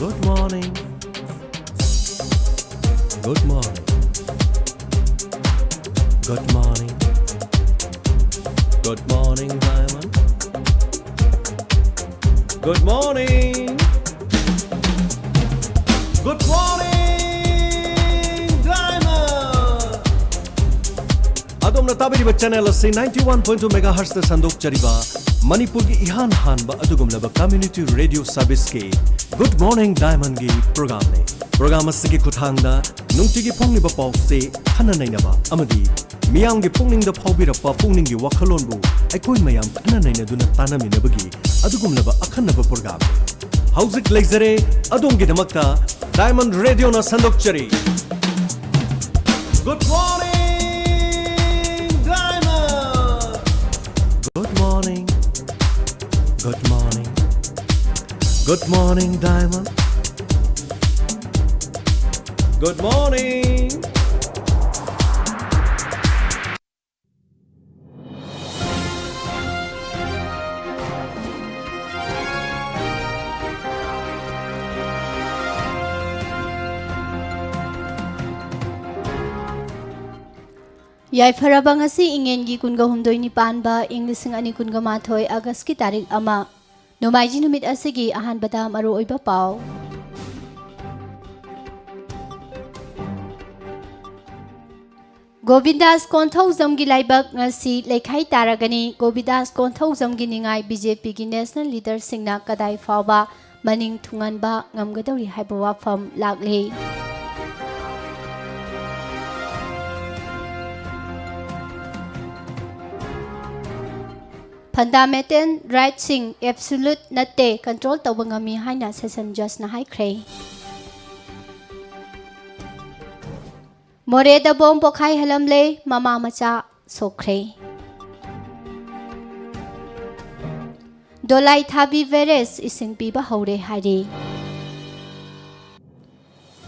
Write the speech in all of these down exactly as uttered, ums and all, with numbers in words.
Good morning. Good morning. Good morning. Good morning, Diamond. Good morning. Good morning, Diamond. ꯑꯗꯣꯝꯅ ꯇꯥꯕꯤꯔꯤꯕ channel ꯑꯁꯤ ninety one point two megahertz ꯇ ꯁꯟꯗꯣꯛꯆꯔꯤꯕ ꯃꯅꯤꯄꯨꯔꯒꯤ ꯏꯍꯥꯟ ꯍꯥꯟꯕ ꯑꯗꯨꯒꯨꯝꯂꯕ community radio service ꯀꯤ Good Morning Diamond ꯒꯤ program ꯅꯤ꯫ Program ꯑꯁꯤꯒꯤ ꯈꯨꯠꯊꯥꯡꯗ ꯅꯨꯡꯇꯤꯒꯤ ꯐꯣꯡꯂꯤꯕ ꯄꯥꯎꯆꯦ, ꯈꯟꯅ ꯅꯩꯅꯕ ꯑꯃꯗꯤ ꯃꯤꯌꯥꯝꯒꯤ ꯄꯨꯛꯅꯤꯡꯗ ꯐꯥꯎꯕꯤꯔꯛꯄ ꯄꯨꯛꯅꯤꯡꯒꯤ ꯋꯥꯈꯜꯂꯣꯟꯕꯨ ꯑꯩꯈꯣꯏ ꯃꯌꯥꯝ ꯈꯟꯅ ꯅꯩꯅꯗꯨꯅ ꯇꯥꯟꯅꯃꯤꯟꯅꯕꯒꯤ ꯑꯗꯨꯒꯨꯝꯂꯕ ꯑꯈꯟꯅꯕ program ꯅꯤ꯫ ꯍꯧꯖꯤꯛ ꯂꯩꯖꯔꯦ ꯑꯗꯣꯝꯒꯤꯗꯃꯛꯇ Diamond Radio ꯅ ꯁꯟꯗꯣꯛꯆꯔꯤ꯫ Good morning, Diamond. Good morning. Good morning. Good morning, Diamond. Good morning. ꯌꯥꯏꯐꯔꯕ ꯉꯁꯤ ꯏꯉꯦꯟꯒꯤ ꯀꯨꯟꯒ ꯍꯨꯝꯗꯣꯏꯅꯤ ꯄꯥꯟꯕ ꯏꯪ ꯂꯤꯁꯤꯡ ꯑꯅꯤ ꯀꯨꯟꯒ ꯃꯥꯊꯣꯏ August ꯀꯤ ꯇꯥꯔꯤꯛ ꯑꯃ, ꯅꯣꯡꯃꯥꯏꯖꯤꯡ ꯅꯨꯃꯤꯠ ꯑꯁꯤꯒꯤ ꯑꯍꯥꯟꯕꯗ ꯃꯔꯨꯑꯣꯏꯕ ꯄꯥꯎ꯫ ꯒꯣꯕꯤꯟꯗꯥꯁ ꯀꯣꯟꯊꯧꯖꯝꯒꯤ ꯂꯥꯏꯕꯛ ꯉꯁꯤ ꯂꯩꯈꯥꯏ ꯇꯥꯔꯒꯅꯤ꯫ ꯒꯣꯕꯤꯟꯗꯥꯁ ꯀꯣꯟꯊꯧꯖꯝꯒꯤ ꯅꯤꯡꯉꯥꯏ BJP ꯒꯤ national leader ꯁꯤꯡꯅ ꯀꯗꯥꯏ ꯐꯥꯎꯕ ꯃꯅꯤꯡ ꯊꯨꯡꯍꯟꯕ ꯉꯝꯒꯗꯧꯔꯤ ꯍꯥꯏꯕ ꯋꯥꯐꯝ ꯂꯥꯛꯂꯤ꯫ Fundamental right ꯁꯤꯡ absolute ꯅꯠꯇꯦ, control ꯇꯧꯕ ꯉꯝꯃꯤ ꯍꯥꯏꯅ session judge ꯅ ꯍꯥꯏꯈ꯭ꯔꯦ꯫ ꯃꯣꯔꯦꯗ bomb ꯄꯣꯈꯥꯏꯍꯜꯂꯝꯂꯦ, ꯃꯃꯥ ꯃꯆꯥ ꯁꯣꯛꯈ꯭ꯔꯦ꯫ ꯗꯣꯂꯥꯏ ꯊꯥꯕꯤ barrage ꯏꯁꯤꯡ ꯄꯤꯕ ꯍꯧꯔꯦ ꯍꯥꯏꯔꯤ꯫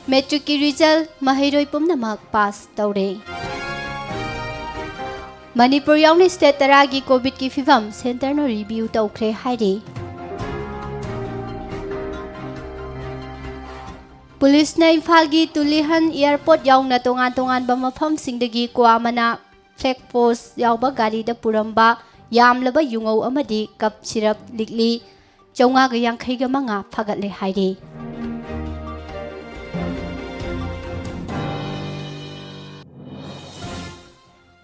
Matric ꯀꯤ result ꯃꯍꯩꯔꯣꯏ ꯄꯨꯝꯅꯃꯛ pass ꯇꯧꯔꯦ꯫ ꯃꯅꯤꯄꯨꯔ ꯌꯥꯎꯅ state ꯇꯔꯥꯒꯤ COVID ꯀꯤ ꯐꯤꯚꯝ centre ꯅ review ꯇꯧꯈ꯭ꯔꯦ ꯍꯥꯏꯔꯤ꯫ ꯄꯨꯂꯤꯁꯅ ꯏꯝꯐꯥꯜꯒꯤ ꯇꯨꯂꯤꯍꯟ ꯑꯦꯌꯔꯄꯣꯔꯠ ꯌꯥꯎꯅ ꯇꯣꯉꯥꯟ ꯇꯣꯉꯥꯟꯕ ꯃꯐꯝꯁꯤꯡꯗꯒꯤ ꯀ꯭ꯋꯥ ꯃꯅꯥ ꯐ꯭ꯂꯦꯛ ꯄꯣꯁ ꯌꯥꯎꯕ ꯒꯥꯔꯤꯗ ꯄꯨꯔꯝꯕ ꯌꯥꯝꯂꯕ ꯌꯨꯉꯧ ꯑꯃꯗꯤ ꯀꯞ ꯁꯤꯔꯞ ꯂꯤꯛꯂꯤ ꯆꯥꯝꯃꯉꯥꯒ ꯌꯥꯡꯈꯩꯒ ꯃꯉꯥ ꯐꯥꯒꯠꯂꯦ ꯍꯥꯏꯔꯤ꯫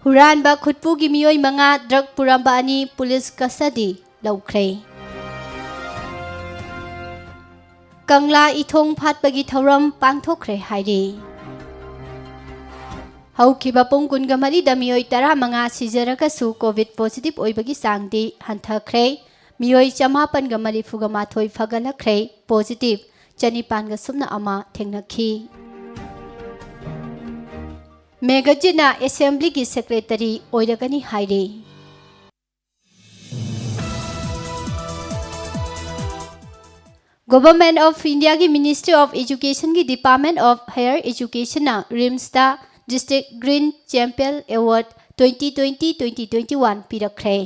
ꯍꯨꯔꯥꯟꯕ ꯈꯨꯠꯄꯨꯒꯤ ꯃꯤꯑꯣꯏ ꯃꯉꯥ, ꯗ꯭ꯔꯒ ꯄꯨꯔꯝꯕ ꯑꯅꯤ ꯄꯨꯂꯤꯁ ꯀꯁꯇꯗꯤ ꯂꯧꯈ꯭ꯔꯦ꯫ ꯀꯪꯂꯥ ꯏꯊꯣꯡ ꯐꯥꯠꯄꯒꯤ ꯊꯧꯔꯝ ꯄꯥꯡꯊꯣꯛꯈ꯭ꯔꯦ ꯍꯥꯏꯔꯤ꯫ ꯍꯧꯈꯤꯕ ꯄꯨꯡ ꯀꯨꯟꯒ ꯃꯔꯤꯗ ꯃꯤꯑꯣꯏ ꯇꯔꯥꯃꯉꯥ ꯁꯤꯖꯔꯒꯁꯨ ꯀꯣꯚꯤꯗ ꯄꯣꯖꯤꯇꯤꯚ ꯑꯣꯏꯕꯒꯤ ꯆꯥꯡꯗꯤ ꯍꯟꯊꯈ꯭ꯔꯦ꯫ ꯃꯤꯑꯣꯏ ꯆꯃꯥꯄꯟꯒ ꯃꯔꯤꯐꯨꯒ ꯃꯥꯊꯣꯏ ꯐꯒꯠꯂꯛꯈ꯭ꯔꯦ꯫ ꯄꯣꯖꯤꯇꯤꯚ ꯆꯅꯤꯄꯥꯟꯒ ꯁꯨꯞꯅ ꯑꯃ ꯊꯦꯡꯅꯈꯤ꯫ ꯃꯦꯘꯖꯤꯠꯅ ꯑꯦꯁꯦꯝꯕ꯭ꯂꯤꯒꯤ ꯁꯦꯀ꯭ꯔꯦꯇꯔꯤ ꯑꯣꯏꯔꯒꯅꯤ ꯍꯥꯏꯔꯤ꯫ ꯒꯣꯚꯔꯟꯃꯦꯟꯠ ꯑꯣꯐ ꯏꯟꯗꯤꯌꯥꯒꯤ ꯃꯤꯅꯤꯁꯇ꯭ꯔꯤ ꯑꯣꯐ ꯑꯦꯖꯨꯀꯦꯁꯟꯒꯤ ꯗꯤꯄꯥꯔꯠꯃꯦꯟꯠ ꯑꯣꯐ ꯍꯥꯌꯔ ꯑꯦꯖꯨꯀꯦꯁꯟꯅ ꯔꯤꯝꯁꯇ district green champion award twenty twenty, twenty twenty one ꯄꯤꯔꯛꯈ꯭ꯔꯦ꯫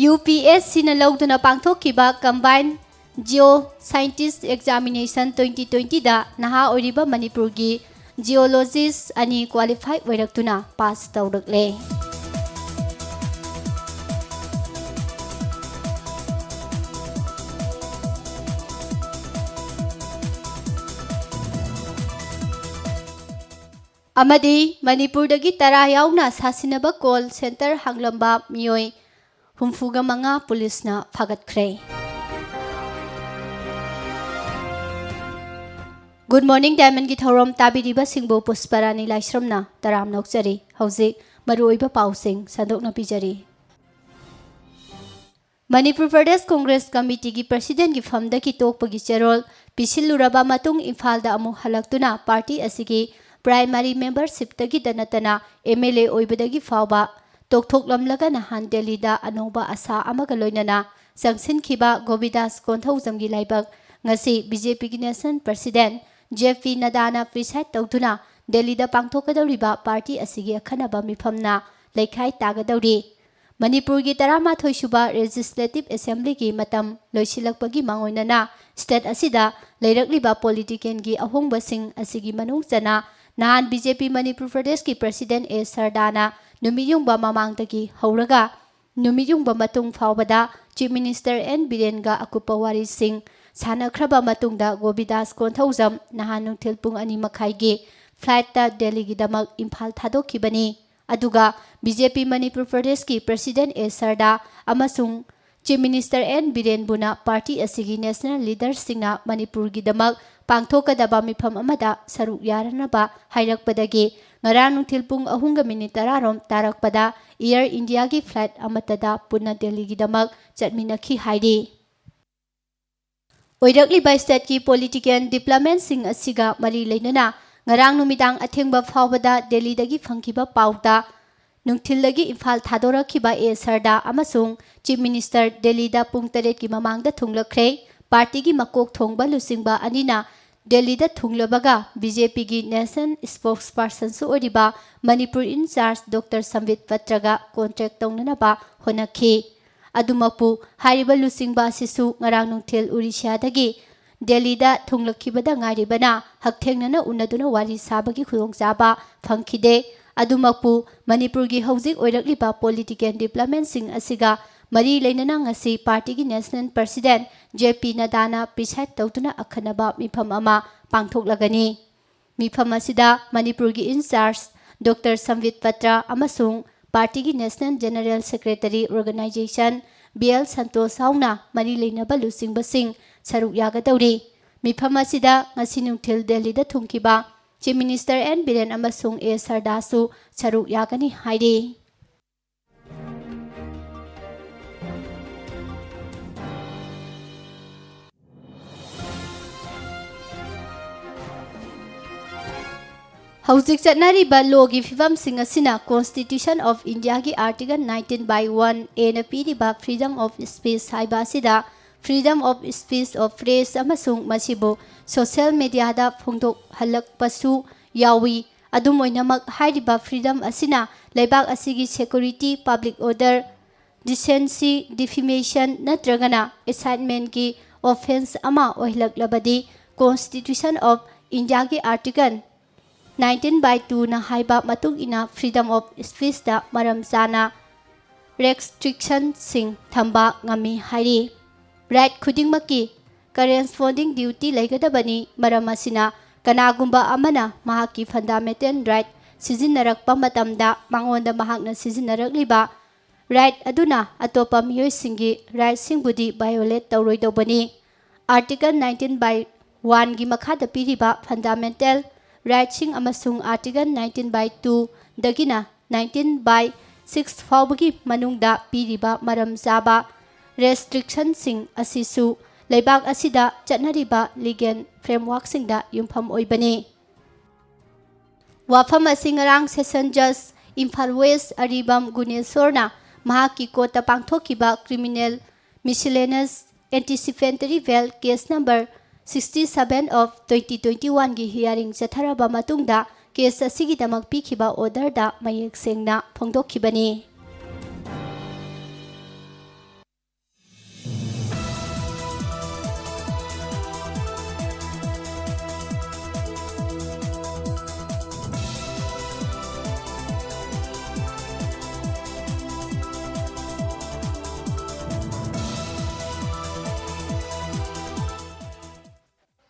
ꯌꯨ ꯄꯤ ꯑꯦꯁ ꯁꯤꯅ ꯂꯧꯗꯨꯅ ꯄꯥꯡꯊꯣꯛꯈꯤꯕ combined geo scientist examination twenty ꯇ꯭ꯋꯦꯟꯇꯤꯗ ꯅꯍꯥ ꯑꯣꯏꯔꯤꯕ ꯃꯅꯤꯄꯨꯔꯒꯤ ꯖꯤꯑꯣꯂꯣꯖꯤꯁ ꯑꯅꯤ ꯀ꯭ꯋꯥꯂꯤꯐꯥꯏ ꯑꯣꯏꯔꯛꯇꯨꯅ ꯄꯥꯁ ꯇꯧꯔꯛꯂꯦ꯫ ꯑꯃꯗꯤ ꯃꯅꯤꯄꯨꯔꯗꯒꯤ ꯇꯔꯥ ꯌꯥꯎꯅ ꯁꯥꯁꯤꯟꯅꯕ ꯀꯣꯜ ꯁꯦꯟꯇꯔ ꯍꯥꯡꯂꯝꯕ ꯃꯤꯑꯣꯏ ꯍꯨꯝꯐꯨꯒ ꯃꯉꯥ ꯄꯨꯂꯤꯁꯅ ꯐꯥꯒꯠꯈ꯭ꯔꯦ꯫ ꯒꯨꯗ ꯃꯣꯔꯅꯤꯡ ꯗꯥꯏꯃꯟꯒꯤ ꯊꯧꯔꯝ ꯇꯥꯕꯤꯔꯤꯕꯁꯤꯡꯕꯨ ꯄꯨꯁꯄꯔꯥꯅꯤ ꯂꯥꯏꯁ꯭ꯔꯝꯅ ꯇꯔꯥꯝꯅ ꯑꯣꯛꯆꯔꯤ꯫ ꯍꯧꯖꯤꯛ ꯃꯔꯨꯑꯣꯏꯕ ꯄꯥꯎꯁꯤꯡ ꯁꯟꯗꯣꯛꯅ ꯄꯤꯖꯔꯤ꯫ ꯃꯅꯤꯄꯨꯔ ꯄ꯭ꯔꯗꯦꯁ ꯀꯣꯡꯒ꯭ꯔꯦꯁ ꯀꯃꯤꯇꯤꯒꯤ ꯄ꯭ꯔꯁꯤꯗꯦꯟꯒꯤ ꯐꯝꯗꯒꯤ ꯇꯣꯛꯄꯒꯤ ꯆꯦꯔꯣꯜ ꯄꯤꯁꯤꯜꯂꯨꯔꯕ ꯃꯇꯨꯡ ꯏꯝꯐꯥꯜꯗ ꯑꯃꯨꯛ ꯍꯜꯂꯛꯇꯨꯅ ꯄꯥꯔꯇꯤ ꯑꯁꯤꯒꯤ ꯄ꯭ꯔꯥꯏꯃꯥꯔꯤ ꯃꯦꯝꯕꯔꯁꯤꯞꯇꯒꯤꯗ ꯅꯠꯇꯅ ꯑꯦꯝ ꯑꯦꯜ ꯑꯦ ꯑꯣꯏꯕꯗꯒꯤ ꯐꯥꯎꯕ ꯇꯣꯛꯊꯣꯛꯂꯝꯂꯒ ꯅꯍꯥꯟ ꯗꯦꯜꯂꯤꯗ ꯑꯅꯧꯕ ꯑꯥꯁꯥ ꯑꯃꯒ ꯂꯣꯏꯅꯅ ꯆꯪꯁꯤꯟꯈꯤꯕ ꯒꯣꯕꯤꯗꯥꯁ ꯀꯣꯟꯊꯧꯖꯝꯒꯤ ꯂꯥꯏꯕꯛ ꯉꯁꯤ ꯕꯤ ꯖꯦ ꯄꯤꯒꯤ ꯅꯦꯁꯅꯦꯜ ꯄ꯭ꯔꯁꯤꯗꯦꯟꯠ ꯖꯦ ꯄꯤ ꯅꯗꯥꯅ ꯄ꯭ꯔꯤꯁꯥꯏꯗ ꯇꯧꯗꯨꯅ ꯗꯦꯜꯂꯤꯗ ꯄꯥꯡꯊꯣꯛꯀꯗꯧꯔꯤꯕ ꯄꯥꯔꯇꯤ ꯑꯁꯤꯒꯤ ꯑꯈꯟꯅꯕ ꯃꯤꯐꯝꯅ ꯂꯩꯈꯥꯏ ꯇꯥꯒꯗꯧꯔꯤ꯫ ꯃꯅꯤꯄꯨꯔꯒꯤ ꯇꯔꯥꯃꯥꯊꯣꯏ ꯁꯨꯕ Legislative Assemblyꯒꯤ ꯃꯇꯝ ꯂꯣꯏꯁꯤꯜꯂꯛꯄꯒꯤ ꯃꯥꯡꯑꯣꯏꯅꯅ state ꯑꯁꯤꯗ ꯂꯩꯔꯛꯂꯤꯕ politicalꯒꯤ ꯑꯍꯣꯡꯕꯁꯤꯡ ꯑꯁꯤꯒꯤ ꯃꯅꯨꯡ ꯆꯟꯅ ꯅꯍꯥꯟ BJP ꯃꯅꯤꯄꯨꯔ ꯄ꯭ꯔꯗꯦꯁꯀꯤ President ꯑꯦ ꯁꯔꯗꯥꯅ ꯅꯨꯃꯤꯠ ꯌꯨꯡꯕ ꯃꯃꯥꯡꯗꯒꯤ ꯍꯧꯔꯒ ꯅꯨꯃꯤꯠ ꯌꯨꯡꯕ ꯃꯇꯨꯡ ꯐꯥꯎꯕꯗ Chief Minister ꯑꯦꯟ ꯕꯤꯔꯦꯟꯒ ꯑꯀꯨꯞꯄ ꯋꯥꯔꯤꯁꯤꯡ ꯁꯥꯟꯅꯈ꯭ꯔꯕ ꯃꯇꯨꯡꯗ ꯒꯣꯕꯤꯗꯥꯁ ꯀꯣꯟꯊꯧꯖꯝ ꯅꯍꯥꯟ ꯅꯨꯡꯊꯤꯜ ꯄꯨꯡ ꯑꯅꯤ ꯃꯈꯥꯏꯒꯤ flightꯇ ꯗꯦꯜꯂꯤꯒꯤꯗꯃꯛ ꯏꯝꯐꯥꯜ ꯊꯥꯗꯣꯛꯈꯤꯕꯅꯤ꯫ ꯑꯗꯨꯒ BJP ꯃꯅꯤꯄꯨꯔ ꯄ꯭ꯔꯗꯦꯁꯀꯤ President ꯑꯦ ꯁꯔꯗꯥ ꯑꯃꯁꯨꯡ Chief Minister ꯑꯦꯟ ꯕꯤꯔꯦꯟꯕꯨꯅ party ꯑꯁꯤꯒꯤ national leaderꯁꯤꯡꯅ ꯃꯅꯤꯄꯨꯔꯒꯤꯗꯃꯛ ꯄꯥꯡꯊꯣꯛꯀꯗꯕ ꯃꯤꯐꯝ ꯑꯃꯗ ꯁꯔꯨꯛ ꯌꯥꯔꯅꯕ ꯍꯥꯏꯔꯛꯄꯗꯒꯤ ꯉꯔꯥꯡ ꯅꯨꯡꯊꯤꯜ ꯄꯨꯡ ꯑꯍꯨꯝꯒ ꯃꯤꯅꯤꯠ ꯇꯔꯥ ꯔꯣꯝ ꯇꯥꯔꯛꯄꯗ Air Indiaꯒꯤ flight ꯑꯃꯠꯇꯗ ꯄꯨꯟꯅ ꯗꯦꯜꯂꯤꯒꯤꯗꯃꯛ ꯆꯠꯃꯤꯟꯅꯈꯤ ꯍꯥꯏꯔꯤ꯫ ꯑꯣꯏꯔꯛꯂꯤꯕ stateꯀꯤ political developmentꯁꯤꯡ ꯑꯁꯤꯒ ꯃꯔꯤ ꯂꯩꯅꯅ ꯉꯔꯥꯡ ꯅꯨꯃꯤꯗꯥꯡ ꯑꯊꯦꯡꯕ ꯐꯥꯎꯕꯗ ꯗꯦꯜꯂꯤꯗꯒꯤ ꯐꯪꯈꯤꯕ ꯄꯥꯎꯗ ꯅꯨꯡꯊꯤꯜꯗꯒꯤ ꯏꯝꯐꯥꯜ ꯊꯥꯗꯣꯔꯛꯈꯤꯕ ꯑꯦ ꯁꯔꯗꯥ ꯑꯃꯁꯨꯡ Chief Minister ꯗꯦꯜꯂꯤꯗ ꯄꯨꯡ ꯇꯔꯦꯠꯀꯤ ꯃꯃꯥꯡꯗ ꯊꯨꯡꯂꯛꯈ꯭ꯔꯦ꯫ Partyꯒꯤ ꯃꯀꯣꯛ ꯊꯣꯡꯕ ꯂꯨꯆꯤꯡꯕ ꯑꯅꯤꯅ ꯗꯦꯜꯂꯤꯗ ꯊꯨꯡꯂꯕꯒ BJPꯒꯤ national spokespersonꯁꯨ ꯑꯣꯏꯔꯤꯕ Manipur in charge Doctor ꯁꯝꯕꯤꯠ ꯄꯇ꯭ꯔꯒ contact ꯇꯧꯅꯅꯕ ꯍꯣꯠꯅꯈꯤ꯫ ꯑꯗꯨꯃꯛꯄꯨ ꯍꯥꯏꯔꯤꯕ ꯂꯨꯆꯤꯡꯕ ꯑꯁꯤꯁꯨ ꯉꯔꯥꯡ ꯅꯨꯡꯊꯤꯜ ꯎꯔꯤꯁ꯭ꯌꯥꯗꯒꯤ ꯗꯦꯜꯂꯤꯗ ꯊꯨꯡꯂꯛꯈꯤꯕꯗ ꯉꯥꯏꯔꯤꯕꯅ ꯍꯛꯊꯦꯡꯅꯅ ꯎꯅꯗꯨꯅ ꯋꯥꯔꯤ ꯁꯥꯕꯒꯤ ꯈꯨꯗꯣꯡꯆꯥꯕ ꯐꯪꯈꯤꯗꯦ꯫ ꯑꯗꯨꯃꯛꯄꯨ ꯃꯅꯤꯄꯨꯔꯒꯤ ꯍꯧꯖꯤꯛ ꯑꯣꯏꯔꯛꯂꯤꯕ political developmentꯁꯤꯡ ꯑꯁꯤꯒ ꯃꯔꯤ ꯂꯩꯅꯅ ꯉꯁꯤ partyꯒꯤ national president J P ꯅꯗꯥꯅ preside ꯇꯧꯗꯨꯅ ꯑꯈꯟꯅꯕ ꯃꯤꯐꯝ ꯑꯃ ꯄꯥꯡꯊꯣꯛꯂꯒꯅꯤ꯫ ꯃꯤꯐꯝ ꯑꯁꯤꯗ ꯃꯅꯤꯄꯨꯔꯒꯤ in charge Doctor ꯁꯝꯕꯤꯠ ꯄꯇ꯭ꯔ ꯑꯃꯁꯨꯡ partyꯒꯤ national general secretary organization B L Santosh ꯌꯥꯎꯅ ꯃꯔꯤ ꯂꯩꯅꯕ ꯂꯨꯆꯤꯡꯕꯁꯤꯡ ꯁꯔꯨꯛ ꯌꯥꯒꯗꯧꯔꯤ꯫ ꯃꯤꯐꯝ ꯑꯁꯤꯗ ꯉꯁꯤ ꯅꯨꯡꯊꯤꯜ ꯗꯦꯜꯂꯤꯗ ꯊꯨꯡꯈꯤꯕ Chief Minister ꯑꯦꯟ ꯕꯤꯔꯦꯟ ꯑꯃꯁꯨꯡ ꯑꯦ ꯁꯔꯗꯥꯁꯨ ꯁꯔꯨꯛ ꯌꯥꯒꯅꯤ ꯍꯥꯏꯔꯤ꯫ ꯍꯧꯖꯤꯛ ꯆꯠꯅꯔꯤꯕ lawꯒꯤ ꯐꯤꯕꯝꯁꯤꯡ ꯑꯁꯤꯅ Constitution of Indiaꯒꯤ Article nineteen by one Aꯅ ꯄꯤꯔꯤꯕ freedom of speech ꯍꯥꯏꯕ ꯑꯁꯤꯗ freedom of speech of press ꯑꯃꯁꯨꯡ ꯃꯁꯤꯕꯨ social mediaꯗ ꯐꯣꯡꯗꯣꯛꯍꯜꯂꯛꯄꯁꯨ ꯌꯥꯎꯏ꯫ ꯑꯗꯨꯝ ꯑꯣꯏꯅꯃꯛ, ꯍꯥꯏꯔꯤꯕ freedom ꯑꯁꯤꯅ ꯂꯩꯕꯥꯛ ꯑꯁꯤꯒꯤ security, public order, decency, defamation ꯅꯠꯇ꯭ꯔꯒꯅ incitement ꯀꯤ offence ꯑꯃ ꯑꯣꯏꯍꯜꯂꯛꯂꯕꯗꯤ, Constitution of India ꯒꯤ Article nineteen by two ꯅ ꯍꯥꯏꯕ ꯃꯇꯨꯡ ꯏꯟꯅ freedom of speech ꯇ ꯃꯔꯝ ꯆꯥꯅ restriction ꯁꯤꯡ ꯊꯝꯕ ꯉꯝꯃꯤ ꯍꯥꯏꯔꯤ꯫ Right ꯈꯨꯗꯤꯡꯃꯛꯀꯤ corresponding duty ꯂꯩꯒꯗꯕꯅꯤ꯫ ꯃꯔꯝ ꯑꯁꯤꯅ, ꯀꯅꯥꯒꯨꯝꯕ ꯑꯃꯅ ꯃꯍꯥꯛꯀꯤ fundamental right ꯁꯤꯖꯤꯟꯅꯔꯛꯄ ꯃꯇꯝꯗ, ꯃꯉꯣꯟꯗ ꯃꯍꯥꯛꯅ ꯁꯤꯖꯤꯟꯅꯔꯛꯂꯤꯕ right ꯑꯗꯨꯅ ꯑꯇꯣꯞꯄ ꯃꯤꯑꯣꯏꯁꯤꯡꯒꯤ right ꯁꯤꯡꯕꯨꯗꯤ violate ꯇꯧꯔꯣꯏꯗꯧꯕꯅꯤ꯫ Article nineteen by one ꯒꯤ ꯃꯈꯥꯗ ꯄꯤꯔꯤꯕ fundamental right ꯁꯤꯡ ꯑꯃꯁꯨꯡ Article nineteen by two ꯗꯒꯤꯅ nineteen by six ꯐꯥꯎꯕꯒꯤ ꯃꯅꯨꯡꯗ ꯄꯤꯔꯤꯕ ꯃꯔꯝ ꯆꯥꯕ restriction ꯁꯤꯡ ꯑꯁꯤꯁꯨ ꯂꯩꯕꯥꯛ ꯑꯁꯤꯗ ꯆꯠꯅꯔꯤꯕ legal framework ꯁꯤꯡꯗ ꯌꯨꯝꯐꯝ ꯑꯣꯏꯕꯅꯤ꯫ ꯋꯥꯐꯝ ꯑꯁꯤ ꯉꯔꯥꯡ Session Judge ꯏꯝꯐꯥꯜ West ꯑꯔꯤꯕꯝ ꯒꯨꯅꯦꯁꯣꯔꯅ ꯃꯍꯥꯛꯀꯤ court ꯇ ꯄꯥꯡꯊꯣꯛꯈꯤꯕ criminal miscellaneous anticipatory bail case number sixty seven of twenty twenty one ꯒꯤ hearing ꯆꯠꯊꯔꯕ ꯃꯇꯨꯡꯗ case ꯑꯁꯤꯒꯤꯗꯃꯛ ꯄꯤꯈꯤꯕ order ꯗ ꯃꯌꯦꯛ ꯁꯦꯡꯅ ꯐꯣꯡꯗꯣꯛꯈꯤꯕꯅꯤ꯫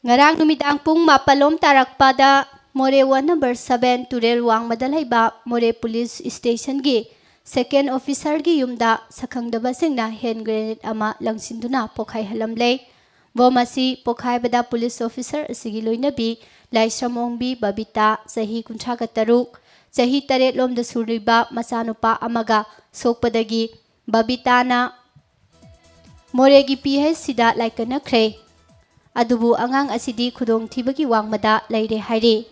ꯉꯔꯥꯡ ꯅꯨꯃꯤꯗꯥꯡ ꯄꯨꯡ ꯃꯥꯄꯜ ꯂꯣꯝ ꯇꯥꯔꯛꯄꯗ ꯃꯣꯔꯦ one number seven ꯇꯨꯔꯦꯜ ꯋꯥꯡꯃꯗ ꯂꯩꯕ ꯃꯣꯔꯦ police station ꯒꯤ second officer ꯒꯤ ꯌꯨꯝꯗ ꯁꯛꯈꯪꯗꯕꯁꯤꯡꯅ hand grenade ꯑꯃ ꯂꯪꯁꯤꯟꯗꯨꯅ ꯄꯣꯈꯥꯏꯍꯜꯂꯝꯂꯦ꯫ Bomb ꯑꯁꯤ ꯄꯣꯈꯥꯏꯕꯗ police officer ꯑꯁꯤꯒꯤ ꯂꯣꯏꯅꯕꯤ ꯂꯥꯏꯁ꯭ꯔꯝ ꯑꯣꯡꯕꯤ ꯕꯕꯤꯇꯥ, ꯆꯍꯤ ꯀꯨꯟꯊ꯭ꯔꯥꯒ ꯇꯔꯨꯛ, ꯆꯍꯤ ꯇꯔꯦꯠ ꯂꯣꯝꯗ ꯁꯨꯔꯤꯕ ꯃꯆꯥꯅꯨꯄꯥ ꯑꯃꯒ ꯁꯣꯛꯄꯗꯒꯤ ꯕꯕꯤꯇꯥꯅ ꯃꯣꯔꯦꯒꯤ P H C ꯗ ꯂꯥꯏꯀꯠꯅꯈ꯭ꯔꯦ꯫ ꯑꯗꯨꯕꯨ ꯑꯉꯥꯡ ꯑꯁꯤꯗꯤ ꯈꯨꯗꯣꯡꯊꯤꯕꯒꯤ ꯋꯥꯡꯃꯗ ꯂꯩꯔꯦ ꯍꯥꯏꯔꯤ꯫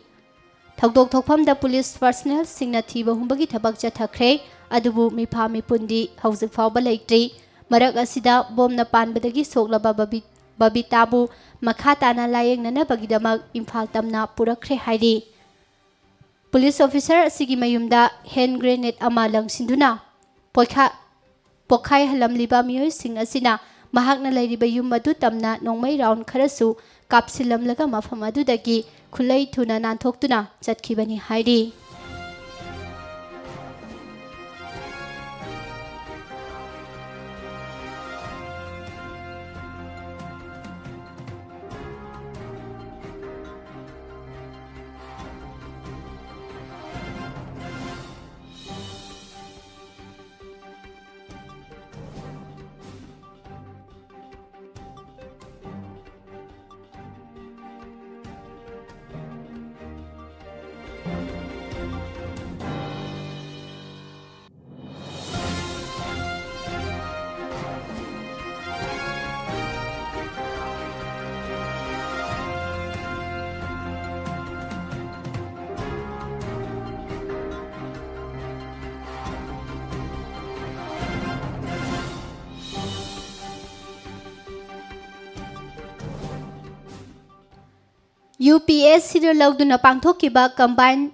ꯊꯧꯗꯣꯛ ꯊꯣꯛꯐꯝꯗ police personnel ꯁꯤꯡꯅ ꯊꯤꯕ ꯍꯨꯝꯕꯒꯤ ꯊꯕꯛ ꯆꯠꯊꯈ꯭ꯔꯦ꯫ ꯑꯗꯨꯕꯨ ꯃꯤꯐꯥ ꯃꯤꯄꯨꯟꯗꯤ ꯍꯧꯖꯤꯛ ꯐꯥꯎꯕ ꯂꯩꯇ꯭ꯔꯤ꯫ ꯃꯔꯛ ꯑꯁꯤꯗ bomb ꯅ ꯄꯥꯟꯕꯗꯒꯤ ꯁꯣꯛꯂꯕ ꯕꯕꯤ-, ꯕꯕꯤꯇꯥꯕꯨ ꯃꯈꯥ ꯇꯥꯅ ꯂꯥꯌꯦꯡꯅꯅꯕꯒꯤꯗꯃꯛ ꯏꯝꯐꯥꯜ ꯇꯝꯅ ꯄꯨꯔꯛꯈ꯭ꯔꯦ ꯍꯥꯏꯔꯤ꯫ Police officer ꯑꯁꯤꯒꯤ ꯃꯌꯨꯝꯗ hand grenade ꯑꯃ ꯂꯪꯁꯤꯟꯗꯨꯅ ꯄꯣꯏꯈꯥ-, ꯄꯣꯈꯥꯏꯍꯜꯂꯝꯂꯤꯕ ꯃꯤꯑꯣꯏꯁꯤꯡ ꯑꯁꯤꯅ ꯃꯍꯥꯛꯅ ꯂꯩꯔꯤꯕ ꯌꯨꯝ ꯑꯗꯨ ꯇꯝꯅ ꯅꯣꯡꯃꯩ round ꯈꯔꯁꯨ ꯀꯥꯞꯁꯤꯜꯂꯝꯂꯒ ꯃꯐꯝ ꯑꯗꯨꯗꯒꯤ ꯈꯨꯠꯂꯩ ꯊꯨꯅ ꯅꯥꯟꯊꯣꯛꯇꯨꯅ ꯆꯠꯈꯤꯕꯅꯤ ꯍꯥꯏꯔꯤ꯫ UPSCꯅ ꯂꯧꯗꯨꯅ ꯄꯥꯡꯊꯣꯛꯈꯤꯕ Combined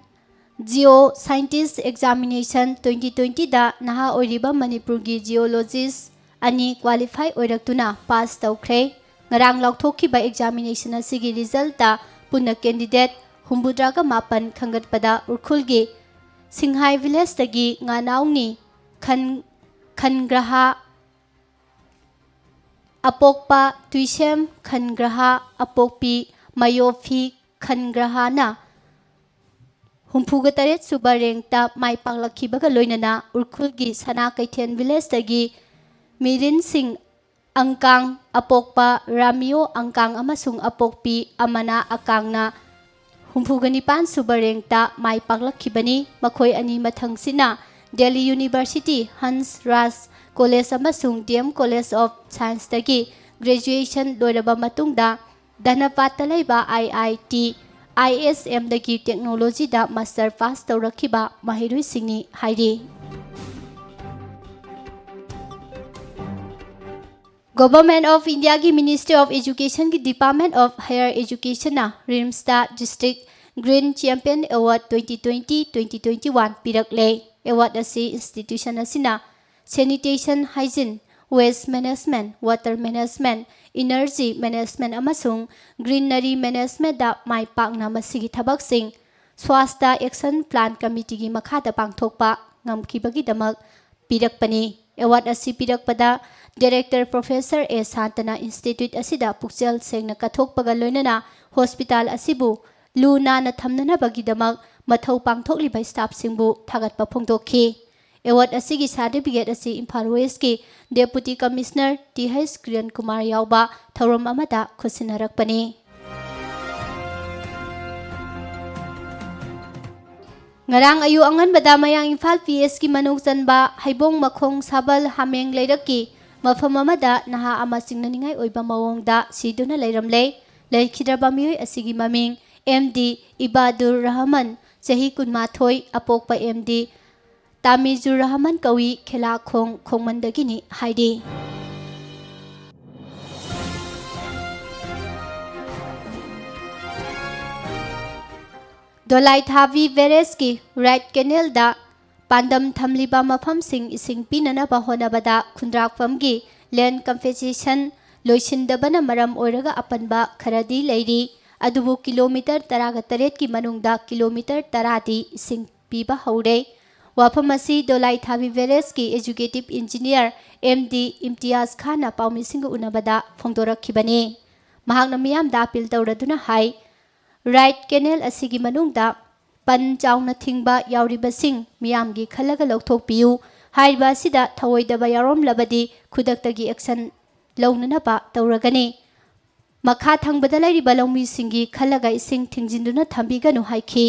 Geo Scientist Examination twenty twentyꯗ ꯅꯍꯥ ꯑꯣꯏꯔꯤꯕ ꯃꯅꯤꯄꯨꯔꯒꯤ geologist ꯑꯅꯤ qualify ꯑꯣꯏꯔꯛꯇꯨꯅ pass ꯇꯧꯈ꯭ꯔꯦ꯫ ꯉꯔꯥꯡ ꯂꯥꯎꯊꯣꯛꯈꯤꯕ examination ꯑꯁꯤꯒꯤ resultꯇ ꯄꯨꯟꯅ candidate ꯍꯨꯝꯐꯨꯇꯔꯥꯒ ꯃꯥꯄꯟ ꯈꯟꯒꯠꯄꯗ ꯎꯔꯈꯨꯜꯒꯤ ꯁꯤꯡꯍꯥꯏ villageꯇꯒꯤ ꯉꯥꯅꯥꯎꯅꯤ ꯈꯟ-, ꯈꯟꯒ꯭ꯔꯍꯥ ꯑꯄꯣꯛꯄ ꯇꯨꯏꯁꯦꯝ ꯈꯟꯒ꯭ꯔꯍꯥ ꯑꯄꯣꯛꯄꯤ ꯃꯌꯣꯐꯤ ꯈꯟꯒ꯭ꯔꯍꯥꯅ ꯍꯨꯝꯐꯨꯒ ꯇꯔꯦꯠ ꯁꯨꯕ rankꯇ ꯃꯥꯏ ꯄꯥꯛꯂꯛꯈꯤꯕꯒ ꯂꯣꯏꯅꯅ ꯎꯔꯈꯨꯜꯒꯤ ꯁꯅꯥ ꯀꯩꯊꯦꯜ villageꯇꯒꯤ ꯃꯤꯔꯤꯟꯁꯤꯡ ꯑꯪꯀꯥꯡ ꯑꯄꯣꯛꯄ ꯔꯥꯃꯤꯌꯣ ꯑꯪꯀꯥꯡ ꯑꯃꯁꯨꯡ ꯑꯄꯣꯛꯄꯤ ꯑꯃꯅꯥ ꯑꯀꯥꯡꯅ ꯍꯨꯝꯐꯨꯒ ꯅꯤꯄꯥꯟ ꯁꯨꯕ rankꯇ ꯃꯥꯏ ꯄꯥꯛꯂꯛꯈꯤꯕꯅꯤ꯫ ꯃꯈꯣꯏ ꯑꯅꯤ ꯃꯊꯪꯁꯤꯅ Delhi University, Hans Raj College ꯑꯃꯁꯨꯡ DM College of Scienceꯇꯒꯤ graduation ꯂꯣꯏꯔꯕ ꯃꯇꯨꯡꯗ ꯙꯅꯕꯥꯗꯇ ꯂꯩꯕ IIT ISMꯗꯒꯤ technologyꯗ master pass ꯇꯧꯔꯛꯈꯤꯕ ꯃꯍꯩꯔꯣꯏꯁꯤꯡꯅꯤ ꯍꯥꯏꯔꯤ꯫ Government of Indiaꯒꯤ Ministry of Educationꯒꯤ Department of Higher Educationꯅ RIMSꯇ district Green Champion Award twenty twenty twenty twenty-one ꯄꯤꯔꯛꯂꯦ꯫ Award ꯑꯁꯤ institution ꯑꯁꯤꯅ sanitation hygiene, waste management, water management, energy management ꯑꯃꯁꯨꯡ greenery managementꯗ ꯃꯥꯏ ꯄꯥꯛꯅ ꯃꯁꯤꯒꯤ ꯊꯕꯛꯁꯤꯡ Swachhta Action Plan Committeeꯒꯤ ꯃꯈꯥꯗ ꯄꯥꯡꯊꯣꯛꯄ ꯉꯝꯈꯤꯕꯒꯤꯗꯃꯛ ꯄꯤꯔꯛꯄꯅꯤ꯫ Award ꯑꯁꯤ ꯄꯤꯔꯛꯄꯗ Director Professor A ꯁꯥꯟꯇꯅ institute ꯑꯁꯤꯗ ꯄꯨꯛꯆꯦꯜ ꯁꯦꯡꯅ ꯀꯠꯊꯣꯛꯄꯒ ꯂꯣꯏꯅꯅ hospital ꯑꯁꯤꯕꯨ ꯂꯨ ꯅꯥꯟꯅ ꯊꯝꯅꯅꯕꯒꯤꯗꯃꯛ ꯃꯊꯧ ꯄꯥꯡꯊꯣꯛꯂꯤꯕ staffꯁꯤꯡꯕꯨ ꯊꯥꯒꯠꯄ ꯐꯣꯡꯗꯣꯛꯈꯤ꯫ Award ꯑꯁꯤꯒꯤ certificate ꯑꯁꯤ ꯏꯝꯐꯥꯜ Westꯀꯤ Deputy Commissioner T H Kiran Kumar ꯌꯥꯎꯕ ꯊꯧꯔꯝ ꯑꯃꯗ ꯈꯨꯠꯁꯤꯟꯅꯔꯛꯄꯅꯤ꯫ ꯉꯔꯥꯡ ꯑꯌꯨꯛ ꯑꯉꯟꯕꯗ ꯃꯌꯥꯡ ꯏꯝꯐꯥꯜ ꯄꯤ ꯑꯦꯁꯀꯤ ꯃꯅꯨꯡ ꯆꯟꯕ ꯍꯩꯕꯣꯡ ꯃꯈꯣꯡ ꯁꯥꯕꯜ ꯍꯥꯃꯦꯡ ꯂꯩꯔꯛꯀꯤ ꯃꯐꯝ ꯑꯃꯗ ꯅꯍꯥ ꯑꯃ ꯆꯤꯡꯅꯅꯤꯡꯉꯥꯏ ꯑꯣꯏꯕ ꯃꯑꯣꯡꯗ ꯁꯤꯗꯨꯅ ꯂꯩꯔꯝꯂꯦ꯫ ꯂꯩꯈꯤꯗ꯭ꯔꯕ ꯃꯤꯑꯣꯏ ꯑꯁꯤꯒꯤ ꯃꯃꯤꯡ ꯑꯦꯝ ꯗꯤ ꯏꯕꯥꯗꯨꯔ ꯔꯍꯃꯟ, ꯆꯍꯤ ꯀꯨꯟꯃꯥꯊꯣꯏ, ꯑꯄꯣꯛꯄ ꯑꯦꯝ ꯗꯤ ꯇꯥꯃꯤꯖꯨꯔ ꯔꯍꯃꯟ ꯀꯧꯏ, ꯈꯦꯂꯥꯈꯣꯡ ꯈꯣꯡꯃꯟꯗꯒꯤꯅꯤ ꯍꯥꯏꯔꯤ꯫ ꯗꯣꯂꯥꯏꯊꯥꯕꯤ barrageꯀꯤ right canalꯗ ꯄꯥꯟꯗꯝ ꯊꯝꯂꯤꯕ ꯃꯐꯝꯁꯤꯡ ꯏꯁꯤꯡ ꯄꯤꯅꯅꯕ ꯍꯣꯠꯅꯕꯗ ꯈꯨꯟꯗ꯭ꯔꯥꯛꯄꯝꯒꯤ land compensation ꯂꯣꯏꯁꯤꯟꯗꯕꯅ ꯃꯔꯝ ꯑꯣꯏꯔꯒ ꯑꯄꯟꯕ ꯈꯔꯗꯤ ꯂꯩꯔꯤ꯫ ꯑꯗꯨꯕꯨ ꯀꯤꯂꯣꯃꯤꯇꯔ ꯇꯔꯥꯒ ꯇꯔꯦꯠꯀꯤ ꯃꯅꯨꯡꯗ ꯀꯤꯂꯣꯃꯤꯇꯔ ꯇꯔꯥꯗꯤ ꯏꯁꯤꯡ ꯄꯤꯕ ꯍꯧꯔꯦ꯫ ꯋꯥꯐꯝ ꯑꯁꯤ ꯗꯣꯂꯥꯏꯊꯥꯕꯤ barrageꯀꯤ executive engineer ꯑꯦꯝ ꯗꯤ ꯏꯝꯇꯤꯌꯥꯖ ꯈꯥꯟꯅ ꯄꯥꯎꯃꯤꯁꯤꯡꯒ ꯎꯅꯕꯗ ꯐꯣꯡꯗꯣꯔꯛꯈꯤꯕꯅꯤ꯫ ꯃꯍꯥꯛꯅ ꯃꯤꯌꯥꯝꯗ appeal ꯇꯧꯔꯗꯨꯅ ꯍꯥꯏ, right canal ꯑꯁꯤꯒꯤ ꯃꯅꯨꯡꯗ ꯄꯟ ꯆꯥꯎꯅ ꯊꯤꯡꯕ ꯌꯥꯎꯔꯤꯕꯁꯤꯡ ꯃꯤꯌꯥꯝꯒꯤ ꯈꯜꯂꯒ ꯂꯧꯊꯣꯛꯄꯤꯌꯨ꯫ ꯍꯥꯏꯔꯤꯕ ꯑꯁꯤꯗ ꯊꯧꯑꯣꯏꯗꯕ ꯌꯥꯎꯔꯝꯂꯕꯗꯤ ꯈꯨꯗꯛꯇꯒꯤ action ꯂꯧꯅꯅꯕ ꯇꯧꯔꯒꯅꯤ꯫ ꯃꯈꯥ ꯊꯪꯕꯗ ꯂꯩꯔꯤꯕ ꯂꯧꯃꯤꯁꯤꯡꯒꯤ ꯈꯜꯂꯒ ꯏꯁꯤꯡ ꯊꯤꯡꯖꯤꯟꯗꯨꯅ ꯊꯝꯕꯤꯒꯅꯨ ꯍꯥꯏꯈꯤ꯫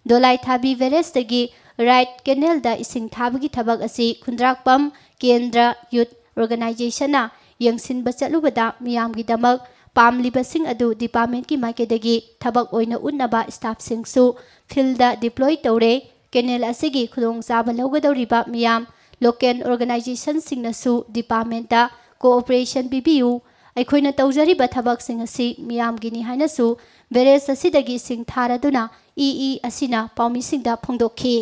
ꯗꯣꯂꯥꯏꯊꯥꯕꯤ barrageꯇꯒꯤ right canalꯗ ꯏꯁꯤꯡ ꯊꯥꯕꯒꯤ ꯊꯕꯛ ꯑꯁꯤ ꯈꯨꯟꯗ꯭ꯔꯥꯛꯄꯝ ꯀꯦꯟꯗ꯭ꯔ youth organizationꯅ ꯌꯦꯡꯁꯤꯟꯕ ꯆꯠꯂꯨꯕꯗ ꯃꯤꯌꯥꯝꯒꯤꯗꯃꯛ ꯄꯥꯝꯂꯤꯕꯁꯤꯡ ꯑꯗꯨ departmentꯀꯤ ꯃꯥꯏꯀꯩꯗꯒꯤ ꯊꯕꯛ ꯑꯣꯏꯅ ꯎꯠꯅꯕ staffꯁꯤꯡꯁꯨ fieldꯗ deploy ꯇꯧꯔꯦ꯫ Canal ꯑꯁꯤꯒꯤ ꯈꯨꯗꯣꯡꯆꯥꯕ ꯂꯧꯒꯗꯧꯔꯤꯕ ꯃꯤꯌꯥꯝ, local organizationꯁꯤꯡꯅꯁꯨ departmentꯇ cooperation ꯄꯤꯕꯤꯌꯨ꯫ ꯑꯩꯈꯣꯏꯅ ꯇꯧꯖꯔꯤꯕ ꯊꯕꯛꯁꯤꯡ ꯑꯁꯤ ꯃꯤꯌꯥꯝꯒꯤꯅꯤ ꯍꯥꯏꯅꯁꯨ ꯕꯦꯔꯦꯖ ꯑꯁꯤꯗꯒꯤ ꯏꯁꯤꯡ ꯊꯥꯔꯗꯨꯅ ꯏ ꯏ ꯑꯁꯤꯅ ꯄꯥꯎꯃꯤꯁꯤꯡꯗ ꯐꯣꯡꯗꯣꯛꯈꯤ꯫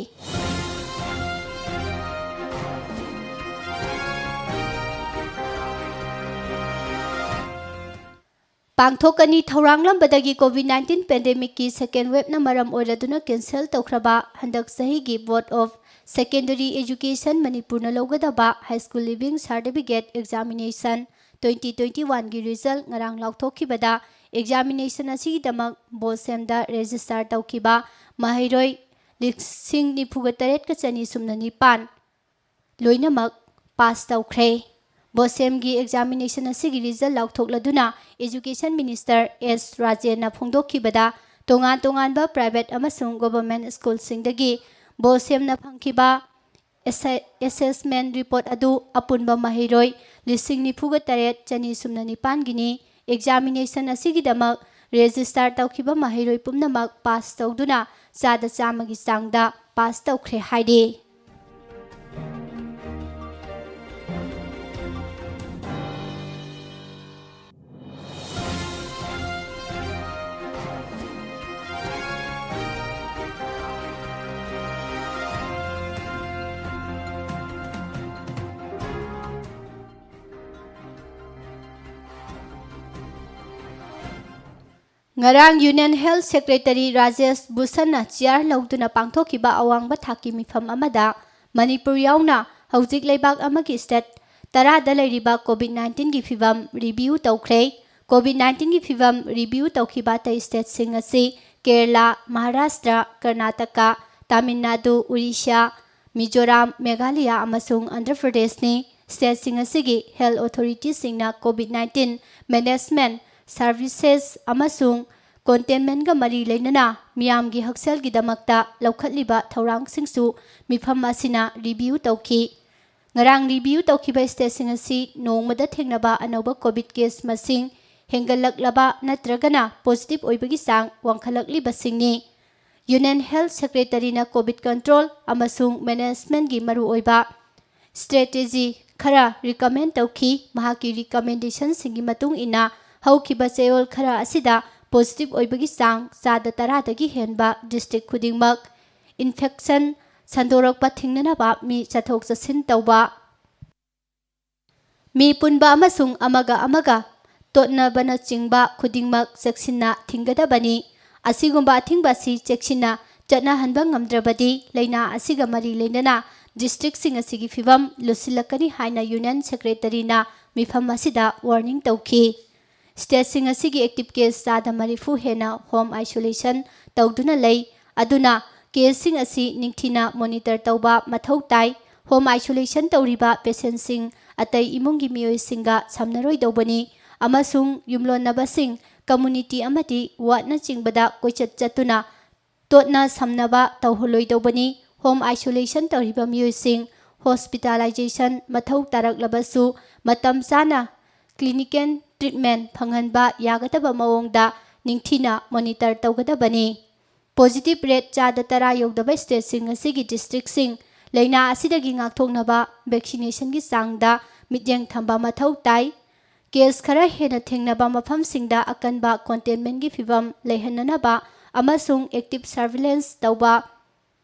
ꯄꯥꯡꯊꯣꯛꯀꯅꯤ꯫ ꯊꯧꯔꯥꯡꯂꯝꯕꯗꯒꯤ COVID nineteen pandemic ꯀꯤ second wave ꯅ ꯃꯔꯝ ꯑꯣꯏꯔꯗꯨꯅ cancel ꯇꯧꯈ꯭ꯔꯕ ꯍꯟꯗꯛ ꯆꯍꯤꯒꯤ Board of Secondary Education ꯃꯅꯤꯄꯨꯔꯅ ꯂꯧꯒꯗꯕ High School Leaving Certificate Examination twenty twenty-one ꯒꯤ result ꯉꯔꯥꯡ ꯂꯥꯎꯊꯣꯛꯈꯤꯕꯗ, examination ꯑꯁꯤꯒꯤꯗꯃꯛ BOSEM ꯗ register ꯇꯧꯈꯤꯕ ꯃꯍꯩꯔꯣꯏ ꯂꯤꯁꯤꯡ ꯅꯤꯐꯨꯒ ꯇꯔꯦꯠꯀ ꯆꯅꯤ ꯁꯨꯞꯅ ꯅꯤꯄꯥꯟ ꯂꯣꯏꯅꯃꯛ pass ꯇꯧꯈ꯭ꯔꯦ꯫ BOSEM ꯒꯤ examination ꯑꯁꯤꯒꯤ result ꯂꯥꯎꯊꯣꯛꯂꯗꯨꯅ Education Minister ꯑꯦꯁ ꯔꯥꯖꯦꯟꯅ ꯐꯣꯡꯗꯣꯛꯈꯤꯕꯗ, ꯇꯣꯉꯥꯟ ꯇꯣꯉꯥꯟꯕ private ꯑꯃꯁꯨꯡ government school ꯁꯤꯡꯗꯒꯤ BOSEM ꯅ ꯐꯪꯈꯤꯕ ꯑꯦꯁꯦ-, assessment report ꯑꯗꯨ ꯑꯄꯨꯟꯕ ꯃꯍꯩꯔꯣꯏ ꯂꯤꯁꯤꯡ ꯅꯤꯐꯨꯒ ꯇꯔꯦꯠ ꯆꯅꯤ ꯁꯨꯞꯅ ꯅꯤꯄꯥꯟꯒꯤꯅꯤ꯫ Examination ꯑꯁꯤꯒꯤꯗꯃꯛ register ꯇꯧꯈꯤꯕ ꯃꯍꯩꯔꯣꯏ ꯄꯨꯝꯅꯃꯛ pass ꯇꯧꯗꯨꯅ ꯆꯥꯗ ꯆꯥꯝꯃꯒꯤ ꯆꯥꯡꯗ pass ꯇꯧꯈ꯭ꯔꯦ ꯍꯥꯏꯔꯤ꯫ ꯉꯔꯥꯡ Union Health Secretary Rajesh ꯚꯨꯁꯟꯅ chair ꯂꯧꯗꯨꯅ ꯄꯥꯡꯊꯣꯛꯈꯤꯕ ꯑꯋꯥꯡꯕ ꯊꯥꯛꯀꯤ ꯃꯤꯐꯝ ꯑꯃꯗ ꯃꯅꯤꯄꯨꯔ ꯌꯥꯎꯅ ꯍꯧꯖꯤꯛ ꯂꯩꯕꯥꯛ ꯑꯃꯒꯤ state ꯇꯔꯥꯗ ꯂꯩꯔꯤꯕ COVID nineteen ꯒꯤ ꯐꯤꯚꯝ review ꯇꯧꯈ꯭ꯔꯦ꯫ COVID nineteen ꯒꯤ ꯐꯤꯚꯝ review ꯇꯧꯈꯤꯕ ꯑꯇꯩ state ꯁꯤꯡ ꯑꯁꯤ ꯀꯦꯔꯂꯥ, ꯃꯍꯥꯔꯥꯁꯇ꯭ꯔ, ꯀꯔꯅꯥꯇꯀꯥ, ꯇꯥꯃꯤꯜ ꯅꯥꯗꯨ, ꯎꯔꯤꯁ꯭ꯌꯥ, ꯃꯤꯖꯣꯔꯥꯝ, ꯃꯦꯘꯥꯂꯌꯥ ꯑꯃꯁꯨꯡ ꯑꯟꯙ꯭ꯔ ꯄ꯭ꯔꯗꯦꯁꯅꯤ꯫ State ꯁꯤꯡ ꯑꯁꯤꯒꯤ health authority ꯁꯤꯡꯅ COVID nineteen management services ꯑꯃꯁꯨꯡ containment ꯀ ꯃꯔꯤ ꯂꯩꯅꯅ ꯃꯤꯌꯥꯝꯒꯤ ꯍꯛꯁꯦꯜꯒꯤꯗꯃꯛꯇ ꯂꯧꯈꯠꯂꯤꯕ ꯊꯧꯔꯥꯡꯁꯤꯡꯁꯨ ꯃꯤꯐꯝ ꯑꯁꯤꯅ review ꯇꯧꯈꯤ꯫ ꯉꯔꯥꯡ review ꯇꯧꯈꯤꯕ state ꯁꯤꯡ ꯑꯁꯤ ꯅꯣꯡꯃꯗ ꯊꯦꯡꯅꯕ ꯑꯅꯧꯕ COVID case ꯃꯁꯤꯡ ꯍꯦꯟꯒꯠꯂꯛꯂꯕ ꯅꯠꯇ꯭ꯔꯒꯅ positive ꯑꯣꯏꯕꯒꯤ ꯆꯥꯡ ꯋꯥꯡꯈꯠꯂꯛꯂꯤꯕꯁꯤꯡꯅꯤ꯫ Union Health Secretary ꯅ COVID control ꯑꯃꯁꯨꯡ management ꯀꯤ ꯃꯔꯨꯑꯣꯏꯕ strategy ꯈꯔ recommend ꯇꯧꯈꯤ꯫ ꯃꯍꯥꯛꯀꯤ recommendation ꯁꯤꯡꯒꯤ ꯃꯇꯨꯡ ꯏꯟꯅ, ꯍꯧꯈꯤꯕ ꯆꯌꯣꯜ ꯈꯔ ꯑꯁꯤꯗ ꯄꯣꯖꯤꯇꯤꯚ ꯑꯣꯏꯕꯒꯤ ꯆꯥꯡ ꯆꯥꯗ ꯇꯔꯥꯗꯒꯤ ꯍꯦꯟꯕ ꯗꯤꯁꯇ꯭ꯔꯤꯛ ꯈꯨꯗꯤꯡꯃꯛ꯫ ꯏꯟꯐꯦꯛꯁꯟ ꯁꯟꯗꯣꯔꯛꯄ ꯊꯤꯡꯅꯅꯕ ꯃꯤ ꯆꯠꯊꯣꯛ ꯆꯠꯁꯤꯟ ꯇꯧꯕ, ꯃꯤ ꯄꯨꯟꯕ ꯑꯃꯁꯨꯡ ꯑꯃꯒ ꯑꯃꯒ ꯇꯣꯠꯅꯕꯅꯆꯤꯡꯕ ꯈꯨꯗꯤꯡꯃꯛ ꯆꯦꯛꯁꯤꯟꯅ ꯊꯤꯡꯒꯗꯕꯅꯤ꯫ ꯑꯁꯤꯒꯨꯝꯕ ꯑꯊꯤꯡꯕ ꯑꯁꯤ ꯆꯦꯛꯁꯤꯟꯅ ꯆꯠꯅꯍꯟꯕ ꯉꯝꯗ꯭ꯔꯕꯗꯤ ꯂꯥꯏꯅꯥ ꯑꯁꯤꯒ ꯃꯔꯤ ꯂꯩꯅꯅ ꯗꯤꯁꯇ꯭ꯔꯤꯛꯁꯤꯡ ꯑꯁꯤꯒꯤ ꯐꯤꯕꯝ ꯂꯨꯁꯤꯜꯂꯛꯀꯅꯤ ꯍꯥꯏꯅ ꯌꯨꯅꯤꯌꯟ ꯁꯦꯀ꯭ꯔꯦꯇꯔꯤꯅ ꯃꯤꯐꯝ ꯑꯁꯤꯗ ꯋꯥꯔꯅꯤꯡ ꯇꯧꯈꯤ꯫ ꯁ꯭ꯇꯦꯠꯁꯤꯡ ꯑꯁꯤꯒꯤ ꯑꯦꯛꯇꯤꯚ ꯀꯦꯁ ꯆꯥꯗ ꯃꯔꯤꯐꯨ ꯍꯦꯟꯅ ꯍꯣꯝ ꯑꯥꯏꯁꯣꯂꯦꯁꯟ ꯇꯧꯗꯨꯅ ꯂꯩ꯫ ꯑꯗꯨꯅ ꯀꯦꯁꯁꯤꯡ ꯑꯁꯤ ꯅꯤꯡꯊꯤꯅ ꯃꯣꯅꯤꯇꯔ ꯇꯧꯕ ꯃꯊꯧ ꯇꯥꯏ꯫ ꯍꯣꯝ ꯑꯥꯏꯁꯣꯂꯦꯁꯟ ꯇꯧꯔꯤꯕ ꯄꯦꯁꯦꯟꯠꯁꯤꯡ ꯑꯇꯩ ꯏꯃꯨꯡꯒꯤ ꯃꯤꯑꯣꯏꯁꯤꯡꯒ ꯁꯝꯅꯔꯣꯏꯗꯧꯕꯅꯤ ꯑꯃꯁꯨꯡ ꯌꯨꯝꯂꯣꯟꯅꯕꯁꯤꯡ, ꯀꯝꯃ꯭ꯌꯨꯅꯤꯇꯤ ꯑꯃꯗꯤ ꯋꯥꯔꯗꯅꯆꯤꯡꯕꯗ ꯀꯣꯏꯆꯠ ꯆꯠꯇꯨꯅ ꯇꯣꯠꯅ ꯁꯝꯅꯕ ꯇꯧꯍꯜꯂꯣꯏꯗꯧꯕꯅꯤ꯫ ꯍꯣꯝ ꯑꯥꯏꯁꯣꯂꯦꯁꯟ ꯇꯧꯔꯤꯕ ꯃꯤꯑꯣꯏꯁꯤꯡ ꯍꯣꯁꯄꯤꯇꯥꯂꯥꯏꯖꯦꯁꯟ ꯃꯊꯧ ꯇꯥꯔꯛꯂꯕꯁꯨ ꯃꯇꯝ ꯆꯥꯅ ꯀ꯭ꯂꯤꯅꯤꯀꯦꯜ ꯇ꯭ꯔꯤꯠꯃꯦꯟꯠ ꯐꯪꯍꯟꯕ ꯌꯥꯒꯗꯕ ꯃꯑꯣꯡꯗ ꯅꯤꯡꯊꯤꯅ ꯃꯣꯅꯤꯇꯔ ꯇꯧꯒꯗꯕꯅꯤ꯫ ꯄꯣꯖꯤꯇꯤꯚ ꯔꯦꯠ ꯆꯥꯗ ꯇꯔꯥ ꯌꯧꯗꯕ ꯁ꯭ꯇꯦꯠꯁꯤꯡ ꯑꯁꯤꯒꯤ ꯗꯤꯁꯇ꯭ꯔꯤꯛꯁꯤꯡ ꯂꯥꯏꯅꯥ ꯑꯁꯤꯗꯒꯤ ꯉꯥꯛꯊꯣꯛꯅꯕ ꯚꯦꯛꯁꯤꯅꯦꯁꯟꯒꯤ ꯆꯥꯡꯗ ꯃꯤꯠꯌꯦꯡ ꯊꯝꯕ ꯃꯊꯧ ꯇꯥꯏ꯫ ꯀꯦꯁ ꯈꯔ ꯍꯦꯟꯅ ꯊꯦꯡꯅꯕ ꯃꯐꯝꯁꯤꯡꯗ ꯑꯀꯟꯕ ꯀꯟꯇꯦꯟꯃꯦꯟꯠꯀꯤ ꯐꯤꯚꯝ ꯂꯩꯍꯟꯅꯅꯕ ꯑꯃꯁꯨꯡ ꯑꯦꯛꯇꯤꯚ ꯁꯔꯚꯤꯂꯦꯟꯁ ꯇꯧꯕ,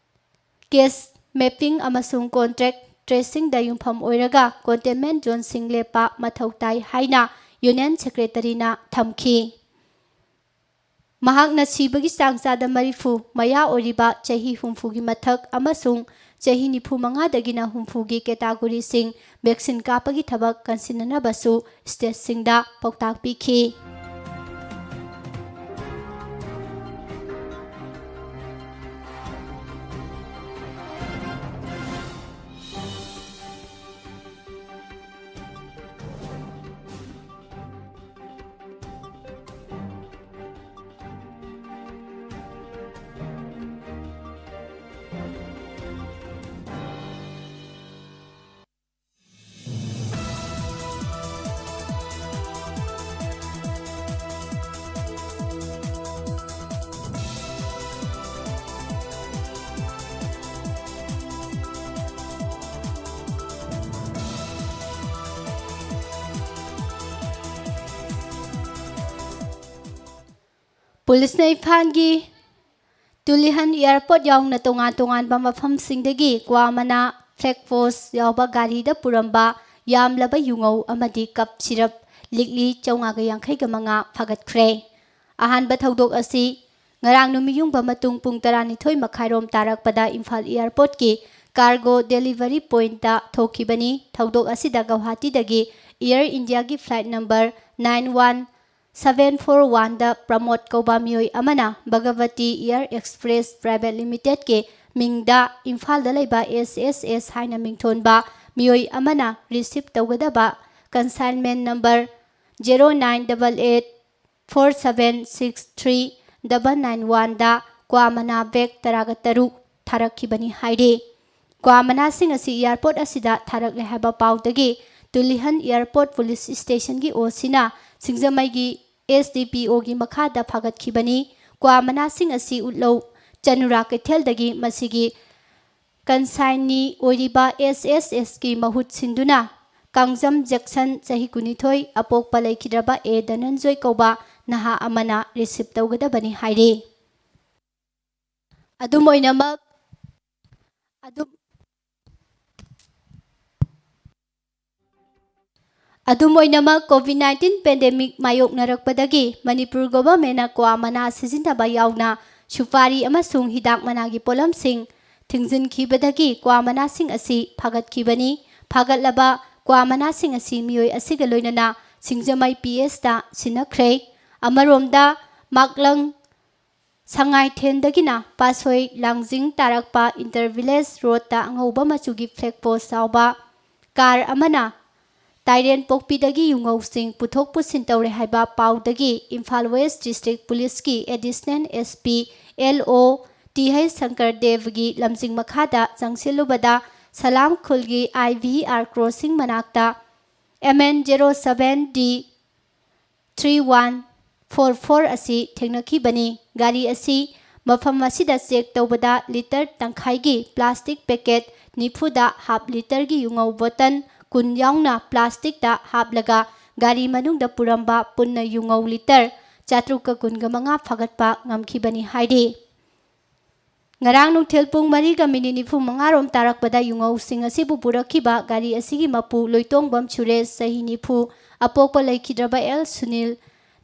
ꯀꯦꯁ ꯃꯦꯞꯄꯤꯡ ꯑꯃꯁꯨꯡ ꯀꯣꯟꯇꯦꯛ ꯇ꯭ꯔꯦꯁꯤꯡꯗ ꯌꯨꯝꯐꯝ ꯑꯣꯏꯔꯒ ꯀꯟꯇꯦꯟꯃꯦꯟꯠ ꯖꯣꯟꯁꯤꯡ ꯂꯦꯞꯄ ꯃꯊꯧ ꯇꯥꯏ ꯍꯥꯏꯅ ꯌꯨꯅꯤꯌꯟ ꯁꯦꯀ꯭ꯔꯦꯇꯔꯤꯅ ꯊꯝꯈꯤ꯫ ꯃꯍꯥꯛꯅ ꯁꯤꯕꯒꯤ ꯆꯥꯡ ꯆꯥꯗ ꯃꯔꯤꯐꯨ ꯃꯌꯥ ꯑꯣꯏꯔꯤꯕ ꯆꯍꯤ ꯍꯨꯝꯐꯨꯒꯤ ꯃꯊꯛ ꯑꯃꯁꯨꯡ ꯆꯍꯤ ꯅꯤꯐꯨ ꯃꯉꯥꯗꯒꯤꯅ ꯍꯨꯝꯐꯨꯒꯤ ꯀꯦꯇꯥꯒꯣꯔꯤꯁꯤꯡ ꯚꯦꯛꯁꯤꯟ ꯀꯥꯞꯄꯒꯤ ꯊꯕꯛ ꯀꯟꯁꯤꯟꯅꯅꯕꯁꯨ ꯁ꯭ꯇꯦꯠꯁꯤꯡꯗ ꯄꯥꯎꯇꯥꯛ ꯄꯤꯈꯤ꯫ ꯄꯨꯂꯤꯁꯅ ꯏꯝꯐꯥꯜꯒꯤ ꯇꯨꯂꯤꯍꯟ ꯑꯦꯌꯥꯔꯄꯣꯔꯠ ꯌꯥꯎꯅ ꯇꯣꯉꯥꯟ ꯇꯣꯉꯥꯟꯕ ꯃꯐꯝꯁꯤꯡꯗꯒꯤ ꯀ꯭ꯋꯥ ꯃꯅꯥ, ꯐ꯭ꯂꯦꯛ ꯄꯣꯁ ꯌꯥꯎꯕ ꯒꯥꯔꯤꯗ ꯄꯨꯔꯝꯕ ꯌꯥꯝꯂꯕ ꯌꯨꯉꯧ ꯑꯃꯗꯤ ꯀꯞ ꯁꯤꯔꯞ ꯂꯤꯛꯂꯤ ꯆꯥꯝꯃꯉꯥꯒ ꯌꯥꯡꯈꯩꯒ ꯃꯉꯥ ꯐꯥꯒꯠꯈ꯭ꯔꯦ꯫ ꯑꯍꯥꯟꯕ ꯊꯧꯗꯣꯛ ꯑꯁꯤ ꯉꯔꯥꯡ ꯅꯨꯃꯤꯠꯌꯨꯡꯕ ꯃꯇꯨꯡ ꯄꯨꯡ ꯇꯔꯥꯅꯤꯊꯣꯏ ꯃꯈꯥꯏꯔꯣꯝ ꯇꯥꯔꯛꯄꯗ ꯏꯝꯐꯥꯜ ꯑꯦꯌꯥꯔꯄꯣꯔꯠꯀꯤ ꯀꯥꯔꯒꯣ ꯗꯦꯂꯤꯚꯔꯤ ꯄꯣꯏꯟꯠꯇ ꯊꯣꯛꯈꯤꯕꯅꯤ꯫ ꯊꯧꯗꯣꯛ ꯑꯁꯤꯗ ꯒꯧꯍꯥꯇꯤꯗꯒꯤ ꯑꯦꯌꯔ ꯏꯟꯗꯤꯌꯥꯒꯤ flight number nine one seven four ꯋꯥꯟꯗ ꯄ꯭ꯔꯃꯣꯗ ꯀꯧꯕ ꯃꯤꯑꯣꯏ ꯑꯃꯅ ꯚꯒꯕꯇꯤ ꯑꯦꯌꯔ ꯑꯦꯛꯁꯄ꯭ꯔꯦꯁ ꯄ꯭ꯔꯥꯏꯚꯦꯠ ꯂꯤꯃꯤꯇꯦꯗꯀꯤ ꯃꯤꯡꯗ ꯏꯝꯐꯥꯜꯗ ꯂꯩꯕ ꯑꯦꯁ ꯑꯦꯁ ꯑꯦꯁ ꯍꯥꯏꯅ ꯃꯤꯡꯊꯣꯟꯕ ꯃꯤꯑꯣꯏ ꯑꯃꯅ ꯔꯤꯁꯤꯞ ꯇꯧꯒꯗꯕ consignment number zero nine double eight four seven six three double nine ꯋꯥꯟꯗ ꯀ꯭ꯋꯥ ꯃꯅꯥ ꯕꯦꯒ ꯇꯔꯥꯒ ꯇꯔꯨꯛ ꯊꯥꯔꯛꯈꯤꯕꯅꯤ ꯍꯥꯏꯔꯤ꯫ ꯀ꯭ꯋꯥ ꯃꯅꯥꯁꯤꯡ ꯑꯁꯤ ꯑꯦꯌꯥꯔꯄꯣꯔꯠ ꯑꯁꯤꯗ ꯊꯥꯔꯛꯂꯦ ꯍꯥꯏꯕ ꯄꯥꯎꯗꯒꯤ ꯇꯨꯂꯤꯍꯟ ꯑꯦꯌꯥꯔꯄꯣꯔꯠ ꯄꯨꯂꯤꯁ ꯁ꯭ꯇꯦꯁꯟꯒꯤ ꯑꯣꯁꯤꯅ ꯁꯤꯡꯖꯃꯩꯒꯤ ꯑꯦꯁ ꯗꯤ ꯄꯤ ꯑꯣꯒꯤ ꯃꯈꯥꯗ ꯐꯥꯒꯠꯈꯤꯕꯅꯤ꯫ ꯀ꯭ꯋꯥ ꯃꯅꯥꯁꯤꯡ ꯑꯁꯤ ꯎꯠꯂꯧ ꯆꯅꯨꯔꯥ ꯀꯩꯊꯦꯜꯗꯒꯤ ꯃꯁꯤꯒꯤ ꯀꯟꯁꯥꯏꯅꯤ ꯑꯣꯏꯔꯤꯕ ꯑꯦꯁ ꯑꯦꯁ ꯑꯦꯁꯀꯤ ꯃꯍꯨꯠ ꯁꯤꯟꯗꯨꯅ ꯀꯥꯡꯖꯝ ꯖꯦꯛꯁꯟ, ꯆꯍꯤ ꯀꯨꯟꯅꯤꯊꯣꯏ, ꯑꯄꯣꯛꯄ ꯂꯩꯈꯤꯗ꯭ꯔꯕ ꯑꯦ ꯙꯅꯟꯖꯣꯏ ꯀꯧꯕ ꯅꯍꯥ ꯑꯃꯅ ꯔꯤꯁꯤꯞ ꯇꯧꯒꯗꯕꯅꯤ ꯍꯥꯏꯔꯤ꯫ ꯑꯗꯨꯝ ꯑꯣꯏꯅꯃꯛ, ꯑꯗꯨꯝ, ꯑꯗꯨꯝ ꯑꯣꯏꯅꯃꯛ, ꯀꯣꯚꯤꯗ ꯅꯥꯏꯟꯇꯤꯟ ꯄꯦꯟꯗꯦꯃꯤꯛ ꯃꯥꯌꯣꯛꯅꯔꯛꯄꯗꯒꯤ ꯃꯅꯤꯄꯨꯔ ꯒꯣꯚꯔꯟꯃꯦꯟꯠꯅ ꯀ꯭ꯋꯥ ꯃꯅꯥ ꯁꯤꯖꯤꯟꯅꯕ ꯌꯥꯎꯅ ꯁꯨꯄꯥꯔꯤ ꯑꯃꯁꯨꯡ ꯍꯤꯗꯥꯛ ꯃꯅꯥꯒꯤ ꯄꯣꯠꯂꯝꯁꯤꯡ ꯊꯤꯡꯖꯤꯟꯈꯤꯕꯗꯒꯤ ꯀ꯭ꯋꯥ ꯃꯅꯥꯁꯤꯡ ꯑꯁꯤ ꯐꯥꯒꯠꯈꯤꯕꯅꯤ꯫ ꯐꯥꯒꯠꯂꯕ ꯀ꯭ꯋꯥ ꯃꯅꯥꯁꯤꯡ ꯑꯁꯤ ꯃꯤꯑꯣꯏ ꯑꯁꯤꯒ ꯂꯣꯏꯅꯅ ꯁꯤꯡꯖꯃꯩ ꯄꯤ ꯑꯦꯁꯇ ꯁꯤꯟꯅꯈ꯭ꯔꯦ꯫ ꯑꯃꯔꯣꯝꯗ, ꯃꯥꯛꯂꯪ ꯁꯉꯥꯏꯊꯦꯟꯗꯒꯤꯅ ꯄꯥꯠꯁꯣꯏ ꯂꯥꯡꯖꯤꯡ ꯇꯥꯔꯛꯄ ꯏꯟꯇꯔ ꯚꯤꯂꯦꯖ ꯔꯣꯗꯇ ꯑꯉꯧꯕ ꯃꯆꯨꯒꯤ ꯐ꯭ꯂꯦꯛ ꯄꯣꯁ ꯌꯥꯎꯕ ꯀꯥꯔ ꯑꯃꯅ ꯇꯥꯏꯔꯦꯟꯄꯣꯛꯄꯤꯗꯒꯤ ꯌꯨꯉꯧꯁꯤꯡ ꯄꯨꯊꯣꯛ ꯄꯨꯁꯤꯟ ꯇꯧꯔꯦ ꯍꯥꯏꯕ ꯄꯥꯎꯗꯒꯤ ꯏꯝꯐꯥꯜ ꯋꯦꯁ ꯗꯤꯁꯇ꯭ꯔꯤꯛ ꯄꯨꯂꯤꯁꯀꯤ additional S P L O T H Sankar ꯗꯦꯕꯒꯤ ꯂꯝꯖꯤꯡ ꯃꯈꯥꯗ ꯆꯪꯁꯤꯜꯂꯨꯕꯗ ꯁꯂꯥꯝ ꯈꯨꯜꯒꯤ ꯑꯥꯏ ꯚꯤ ꯑꯥꯔ ꯀ꯭ꯔꯣꯁꯤꯡ ꯃꯅꯥꯛꯇ M N zero seven D three one four four ꯑꯁꯤ ꯊꯦꯡꯅꯈꯤꯕꯅꯤ꯫ ꯒꯥꯔꯤ ꯑꯁꯤ ꯃꯐꯝ ꯑꯁꯤꯗ ꯆꯦꯛ ꯇꯧꯕꯗ ꯂꯤꯇꯔ ꯇꯪꯈꯥꯏꯒꯤ ꯄ꯭ꯂꯥꯁꯇꯤꯛ ꯄꯦꯀꯦꯠ ꯅꯤꯐꯨꯗ ꯍꯥꯞ ꯂꯤꯇꯔꯒꯤ ꯌꯨꯉꯧ ꯕꯣꯇꯜ ꯀꯨꯟ ꯌꯥꯎꯅ ꯄ꯭ꯂꯥꯁꯇꯤꯛꯇ ꯍꯥꯞꯂꯒ ꯒꯥꯔꯤ ꯃꯅꯨꯡꯗ ꯄꯨꯔꯝꯕ ꯄꯨꯟꯅ ꯌꯨꯉꯧ ꯂꯤꯇꯔ ꯆꯥꯇ꯭ꯔꯨꯛꯀ ꯀꯨꯟꯒ ꯃꯉꯥ ꯐꯥꯒꯠꯄ ꯉꯝꯈꯤꯕꯅꯤ ꯍꯥꯏꯔꯤ꯫ ꯉꯔꯥꯡ ꯅꯨꯡꯊꯤꯜ ꯄꯨꯡ ꯃꯔꯤꯒ ꯃꯤꯅꯤꯠ ꯅꯤꯐꯨ ꯃꯉꯥ ꯔꯣꯝ ꯇꯥꯔꯛꯄꯗ ꯌꯨꯉꯧꯁꯤꯡ ꯑꯁꯤꯕꯨ ꯄꯨꯔꯛꯈꯤꯕ ꯒꯥꯔꯤ ꯑꯁꯤꯒꯤ ꯃꯄꯨ ꯂꯣꯏꯇꯣꯡꯕꯝ ꯁꯨꯔꯦꯁ, ꯆꯍꯤ ꯅꯤꯐꯨ, ꯑꯄꯣꯛꯄ ꯂꯩꯈꯤꯗ꯭ꯔꯕ ꯑꯦꯜ ꯁꯨꯅꯤꯜ,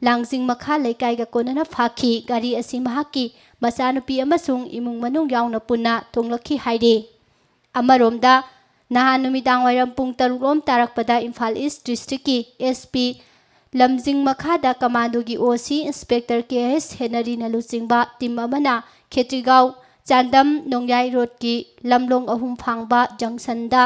ꯂꯥꯡꯖꯤꯡ ꯃꯈꯥ ꯂꯩꯀꯥꯏꯒ ꯀꯣꯟꯅꯅ ꯐꯥꯈꯤ꯫ ꯒꯥꯔꯤ ꯑꯁꯤ ꯃꯍꯥꯛꯀꯤ ꯃꯆꯥꯅꯨꯄꯤ ꯑꯃꯁꯨꯡ ꯏꯃꯨꯡ ꯃꯅꯨꯡ ꯌꯥꯎꯅ ꯄꯨꯟꯅ ꯇꯣꯡꯂꯛꯈꯤ ꯍꯥꯏꯔꯤ꯫ ꯑꯃꯔꯣꯝꯗ, ꯅꯍꯥꯟ ꯅꯨꯃꯤꯗꯥꯡ ꯋꯥꯏꯔꯝ ꯄꯨꯡ ꯇꯔꯨꯛ ꯂꯣꯝ ꯇꯥꯔꯛꯄꯗ ꯏꯝꯐꯥꯜ ꯏꯁ ꯗꯤꯁꯇ꯭ꯔꯤꯛꯀꯤ ꯑꯦꯁ ꯄꯤ ꯂꯝꯖꯤꯡ ꯃꯈꯥꯗ ꯀꯃꯥꯟꯗꯣꯒꯤ ꯑꯣ ꯁꯤ ꯏꯟꯁꯄꯦꯛꯇꯔ ꯀꯦ ꯑꯦꯁ ꯍꯦꯅꯔꯤꯅ ꯂꯨꯆꯤꯡꯕ ꯇꯤꯝ ꯑꯃꯅ ꯈꯦꯇ꯭ꯔꯤꯒꯥꯎ ꯆꯥꯟꯗꯝ ꯅꯣꯡꯌꯥꯏ ꯔꯣꯗꯀꯤ ꯂꯝꯂꯣꯡ ꯑꯍꯨꯝ ꯐꯥꯡꯕ ꯖꯪꯁꯟꯗ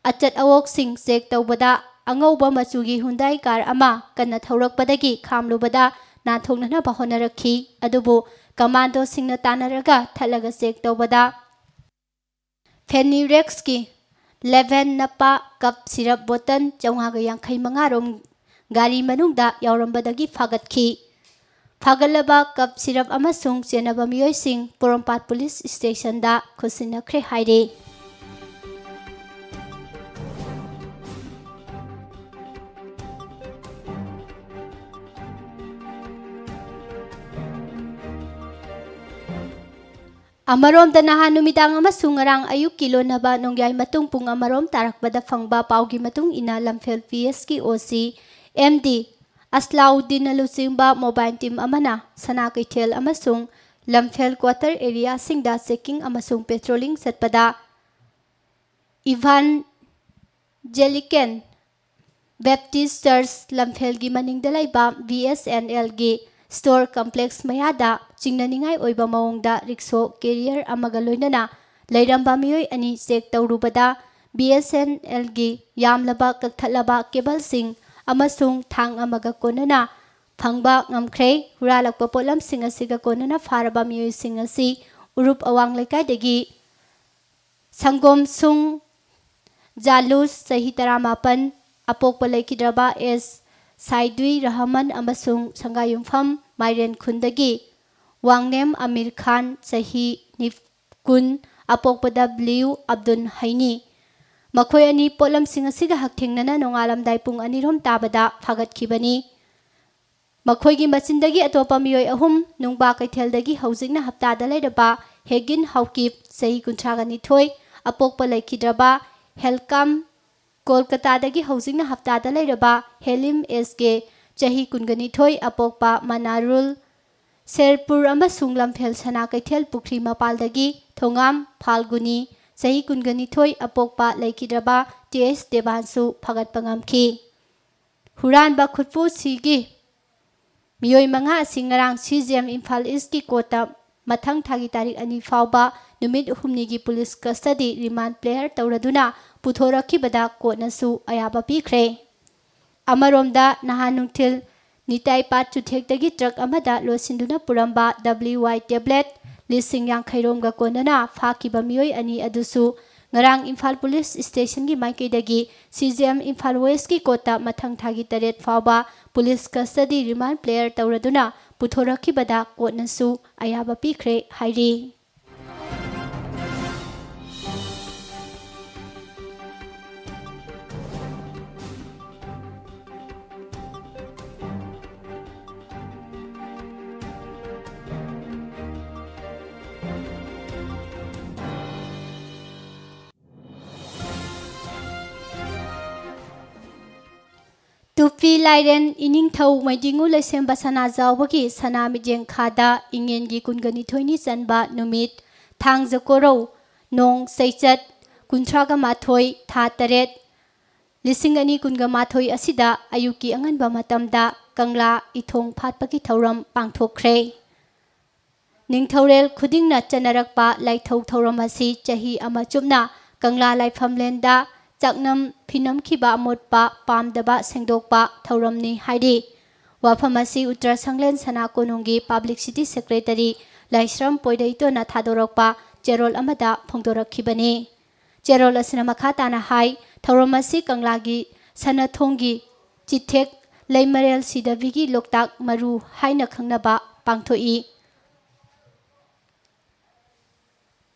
ꯑꯆꯠ ꯑꯋꯣꯛꯁꯤꯡ ꯆꯦꯛ ꯇꯧꯕꯗ ꯑꯉꯧꯕ ꯃꯆꯨꯒꯤ ꯍꯨꯟꯗꯥꯏ ꯀꯥꯔ ꯑꯃ ꯀꯟꯅ ꯊꯧꯔꯛꯄꯗꯒꯤ ꯈꯥꯝꯂꯨꯕꯗ ꯅꯥꯟꯊꯣꯛꯅꯅꯕ ꯍꯣꯠꯅꯔꯛꯈꯤ꯫ ꯑꯗꯨꯕꯨ ꯀꯃꯥꯟꯗꯣꯁꯤꯡꯅ ꯇꯥꯟꯅꯔꯒ ꯊꯠꯂꯒ ꯆꯦꯛ ꯇꯧꯕꯗ ꯐꯦꯅꯤꯔꯦꯛꯁꯀꯤ ꯂꯦꯚꯦꯟ ꯅꯞꯄ ꯀꯞ ꯁꯤꯔꯞ ꯕꯣꯇꯜ ꯆꯥꯝꯃꯉꯥꯒ ꯌꯥꯡꯈꯩ ꯃꯉꯥ ꯔꯣꯝ ꯒꯥꯔꯤ ꯃꯅꯨꯡꯗ ꯌꯥꯎꯔꯝꯕꯗꯒꯤ ꯐꯥꯒꯠꯈꯤ꯫ ꯐꯥꯒꯠꯂꯕ ꯀꯞ ꯁꯤꯔꯞ ꯑꯃꯁꯨꯡ ꯆꯦꯟꯅꯕ ꯃꯤꯑꯣꯏꯁꯤꯡ ꯄꯣꯔꯣꯝꯄꯥꯠ ꯄꯨꯂꯤꯁ ꯁ꯭ꯇꯦꯁꯟꯗ ꯈꯨꯠꯁꯤꯟꯅꯈ꯭ꯔꯦ ꯍꯥꯏꯔꯤ꯫ ꯑꯃꯔꯣꯝꯗ, ꯅꯍꯥꯟ ꯅꯨꯃꯤꯗꯥꯡ ꯑꯃꯁꯨꯡ ꯉꯔꯥꯡ ꯑꯌꯨꯛꯀꯤ ꯂꯣꯟꯅꯕ ꯅꯣꯡꯌꯥꯏ ꯃꯇꯨꯡ ꯄꯨꯡ ꯑꯃꯔꯣꯝ ꯇꯥꯔꯛꯄꯗ ꯐꯪꯕ ꯄꯥꯎꯒꯤ ꯃꯇꯨꯡ ꯏꯟꯅ, ꯂꯝꯐꯦꯜ ꯄꯤ ꯑꯦꯁꯀꯤ ꯑꯣ ꯁꯤ ꯑꯦꯝ ꯗꯤ ꯑꯁꯂꯥꯎꯗꯤꯟꯅ ꯂꯨꯆꯤꯡꯕ ꯃꯣꯕꯥꯏꯜ ꯇꯤꯝ ꯑꯃꯅ ꯁꯅꯥ ꯀꯩꯊꯦꯜ ꯑꯃꯁꯨꯡ ꯂꯝꯐꯦꯜ ꯀ꯭ꯋꯥꯇꯔ ꯑꯦꯔꯤꯌꯥꯁꯤꯡꯗ ꯆꯦꯀꯤꯡ ꯑꯃꯁꯨꯡ ꯄꯦꯇ꯭ꯔꯣꯂꯤꯡ ꯆꯠꯄꯗ, ꯏꯚꯥꯟꯖꯦꯂꯤꯀꯦꯟ ꯕꯦꯞꯇꯤꯁ ꯆꯔꯆ ꯂꯝꯐꯦꯜꯒꯤ ꯃꯅꯤꯡꯗ ꯂꯩꯕ ꯕꯤ ꯑꯦꯁ ꯑꯦꯟ ꯑꯦꯜꯒꯤ ꯁ꯭ꯇꯣꯔ ꯀꯝꯄ꯭ꯂꯦꯛꯁ ꯃꯌꯥꯗ ꯆꯤꯡꯅꯅꯤꯡꯉꯥꯏ ꯑꯣꯏꯕ ꯃꯑꯣꯡꯗ ꯔꯤꯛꯁꯣ ꯀꯦꯔꯤꯌꯔ ꯑꯃꯒ ꯂꯣꯏꯅꯅ ꯂꯩꯔꯝꯕ ꯃꯤꯑꯣꯏ ꯑꯅꯤ ꯆꯦꯛ ꯇꯧꯔꯨꯕꯗ, ꯕꯤ ꯑꯦꯁ ꯑꯦꯟ ꯑꯦꯜꯒꯤ ꯌꯥꯝꯂꯕ ꯀꯛꯊꯠꯂꯕ ꯀꯦꯕꯜꯁꯤꯡ ꯑꯃꯁꯨꯡ ꯊꯥꯡ ꯑꯃꯒ ꯀꯣꯟꯅꯅ ꯐꯪꯕ ꯉꯝꯈ꯭ꯔꯦ꯫ ꯍꯨꯔꯥꯜꯂꯛꯄ ꯄꯣꯠꯂꯝꯁꯤꯡ ꯑꯁꯤꯒ ꯀꯣꯟꯅꯅ ꯐꯥꯔꯕ ꯃꯤꯑꯣꯏꯁꯤꯡ ꯑꯁꯤ ꯎꯔꯨꯞ ꯑꯋꯥꯡ ꯂꯩꯀꯥꯏꯗꯒꯤ ꯁꯪꯒꯣꯝꯁꯨꯡ ꯖꯥꯂꯨꯁ, ꯆꯍꯤ ꯇꯔꯥꯃꯥꯄꯟ, ꯑꯄꯣꯛꯄ ꯂꯩꯈꯤꯗ꯭ꯔꯕ ꯑꯦꯁ ꯁꯥꯏꯗꯨꯏ ꯔꯍꯃꯟ ꯑꯃꯁꯨꯡ ꯁꯪꯒꯥꯌꯨꯝꯐꯝ ꯃꯥꯏꯔꯦꯟ ꯈꯨꯟꯗꯒꯤ ꯋꯥꯡꯅꯦꯝ ꯑꯃꯤꯔ ꯈꯥꯟ, ꯆꯍꯤ ꯅꯤꯐ-, ꯀꯨꯟ, ꯑꯄꯣꯛꯄ ꯗꯕ꯭ꯂꯤꯎ ꯑꯕꯗꯨꯜ ꯍꯩꯅꯤ꯫ ꯃꯈꯣꯏ ꯑꯅꯤ ꯄꯣꯠꯂꯝꯁꯤꯡ ꯑꯁꯤꯒ ꯍꯛꯊꯦꯡꯅꯅ ꯅꯣꯡꯉꯥꯜꯂꯝꯗꯥꯏ ꯄꯨꯡ ꯑꯅꯤꯔꯣꯝ ꯇꯥꯕꯗ ꯐꯥꯒꯠꯈꯤꯕꯅꯤ꯫ ꯃꯈꯣꯏꯒꯤ ꯃꯆꯤꯟꯗꯒꯤ ꯑꯇꯣꯞꯄ ꯃꯤꯑꯣꯏ ꯑꯍꯨꯝ ꯅꯨꯡꯕꯥ ꯀꯩꯊꯦꯜꯗꯒꯤ ꯍꯧꯖꯤꯛꯅ ꯍꯞꯇꯥꯗ ꯂꯩꯔꯕ ꯍꯦꯒꯤꯟ ꯍꯥꯎꯀꯤꯞ, ꯆꯍꯤ ꯀꯨꯟꯊ꯭ꯔꯥꯒ ꯅꯤꯊꯣꯏ, ꯑꯄꯣꯛꯄ ꯂꯩꯈꯤꯗ꯭ꯔꯕ ꯍꯦꯜꯀꯥꯝ, ꯀꯣꯜꯀꯇꯥꯗꯒꯤ ꯍꯧꯖꯤꯛꯅ ꯍꯞꯇꯥꯗ ꯂꯩꯔꯕ ꯍꯦꯂꯤꯝ ꯑꯦꯁ ꯀꯦ, ꯆꯍꯤ ꯀꯨꯟꯒ ꯅꯤꯊꯣꯏ, ꯑꯄꯣꯛꯄ ꯃꯅꯥꯔꯨꯜ, ꯁꯦꯔꯄꯨꯔ ꯑꯃꯁꯨꯡ ꯂꯝꯐꯦꯜ ꯁꯅꯥ ꯀꯩꯊꯦꯜ ꯄꯨꯈ꯭ꯔꯤ ꯃꯄꯥꯜꯗꯒꯤ ꯊꯣꯉꯥꯝ ꯐꯥꯜꯒꯨꯅꯤ, ꯆꯍꯤ ꯀꯨꯟꯒ ꯅꯤꯊꯣꯏ, ꯑꯄꯣꯛꯄ ꯂꯩꯈꯤꯗ꯭ꯔꯕ ꯇꯤ ꯑꯦꯁ ꯗꯦꯕꯥꯟꯁꯨ ꯐꯒꯠꯄ ꯉꯝꯈꯤ꯫ ꯍꯨꯔꯥꯟꯕ ꯈꯨꯠꯄꯨꯁꯤꯒꯤ ꯃꯤꯑꯣꯏ ꯃꯉꯥ ꯑꯁꯤ ꯉꯔꯥꯡ ꯁꯤ ꯖꯤ ꯑꯦꯝ ꯏꯝꯐꯥꯜ ꯏꯁꯀꯤ ꯀꯣꯔꯠꯇ ꯃꯊꯪ ꯊꯥꯒꯤ ꯇꯥꯔꯤꯛ ꯑꯅꯤ ꯐꯥꯎꯕ ꯅꯨꯃꯤꯠ ꯍꯨꯝꯅꯤꯒꯤ ꯄꯨꯂꯤꯁ ꯀꯁꯇꯗꯤ ꯔꯤꯃꯥꯟ ꯄ꯭ꯂꯦꯌꯔ ꯇꯧꯔꯗꯨꯅ ꯄꯨꯊꯣꯔꯛꯈꯤꯕꯗ ꯀꯣꯔꯠꯅꯁꯨ ꯑꯌꯥꯕ ꯄꯤꯈ꯭ꯔꯦ꯫ ꯑꯃꯔꯣꯝꯗ, ꯅꯍꯥꯟ ꯅꯨꯡꯊꯤꯜ ꯅꯤꯇꯥꯏ ꯄꯥꯠ ꯆꯨꯊꯦꯛꯇꯒꯤ ꯇ꯭ꯔꯛ ꯑꯃꯗ ꯂꯣꯠꯁꯤꯟꯗꯨꯅ ꯄꯨꯔꯝꯕ ꯗꯕ꯭ꯂꯤꯌꯨ ꯋꯥꯏ ꯇꯦꯕ꯭ꯂꯦꯠ ꯂꯤꯁꯤꯡ ꯌꯥꯡꯈꯩ ꯔꯣꯝꯒ ꯀꯣꯟꯅꯅ ꯐꯥꯈꯤꯕ ꯃꯤꯑꯣꯏ ꯑꯅꯤ ꯑꯗꯨꯁꯨ ꯉꯔꯥꯡ ꯏꯝꯐꯥꯜ ꯄꯨꯂꯤꯁ ꯁ꯭ꯇꯦꯁꯟꯒꯤ ꯃꯥꯏꯀꯩꯗꯒꯤ ꯁꯤ ꯖꯤ ꯑꯦꯝ ꯏꯝꯐꯥꯜ ꯋꯦꯁꯀꯤ ꯀꯣꯔꯠꯇ ꯃꯊꯪ ꯊꯥꯒꯤ ꯇꯔꯦꯠ ꯐꯥꯎꯕ ꯄꯨꯂꯤꯁ ꯀꯁꯇꯗꯤ ꯔꯤꯃꯥꯟ ꯄ꯭ꯂꯦꯌꯔ ꯇꯧꯔꯗꯨꯅ ꯄꯨꯊꯣꯔꯛꯈꯤꯕꯗ ꯀꯣꯔꯠꯅꯁꯨ ꯑꯌꯥꯕ ꯄꯤꯈ꯭ꯔꯦ ꯍꯥꯏꯔꯤ꯫ ꯇꯨꯄꯤ ꯂꯥꯏꯔꯦꯟ ꯏꯅꯤꯡꯊꯧ ꯃꯩꯗꯤꯡꯉꯨ ꯂꯩꯁꯦꯝꯕ ꯁꯅꯥꯖꯥꯎꯕꯒꯤ ꯁꯅꯥ ꯃꯤꯠꯌꯦꯡ ꯈꯥꯗ ꯏꯉꯦꯟꯒꯤ ꯀꯨꯟꯒ ꯅꯤꯊꯣꯏꯅꯤ ꯆꯟꯕ ꯅꯨꯃꯤꯠ, ꯊꯥꯡꯖ ꯀꯣꯔꯧ, ꯅꯣꯡ ꯆꯩꯆꯠ, ꯀꯨꯟꯊ꯭ꯔꯥꯒ ꯃꯥꯊꯣꯏ, ꯊꯥ ꯇꯔꯦꯠ, ꯂꯤꯁꯤꯡ ꯑꯅꯤ ꯀꯨꯟꯒ ꯃꯥꯊꯣꯏ ꯑꯁꯤꯗ ꯑꯌꯨꯛꯀꯤ ꯑꯉꯟꯕ ꯃꯇꯝꯗ ꯀꯪꯂꯥ ꯏꯊꯣꯡ ꯐꯥꯠꯄꯒꯤ ꯊꯧꯔꯝ ꯄꯥꯡꯊꯣꯛꯈ꯭ꯔꯦ꯫ ꯅꯤꯡꯊꯧꯔꯦꯜ ꯈꯨꯗꯤꯡꯅ ꯆꯠꯅꯔꯛꯄ ꯂꯥꯏꯊꯧ ꯊꯧꯔꯝ ꯑꯁꯤ ꯆꯍꯤ ꯑꯃ ꯆꯨꯞꯅ ꯀꯪꯂꯥ ꯂꯥꯏꯐꯝꯂꯦꯟꯗ ꯆꯥꯛꯅꯝ ꯐꯤꯅꯝꯈꯤꯕ ꯑꯃꯣꯠꯄ ꯄꯥꯝꯗꯕ ꯁꯦꯡꯗꯣꯛꯄ ꯊꯧꯔꯝꯅꯤ ꯍꯥꯏꯔꯤ꯫ ꯋꯥꯐꯝ ꯑꯁꯤ ꯎꯠꯇ꯭ꯔ ꯁꯪꯂꯦꯟ ꯁꯅꯥ ꯀꯣꯅꯨꯡꯒꯤ ꯄꯕ꯭ꯂꯤꯛꯁꯤꯇꯤ ꯁꯦꯀ꯭ꯔꯦꯇꯔꯤ ꯂꯥꯏꯁ꯭ꯔꯝ ꯄꯣꯏꯔꯩꯇꯣꯟꯅ ꯊꯥꯗꯣꯔꯛꯄ ꯆꯦꯔꯣꯜ ꯑꯃꯗ ꯐꯣꯡꯗꯣꯔꯛꯈꯤꯕꯅꯤ꯫ ꯆꯦꯔꯣꯜ ꯑꯁꯤꯅ ꯃꯈꯥ ꯇꯥꯅ ꯍꯥꯏ, ꯊꯧꯔꯝ ꯑꯁꯤ ꯀꯪꯂꯥꯒꯤ ꯁꯅꯥꯊꯣꯡꯒꯤ ꯆꯤꯊꯦꯛ ꯂꯩꯃꯔꯦꯜ ꯁꯤꯗꯕꯤꯒꯤ ꯂꯣꯛꯇꯥꯛ ꯃꯔꯨ ꯍꯥꯏꯅ ꯈꯪꯅꯕ ꯄꯥꯡꯊꯣꯛꯏ꯫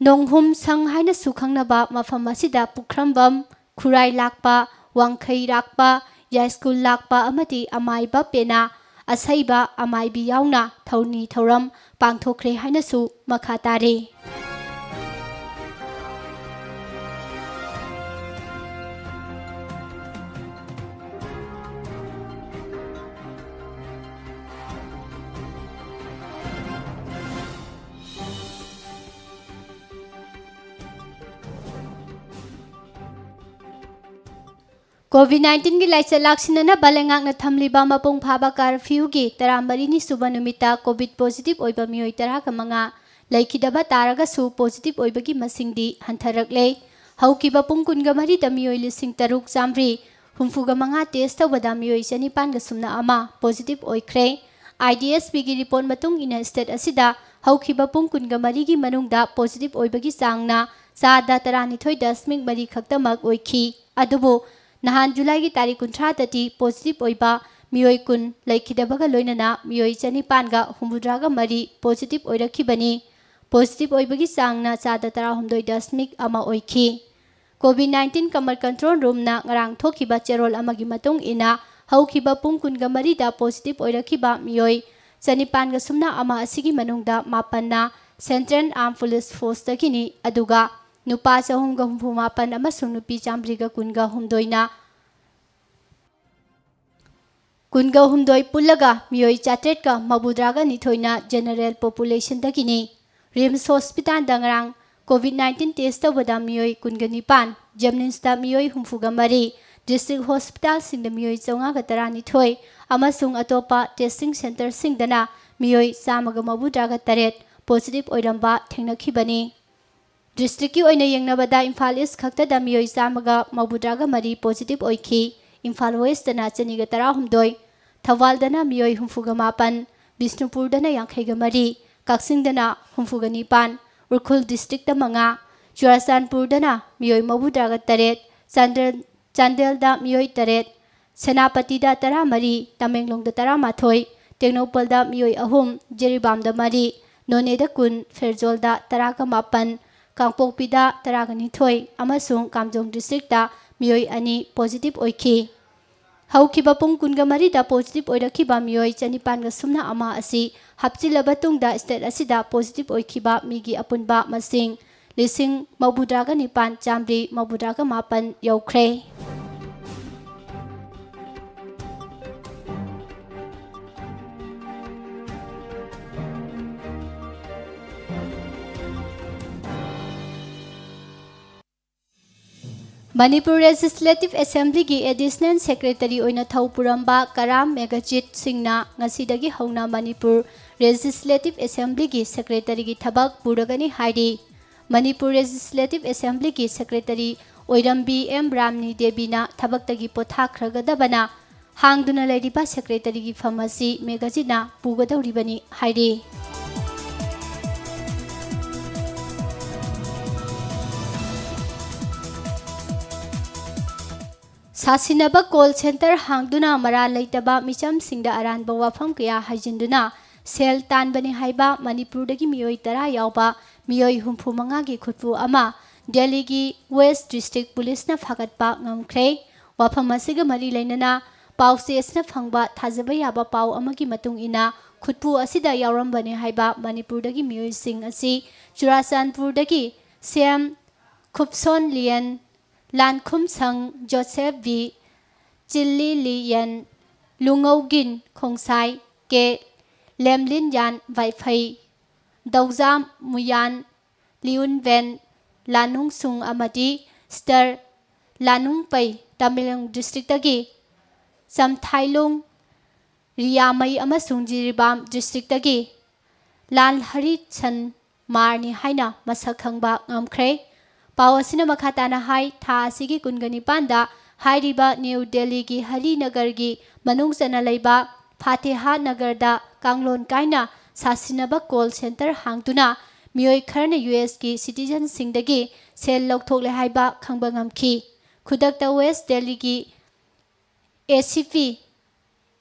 ꯅꯣꯡꯍꯨꯝ ꯁꯪ ꯍꯥꯏꯅꯁꯨ ꯈꯪꯅꯕ ꯃꯐꯝ ꯑꯁꯤꯗ ꯄꯨꯈ꯭ꯔꯝꯕꯝ, ꯈꯨꯔꯥꯏ ꯂꯥꯛꯄ, ꯋꯥꯡꯈꯩ ꯂꯥꯛꯄ, ꯌꯥꯏꯁ꯭ꯀꯨꯜ ꯂꯥꯛꯄ ꯑꯃꯗꯤ ꯑꯃꯥꯏꯕ ꯄꯦꯅꯥ ꯑꯁꯩꯕ, ꯑꯃꯥꯏꯕꯤ ꯌꯥꯎꯅ ꯊꯧꯅꯤ ꯊꯧꯔꯝ ꯄꯥꯡꯊꯣꯛꯈ꯭ꯔꯦ ꯍꯥꯏꯅꯁꯨ ꯃꯈꯥ ꯇꯥꯔꯤ꯫ COVID nineteenꯒꯤ ꯂꯥꯏꯆꯠ ꯂꯥꯛꯁꯤꯟꯅꯅꯕ ꯂꯩꯉꯥꯛꯅ ꯊꯝꯂꯤꯕ ꯃꯄꯨꯡ ꯐꯥꯕ curfewꯒꯤ ꯇꯔꯥꯃꯔꯤꯅꯤ ꯁꯨꯕ ꯅꯨꯃꯤꯠꯇ COVID positive ꯑꯣꯏꯕ ꯃꯤꯑꯣꯏ ꯇꯔꯥꯒ ꯃꯉꯥ ꯂꯩꯈꯤꯗꯕ ꯇꯥꯔꯒꯁꯨ, positive ꯑꯣꯏꯕꯒꯤ ꯃꯁꯤꯡꯗꯤ ꯍꯟꯊꯔꯛꯂꯦ꯫ ꯍꯧꯈꯤꯕ ꯄꯨꯡ ꯀꯨꯟꯒ ꯃꯔꯤꯗ ꯃꯤꯑꯣꯏ ꯂꯤꯁꯤꯡ ꯇꯔꯨꯛ ꯆꯥꯝꯃꯔꯤ ꯍꯨꯝꯐꯨꯒ ꯃꯉꯥ test ꯇꯧꯕꯗ ꯃꯤꯑꯣꯏ ꯆꯅꯤꯄꯥꯟꯒ ꯁꯨꯞꯅ ꯑꯃ positive ꯑꯣꯏꯈ꯭ꯔꯦ꯫ IDSPꯒꯤ report ꯃꯇꯨꯡ ꯏꯟꯅ, state ꯑꯁꯤꯗ ꯍꯧꯈꯤꯕ ꯄꯨꯡ ꯀꯨꯟꯒ ꯃꯔꯤꯒꯤ ꯃꯅꯨꯡꯗ positive ꯑꯣꯏꯕꯒꯤ ꯆꯥꯡꯅ ꯆꯥꯗ ꯇꯔꯥꯅꯤꯊꯣꯏ ꯗꯁꯃꯤꯛ ꯃꯔꯤ ꯈꯛꯇꯃꯛ ꯑꯣꯏꯈꯤ꯫ ꯑꯗꯨꯕꯨ ꯅꯍꯥꯟ ꯖꯨꯂꯥꯏꯒꯤ ꯇꯥꯔꯤꯛ ꯀꯨꯟꯊ꯭ꯔꯥꯗꯗꯤ positive ꯑꯣꯏꯕ ꯃꯤꯑꯣꯏ ꯀꯨꯟ ꯂꯩꯈꯤꯗꯕꯒ ꯂꯣꯏꯅꯅ ꯃꯤꯑꯣꯏ ꯆꯅꯤꯄꯥꯟꯒ ꯍꯨꯝꯐꯨꯇꯔꯥꯒ ꯃꯔꯤ positive ꯑꯣꯏꯔꯛꯈꯤꯕꯅꯤ꯫ Positive ꯑꯣꯏꯕꯒꯤ ꯆꯥꯡꯅ ꯆꯥꯗ ꯇꯔꯥꯍꯨꯝꯗꯣꯏ ꯗꯁꯃꯤꯛ ꯑꯃ ꯑꯣꯏꯈꯤ꯫ COVID nineteen Command Control Roomꯅ ꯉꯔꯥꯡ ꯊꯣꯛꯈꯤꯕ ꯆꯦꯔꯣꯜ ꯑꯃꯒꯤ ꯃꯇꯨꯡ ꯏꯟꯅ, ꯍꯧꯈꯤꯕ ꯄꯨꯡ ꯀꯨꯟꯒ ꯃꯔꯤꯗ positive ꯑꯣꯏꯔꯛꯈꯤꯕ ꯃꯤꯑꯣꯏ ꯆꯅꯤꯄꯥꯟꯒ ꯁꯨꯞꯅ ꯑꯃ ꯑꯁꯤꯒꯤ ꯃꯅꯨꯡꯗ ꯃꯥꯄꯟꯅ Central Armed Police Forceꯇꯒꯤꯅꯤ, ꯑꯗꯨꯒ ꯅꯨꯄꯥ ꯆꯍꯨꯝꯒ ꯍꯨꯝꯐꯨ ꯃꯥꯄꯟ ꯑꯃꯁꯨꯡ ꯅꯨꯄꯤ ꯆꯥꯝꯃꯔꯤꯒ ꯀꯨꯟꯒ ꯍꯨꯝꯗꯣꯏꯅ, ꯀꯨꯟꯒ ꯍꯨꯝꯗꯣꯏ ꯄꯨꯜꯂꯒ ꯃꯤꯑꯣꯏ ꯆꯥꯇ꯭ꯔꯦꯠꯀ ꯃꯧꯗ꯭ꯔꯥꯒ ꯅꯤꯊꯣꯏꯅ general populationꯗꯒꯤꯅꯤ꯫ RIMS Hospitalꯗ ꯉꯔꯥꯡ COVID nineteen test ꯇꯧꯕꯗ ꯃꯤꯑꯣꯏ ꯀꯨꯟꯒ ꯅꯤꯄꯥꯟ, JNIMSꯇ ꯃꯤꯑꯣꯏ ꯍꯨꯝꯐꯨꯒ ꯃꯔꯤ, district hospitalꯁꯤꯡꯗ ꯃꯤꯑꯣꯏ ꯆꯥꯝꯃꯉꯥꯒ ꯇꯔꯥꯅꯤꯊꯣꯏ ꯑꯃꯁꯨꯡ ꯑꯇꯣꯞꯄ testing centreꯁꯤꯡꯗꯅ ꯃꯤꯑꯣꯏ ꯆꯥꯝꯃꯒ ꯃꯧꯗ꯭ꯔꯥꯒ ꯇꯔꯦꯠ positive ꯑꯣꯏꯔꯝꯕ ꯊꯦꯡꯅꯈꯤꯕꯅꯤ꯫ Districtꯀꯤ ꯑꯣꯏꯅ ꯌꯦꯡꯅꯕꯗ, ꯏꯝꯐꯥꯜ East ꯈꯛꯇꯗ ꯃꯤꯑꯣꯏ ꯆꯥꯝꯃꯒ ꯃꯧꯗ꯭ꯔꯥꯒ ꯃꯔꯤ positive ꯑꯣꯏꯈꯤ, ꯏꯝꯐꯥꯜ Westꯇꯅ ꯆꯅꯤꯒ ꯇꯔꯥꯍꯨꯝꯗꯣꯏ, ꯊꯧꯕꯥꯜꯗꯅ ꯃꯤꯑꯣꯏ ꯍꯨꯝꯐꯨꯒ ꯃꯥꯄꯟ, ꯕꯤꯁꯅꯨꯄꯨꯔꯗꯅ ꯌꯥꯡꯈꯩꯒ ꯃꯔꯤ, ꯀꯛꯆꯤꯡꯗꯅ ꯍꯨꯝꯐꯨꯒ ꯅꯤꯄꯥꯟ, ꯎꯈ꯭ꯔꯨꯜ districtꯇ ꯃꯉꯥ, ꯆꯨꯔꯥꯆꯥꯟꯄꯨꯔꯗꯅ ꯃꯤꯑꯣꯏ ꯃꯧꯗ꯭ꯔꯥꯒ ꯇꯔꯦꯠ, ꯆꯥꯟꯗꯦꯜ, ꯆꯥꯟꯗꯦꯜꯗ ꯃꯤꯑꯣꯏ ꯇꯔꯦꯠ, ꯁꯦꯅꯥꯄꯇꯤꯗ ꯇꯔꯥꯃꯔꯤ, ꯇꯃꯦꯡꯂꯣꯡꯗ ꯇꯔꯥꯃꯥꯊꯣꯏ, ꯇꯦꯡꯅꯧꯄꯜꯗ ꯃꯤꯑꯣꯏ ꯑꯍꯨꯝ, ꯖꯤꯔꯤꯕꯥꯝꯗ ꯃꯔꯤ, ꯅꯣꯅꯦꯗ ꯀꯨꯟ, ꯐꯦꯔꯖꯣꯜꯗ ꯇꯔꯥꯒ ꯃꯥꯄꯟ, ꯀꯥꯡꯄꯣꯛꯄꯤꯗ ꯇꯔꯥꯒ ꯅꯤꯊꯣꯏ ꯑꯃꯁꯨꯡ ꯀꯥꯝꯖꯣꯡ districtꯇ ꯃꯤꯑꯣꯏ ꯑꯅꯤ positive ꯑꯣꯏꯈꯤ꯫ ꯍꯧꯈꯤꯕ ꯄꯨꯡ ꯀꯨꯟꯒ ꯃꯔꯤꯗ positive ꯑꯣꯏꯔꯛꯈꯤꯕ ꯃꯤꯑꯣꯏ ꯆꯅꯤꯄꯥꯟꯒ ꯁꯨꯞꯅ ꯑꯃ ꯑꯁꯤ ꯍꯥꯞꯆꯤꯜꯂꯕ ꯇꯨꯡꯗ state ꯑꯁꯤꯗ positive ꯑꯣꯏꯈꯤꯕ ꯃꯤꯒꯤ ꯑꯄꯨꯟꯕ ꯃꯁꯤꯡ ꯂꯤꯁꯤꯡ ꯃꯧꯗ꯭ꯔꯥꯒ ꯅꯤꯄꯥꯟ ꯆꯥꯝꯃꯔꯤ ꯃꯧꯗ꯭ꯔꯥꯒ ꯃꯥꯄꯟ ꯌꯧꯈ꯭ꯔꯦ꯫ ꯃꯅꯤꯄꯨꯔ Legislative Assemblyꯒꯤ Additional Secretary ꯑꯣꯏꯅ ꯊꯧ ꯄꯨꯔꯝꯕ ꯀꯔꯥꯝ ꯃꯦꯘꯖꯤꯠ ꯁꯤꯡꯅ ꯉꯁꯤꯗꯒꯤ ꯍꯧꯅ ꯃꯅꯤꯄꯨꯔ Legislative Assemblyꯒꯤ Secretaryꯒꯤ ꯊꯕꯛ ꯄꯨꯔꯒꯅꯤ ꯍꯥꯏꯔꯤ꯫ ꯃꯅꯤꯄꯨꯔ Legislative Assemblyꯒꯤ Secretary ꯑꯣꯏꯔꯝꯕꯤ ꯑꯦꯝ ꯔꯥꯝꯅꯤ ꯗꯦꯕꯤꯅ ꯊꯕꯛꯇꯒꯤ ꯄꯣꯊꯥꯈ꯭ꯔꯒꯗꯕꯅ ꯍꯥꯡꯗꯨꯅ ꯂꯩꯔꯤꯕ Secretaryꯒꯤ ꯐꯝ ꯑꯁꯤ ꯃꯦꯘꯖꯤꯠꯅ ꯄꯨꯒꯗꯧꯔꯤꯕꯅꯤ ꯍꯥꯏꯔꯤ꯫ ꯁꯥꯁꯤꯟꯅꯕ call center ꯍꯥꯡꯗꯨꯅ ꯃꯔꯥꯜ ꯂꯩꯇꯕ ꯃꯤꯆꯝꯁꯤꯡꯗ ꯑꯔꯥꯟꯕ ꯋꯥꯐꯝ ꯀꯌꯥ ꯍꯥꯏꯖꯤꯟꯗꯨꯅ ꯁꯦꯜ ꯇꯥꯟꯕꯅꯤ ꯍꯥꯏꯕ ꯃꯅꯤꯄꯨꯔꯗꯒꯤ ꯃꯤꯑꯣꯏ ꯇꯔꯥ ꯌꯥꯎꯕ ꯃꯤꯑꯣꯏ ꯍꯨꯝꯐꯨ ꯃꯉꯥꯒꯤ ꯈꯨꯠꯄꯨ ꯑꯃ ꯗꯦꯜꯂꯤꯒꯤ West District Policeꯅ ꯐꯥꯒꯠꯄ ꯉꯝꯈ꯭ꯔꯦ꯫ ꯋꯥꯐꯝ ꯑꯁꯤꯒ ꯃꯔꯤ ꯂꯩꯅꯅ ꯄꯥꯎꯆꯦ ꯑꯁꯤꯅ ꯐꯪꯕ ꯊꯥꯖꯕ ꯌꯥꯕ ꯄꯥꯎ ꯑꯃꯒꯤ ꯃꯇꯨꯡ ꯏꯟꯅ, ꯈꯨꯠꯄꯨ ꯑꯁꯤꯗ ꯌꯥꯎꯔꯝꯕꯅꯤ ꯍꯥꯏꯕ ꯃꯅꯤꯄꯨꯔꯗꯒꯤ ꯃꯤꯑꯣꯏꯁꯤꯡ ꯑꯁꯤ ꯆꯨꯔꯥꯆꯥꯟꯄꯨꯔꯗꯒꯤ ꯁꯦꯝ ꯈꯨꯞꯁꯣꯟ ꯂꯤꯌꯟ, ꯂꯥꯟꯈꯨꯝꯁꯪ ꯖꯣꯁꯦꯐ ꯕꯤ, ꯆꯤꯜꯂꯤ ꯂꯤꯌꯟ, ꯂꯨꯉꯧꯒꯤꯟ ꯈꯣꯡꯁꯥꯏ ꯀꯦ, ꯂꯦꯝꯂꯤꯟ ꯌꯥꯟ ꯋꯥꯏꯐꯩ, ꯗꯧꯖꯥ ꯃꯨꯌꯥꯟ, ꯂꯤꯌꯨꯟ ꯕꯦꯟ, ꯂꯥꯅꯨꯡꯁꯨꯡ ꯑꯃꯗꯤ ꯁꯤꯁꯇꯔ ꯂꯥꯅꯨꯡꯄꯩ, ꯇꯃꯦꯡꯂꯣꯡ districtꯇꯒꯤ ꯆꯝꯊꯥꯏꯂꯨꯡ ꯔꯤꯌꯥꯃꯩ ꯑꯃꯁꯨꯡ ꯖꯤꯔꯤꯕꯥꯝ districtꯇꯒꯤ ꯂꯥꯜ ꯍꯔꯤꯆꯟ ꯃꯥꯔꯅꯤ ꯍꯥꯏꯅ ꯃꯁꯛ ꯈꯪꯕ ꯉꯝꯈ꯭ꯔꯦ꯫ ꯄꯥꯎ ꯑꯁꯤꯅ ꯃꯈꯥ ꯇꯥꯅ ꯍꯥꯏ, ꯊꯥ ꯑꯁꯤꯒꯤ ꯀꯨꯟꯒ ꯅꯤꯄꯥꯟꯗ ꯍꯥꯏꯔꯤꯕ ꯅ꯭ꯌꯨ ꯗꯦꯜꯂꯤꯒꯤ ꯍꯔꯤꯅꯒꯔꯒꯤ ꯃꯅꯨꯡ ꯆꯟꯅ ꯂꯩꯕ ꯐꯥꯇꯦꯍꯥ ꯅꯒꯔꯗ ꯀꯥꯡꯂꯣꯟ ꯀꯥꯏꯅ ꯁꯥꯁꯤꯟꯅꯕ call center ꯍꯥꯡꯗꯨꯅ ꯃꯤꯑꯣꯏ ꯈꯔꯅ USꯀꯤ citizenꯁꯤꯡꯗꯒꯤ ꯁꯦꯜ ꯂꯧꯊꯣꯛꯂꯦ ꯍꯥꯏꯕ ꯈꯪꯕ ꯉꯝꯈꯤ꯫ ꯈꯨꯗꯛꯇ West Delhiꯒꯤ ACP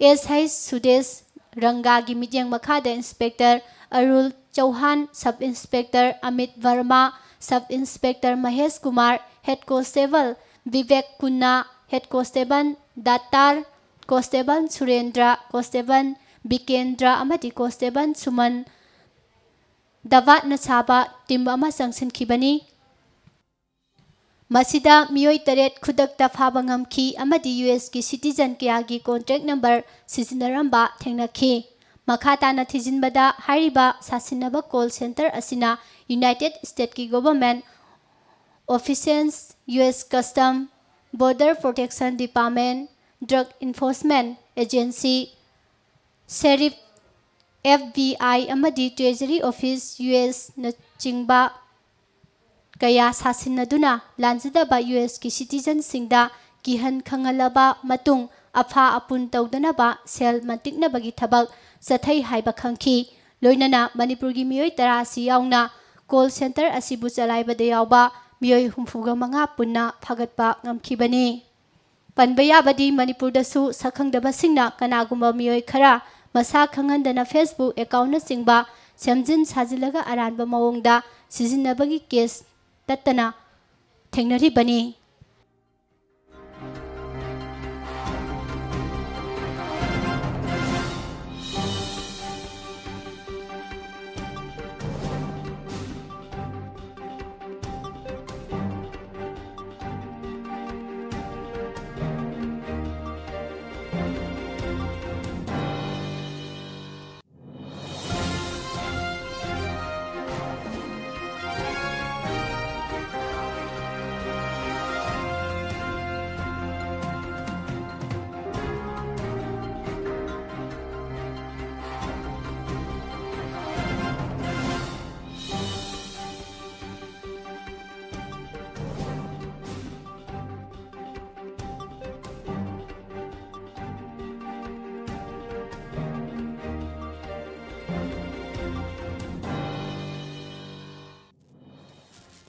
ꯑꯦꯁ ꯍꯩꯆ ꯁꯨꯗꯦꯁ ꯔꯪꯒꯥꯒꯤ ꯃꯤꯠꯌꯦꯡ ꯃꯈꯥꯗ Inspector Arul Chauhan, Sub Inspector Amit Verma, Sub Inspector Mahesh Kumar, Head Constable Vivek Kunna, head constable Datar, constable Surendra, constable Bikendra ꯑꯃꯗꯤ ꯀꯣꯟꯁꯇꯦꯕꯜ ꯁꯨꯃꯟ ꯗꯕꯥꯠꯅ ꯁꯥꯕ ꯇꯤꯝ ꯑꯃ ꯆꯪꯁꯤꯟꯈꯤꯕꯅꯤ꯫ ꯃꯁꯤꯗ ꯃꯤꯑꯣꯏ ꯇꯔꯦꯠ ꯈꯨꯗꯛꯇ ꯐꯥꯕ ꯉꯝꯈꯤ ꯑꯃꯗꯤ ꯌꯨ ꯑꯦꯁꯀꯤ ꯁꯤꯇꯤꯖꯟ ꯀꯌꯥꯒꯤ ꯀꯣꯟꯇꯦꯛ ꯅꯝꯕꯔ ꯁꯤꯖꯤꯟꯅꯔꯝꯕ ꯊꯦꯡꯅꯈꯤ꯫ ꯃꯈꯥ ꯇꯥꯅ ꯊꯤꯖꯤꯟꯕꯗ ꯍꯥꯏꯔꯤꯕ ꯁꯥꯁꯤꯟꯅꯕ ꯀꯣꯜ ꯁꯦꯟꯇꯔ ꯑꯁꯤꯅ ꯌꯨꯅꯥꯏꯇꯦꯗ ꯁ꯭ꯇꯦꯠꯀꯤ ꯒꯣꯚꯔꯟꯃꯦꯟꯠ ꯑꯣꯐꯤꯁꯦꯜꯁ, U S custom, border protection department, drug enforcement agency, sheriff, F B I ꯑꯃꯗꯤ ꯇ꯭ꯔꯦꯖꯔꯤ ꯑꯣꯐꯤꯁ, ꯌꯨ ꯑꯦꯁꯅꯆꯤꯡꯕ ꯀꯌꯥ ꯁꯥꯁꯤꯟꯅꯗꯨꯅ ꯂꯥꯟꯖꯗꯕ ꯌꯨ ꯑꯦꯁꯀꯤ ꯁꯤꯇꯤꯖꯟꯁꯤꯡꯗ ꯀꯤꯍꯟ ꯈꯪꯍꯜꯂꯕ ꯃꯇꯨꯡ ꯑꯐꯥ ꯑꯄꯨꯟ ꯇꯧꯗꯅꯕ ꯁꯦꯜ ꯃꯟꯇꯤꯛꯅꯕꯒꯤ ꯊꯕꯛ ꯆꯠꯊꯩ ꯍꯥꯏꯕ ꯈꯪꯈꯤ꯫ ꯂꯣꯏꯅꯅ ꯃꯅꯤꯄꯨꯔꯒꯤ ꯃꯤꯑꯣꯏ ꯇꯔꯥ ꯑꯁꯤ ꯌꯥꯎꯅ ꯀꯣꯜ ꯁꯦꯟꯇꯔ ꯑꯁꯤꯕꯨ ꯆꯂꯥꯏꯕꯗ ꯌꯥꯎꯕ ꯃꯤꯑꯣꯏ ꯍꯨꯝꯐꯨꯒ ꯃꯉꯥ ꯄꯨꯟꯅ ꯐꯥꯒꯠꯄ ꯉꯝꯈꯤꯕꯅꯤ꯫ ꯄꯟꯕ ꯌꯥꯕꯗꯤ ꯃꯅꯤꯄꯨꯔꯗꯁꯨ ꯁꯛꯈꯪꯗꯕꯁꯤꯡꯅ ꯀꯅꯥꯒꯨꯝꯕ ꯃꯤꯑꯣꯏ ꯈꯔ ꯃꯁꯥ ꯈꯪꯍꯟꯗꯅ Facebook ꯑꯦꯀꯥꯎꯟꯅꯆꯤꯡꯕ ꯁꯦꯝꯖꯤꯟ ꯁꯥꯖꯤꯜꯂꯒ ꯑꯔꯥꯟꯕ ꯃꯑꯣꯡꯗ ꯁꯤꯖꯤꯟꯅꯕꯒꯤ ꯀꯦꯁ ꯇꯠꯇꯅ ꯊꯦꯡꯅꯔꯤꯕꯅꯤ꯫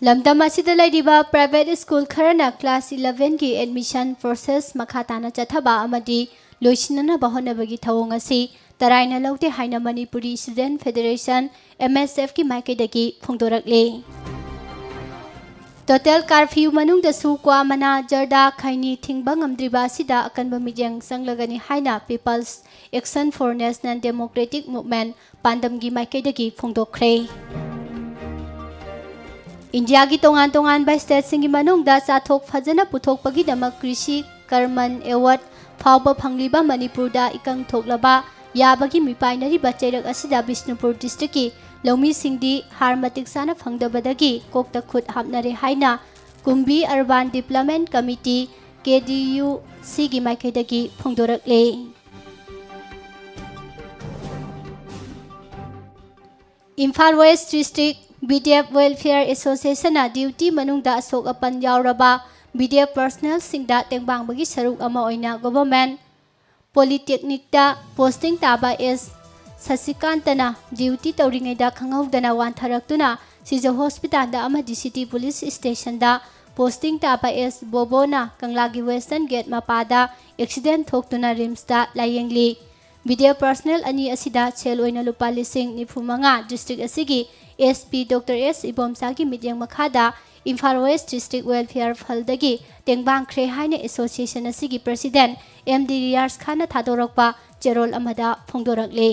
ꯂꯝꯗꯝ ꯑꯁꯤꯗ ꯂꯩꯔꯤꯕ ꯄ꯭ꯔꯥꯏꯚꯦꯠ ꯁ꯭ꯀꯨꯜ ꯈꯔꯅ ꯀ꯭ꯂꯥꯁ ꯏꯂꯦꯚꯦꯟꯒꯤ ꯑꯦꯗꯃꯤꯁꯟ ꯄ꯭ꯔꯣꯁꯦꯁ ꯃꯈꯥ ꯇꯥꯅ ꯆꯠꯊꯕ ꯑꯃꯗꯤ ꯂꯣꯏꯁꯤꯟꯅꯅꯕ ꯍꯣꯠꯅꯕꯒꯤ ꯊꯧꯑꯣꯡ ꯑꯁꯤ ꯇꯔꯥꯏꯅ ꯂꯧꯗꯦ ꯍꯥꯏꯅ ꯃꯅꯤꯄꯨꯔꯤ ꯁ꯭ꯇꯨꯗꯦꯟꯠ ꯐꯦꯗꯔꯦꯁꯟ, ꯑꯦꯝ ꯑꯦꯁ ꯑꯦꯐꯀꯤ ꯃꯥꯏꯀꯩꯗꯒꯤ ꯐꯣꯡꯗꯣꯔꯛꯂꯤ꯫ Total curfew ꯃꯅꯨꯡꯗꯁꯨ ꯀ꯭ꯋꯥ ꯃꯅꯥ, ꯖꯔꯗꯥ, ꯈꯩꯅꯤ ꯊꯤꯡꯕ ꯉꯝꯗ꯭ꯔꯤꯕ ꯑꯁꯤꯗ ꯑꯀꯟꯕ ꯃꯤꯠꯌꯦꯡ ꯆꯪꯂꯒꯅꯤ ꯍꯥꯏꯅ People's Action for National Democratic Movement ꯄꯥꯟꯗꯝꯒꯤ ꯃꯥꯏꯀꯩꯗꯒꯤ ꯐꯣꯡꯗꯣꯛꯈ꯭ꯔꯦ꯫ ꯏꯟꯗꯤꯌꯥꯒꯤ ꯇꯣꯉꯥꯟ ꯇꯣꯉꯥꯟꯕ ꯁ꯭ꯇꯦꯠꯁꯤꯡꯒꯤ ꯃꯅꯨꯡꯗ ꯆꯥꯊꯣꯛ ꯐꯖꯅ ꯄꯨꯊꯣꯛꯄꯒꯤꯗꯃꯛ ꯀ꯭ꯔꯤꯁꯤ ꯀꯔꯃꯟ ꯑꯦꯋꯥꯔꯗ ꯐꯥꯎꯕ ꯐꯪꯂꯤꯕ ꯃꯅꯤꯄꯨꯔꯗ ꯏꯀꯪ ꯊꯣꯛꯂꯕ ꯌꯥꯕꯒꯤ ꯃꯤꯄꯥꯏꯅꯔꯤꯕ ꯆꯩꯔꯛ ꯑꯁꯤꯗ ꯕꯤꯁꯅꯨꯄꯨꯔ ꯗꯤꯁꯇ꯭ꯔꯤꯛꯀꯤ ꯂꯧꯃꯤꯁꯤꯡꯗꯤ ꯍꯥꯔ ꯃꯇꯤꯛ ꯆꯥꯅ ꯐꯪꯗꯕꯗꯒꯤ ꯀꯣꯛꯇ ꯈꯨꯠ ꯍꯥꯞꯅꯔꯦ ꯍꯥꯏꯅ ꯀꯨꯝꯕꯤ Urban Development Committee, K D U ꯁꯤꯒꯤ ꯃꯥꯏꯀꯩꯗꯒꯤ ꯐꯣꯡꯗꯣꯔꯛꯂꯦ꯫ Imphal west district B D F Welfare Associationꯅ ꯗ꯭ꯌꯨꯇꯤ ꯃꯅꯨꯡꯗ ꯑꯁꯣꯛ ꯑꯄꯟ ꯌꯥꯎꯔꯕ ꯕꯤ ꯗꯤ ꯑꯦꯐ ꯄꯔꯁꯅꯦꯜꯁꯤꯡꯗ ꯇꯦꯡꯕꯥꯡꯕꯒꯤ ꯁꯔꯨꯛ ꯑꯃ ꯑꯣꯏꯅ ꯒꯣꯚꯔꯟꯃꯦꯟꯠ ꯄꯣꯂꯤꯇꯦꯛꯅꯤꯛꯇ ꯄꯣꯁꯇꯤꯡ ꯇꯥꯕ ꯑꯦꯁ ꯁꯁꯤꯀꯥꯟꯇꯅ ꯗ꯭ꯌꯨꯇꯤ ꯇꯧꯔꯤꯉꯩꯗ ꯈꯪꯍꯧꯗꯅ ꯋꯥꯟꯊꯔꯛꯇꯨꯅ ꯁꯤꯖ ꯍꯣꯁꯄꯤꯇꯥꯜꯗ ꯑꯃꯗꯤ ꯁꯤꯇꯤ ꯄꯨꯂꯤꯁ ꯁ꯭ꯇꯦꯁꯟꯗ ꯄꯣꯁꯇꯤꯡ ꯇꯥꯕ ꯑꯦꯁ ꯕꯣꯕꯣꯅ ꯀꯪꯂꯥꯒꯤ ꯋꯦꯁꯇꯔꯟ ꯒꯦꯠ ꯃꯄꯥꯗ ꯑꯦꯛꯁꯤꯗꯦꯟꯠ ꯊꯣꯛꯇꯨꯅ ꯔꯤꯝꯁꯇ ꯂꯥꯌꯦꯡꯂꯤ꯫ ꯕꯤ ꯗꯤ ꯑꯦꯐ ꯄꯔꯁꯅꯦꯜ ꯑꯅꯤ ꯑꯁꯤꯗ ꯁꯦꯜ ꯑꯣꯏꯅ ꯂꯨꯄꯥ ꯂꯤꯁꯤꯡ ꯅꯤꯐꯨ ꯃꯉꯥ ꯗꯤꯁꯇ꯭ꯔꯤꯛ ꯑꯁꯤꯒꯤ ꯑꯦꯁ ꯄꯤ ꯗꯣꯛꯇꯔ ꯑꯦꯁ ꯏꯕꯣꯝꯆꯥꯒꯤ ꯃꯤꯠꯌꯦꯡ ꯃꯈꯥꯗ ꯏꯝꯐꯥꯜ ꯋꯦꯁ ꯗꯤꯁꯇ꯭ꯔꯤꯛ ꯋꯦꯜꯐꯤꯌꯔ ꯐꯟꯗꯒꯤ ꯇꯦꯡꯕꯥꯡꯈ꯭ꯔꯦ ꯍꯥꯏꯅ ꯑꯦꯁꯣꯁꯤꯌꯦꯁꯟ ꯑꯁꯤꯒꯤ ꯄ꯭ꯔꯁꯤꯗꯦꯟꯠ ꯑꯦꯝ ꯗꯤ ꯔꯤꯌꯥꯖ ꯈꯥꯟꯅ ꯊꯥꯗꯣꯔꯛꯄ ꯆꯦꯔꯣꯜ ꯑꯃꯗ ꯐꯣꯡꯗꯣꯔꯛꯂꯤ꯫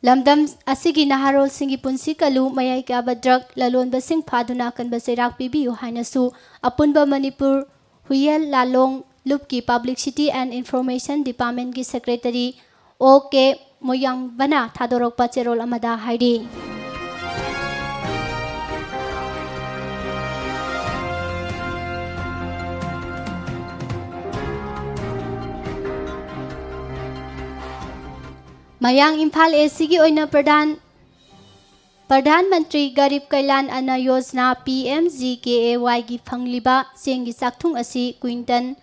ꯂꯝꯗꯝ ꯑꯁꯤꯒꯤ ꯅꯍꯥꯔꯣꯜꯁꯤꯡꯒꯤ ꯄꯨꯟꯁꯤ ꯀꯜꯂꯨ, ꯃꯌꯥꯏ ꯀꯥꯕ ꯗ꯭ꯔꯒ ꯂꯂꯣꯟꯕꯁꯤꯡ ꯐꯥꯗꯨꯅ ꯑꯀꯟꯕ ꯆꯩꯔꯥꯛ ꯄꯤꯕꯤꯌꯨ ꯍꯥꯏꯅꯁꯨ ꯑꯄꯨꯟꯕ Manipur Huiyen ꯂꯥꯂꯣꯡ ꯂꯨꯞꯀꯤ Publicity and Information Departmentꯀꯤ Secretary ꯑꯣ ꯀꯦ ꯃꯣꯌꯥꯡꯕꯅ ꯊꯥꯗꯣꯔꯛꯄ ꯆꯦꯔꯣꯜ ꯑꯃꯗ ꯍꯥꯏꯔꯤ꯫ ꯃꯌꯥꯡ ꯏꯝꯐꯥꯜ ꯑꯦ ꯁꯤꯒꯤ ꯑꯣꯏꯅ Pradhan, Pradhan Mantri Garib Kalyan Ann Yojana, P M G K A ꯋꯥꯏꯒꯤ ꯐꯪꯂꯤꯕ ꯆꯦꯡꯒꯤ ꯆꯥꯛꯊꯨꯡ ꯑꯁꯤ ꯀ꯭ꯋꯤꯟꯇꯟ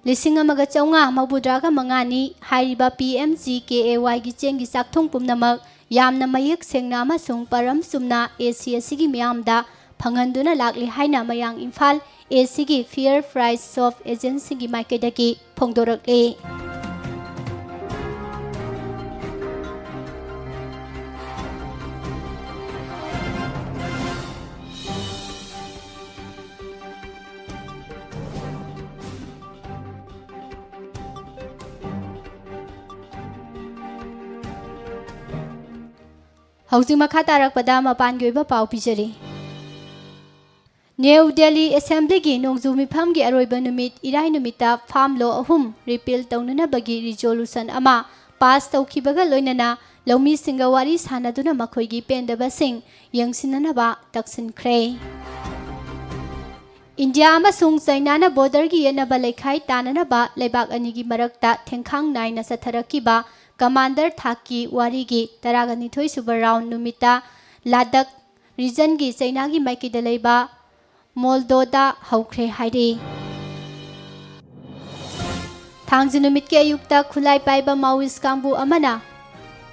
ꯂꯤꯁꯤꯡ ꯑꯃꯒ ꯆꯥꯝꯃꯉꯥ ꯃꯧꯗ꯭ꯔꯥꯒ ꯃꯉꯥꯅꯤ꯫ ꯍꯥꯏꯔꯤꯕ ꯄꯤ ꯑꯦꯝ ꯖꯤ ꯀꯦ ꯑꯦ ꯋꯥꯏꯒꯤ ꯆꯦꯡꯒꯤ ꯆꯥꯛꯊꯨꯡ ꯄꯨꯝꯅꯃꯛ ꯌꯥꯝꯅ ꯃꯌꯦꯛ ꯁꯦꯡꯅ ꯑꯃꯁꯨꯡ ꯄꯔꯝ ꯆꯨꯝꯅ ꯑꯦ ꯁꯤ ꯑꯁꯤꯒꯤ ꯃꯤꯌꯥꯝꯗ ꯐꯪꯍꯟꯗꯨꯅ ꯂꯥꯛꯂꯤ ꯍꯥꯏꯅ ꯃꯌꯥꯡ ꯏꯝꯐꯥꯜ ꯑꯦ ꯁꯤꯒꯤ Fair Price Shop Agentꯁꯤꯡꯒꯤ ꯃꯥꯏꯀꯩꯗꯒꯤ ꯐꯣꯡꯗꯣꯔꯛꯂꯤ꯫ ꯍꯧꯖꯤꯛ ꯃꯈꯥ ꯇꯥꯔꯛꯄꯗ ꯃꯄꯥꯟꯒꯤ ꯑꯣꯏꯕ ꯄꯥꯎ ꯄꯤꯖꯔꯤ꯫ ꯅ꯭ꯌꯨ ꯗꯦꯜꯂꯤ ꯑꯦꯁꯦꯝꯕ꯭ꯂꯤꯒꯤ ꯅꯣꯡꯖꯨ ꯃꯤꯐꯝꯒꯤ ꯑꯔꯣꯏꯕ ꯅꯨꯃꯤꯠ ꯏꯔꯥꯏ ꯅꯨꯃꯤꯠꯇ ꯐꯥꯝ ꯂꯣ ꯑꯍꯨꯝ ꯔꯤꯄꯤꯜ ꯇꯧꯅꯅꯕꯒꯤ ꯔꯤꯖꯣꯂꯨꯁꯟ ꯑꯃ ꯄꯥꯁ ꯇꯧꯈꯤꯕꯒ ꯂꯣꯏꯅꯅ ꯂꯧꯃꯤꯁꯤꯡꯒ ꯋꯥꯔꯤ ꯁꯥꯅꯗꯨꯅ ꯃꯈꯣꯏꯒꯤ ꯄꯦꯟꯗꯕꯁꯤꯡ ꯌꯦꯡꯁꯤꯟꯅꯅꯕ ꯇꯛꯁꯤꯟꯈ꯭ꯔꯦ꯫ ꯏꯟꯗꯤꯌꯥ ꯑꯃꯁꯨꯡ ꯆꯩꯅꯥꯅ ꯕꯣꯔꯗꯔꯒꯤ ꯌꯦꯠꯅꯕ ꯂꯩꯈꯥꯏ ꯇꯥꯅꯅꯕ ꯂꯩꯕꯥꯛ ꯑꯅꯤꯒꯤ ꯃꯔꯛꯇ ꯊꯦꯡꯈꯥꯡ ꯅꯥꯏꯅ ꯆꯠꯊꯔꯛꯈꯤꯕ ꯀꯃꯥꯟꯗꯔ ꯊꯥꯛꯀꯤ ꯋꯥꯔꯤꯒꯤ ꯇꯔꯥꯅꯤꯊꯣꯏ ꯁꯨꯕ ꯔꯥꯎꯟ ꯅꯨꯃꯤꯠꯇ ꯂꯥꯗꯛ ꯔꯤꯖꯟꯒꯤ ꯆꯩꯅꯥꯒꯤ ꯃꯥꯏꯀꯩꯗ ꯂꯩꯕ ꯃꯣꯜꯗꯣꯗ ꯍꯧꯈ꯭ꯔꯦ ꯍꯥꯏꯔꯤ꯫ ꯊꯥꯡꯖ ꯅꯨꯃꯤꯠꯀꯤ ꯑꯌꯨꯛꯇ ꯈꯨꯠꯂꯥꯏ ꯄꯥꯏꯕ ꯃꯥꯋꯤꯁ ꯀꯥꯡꯕꯨ ꯑꯃꯅ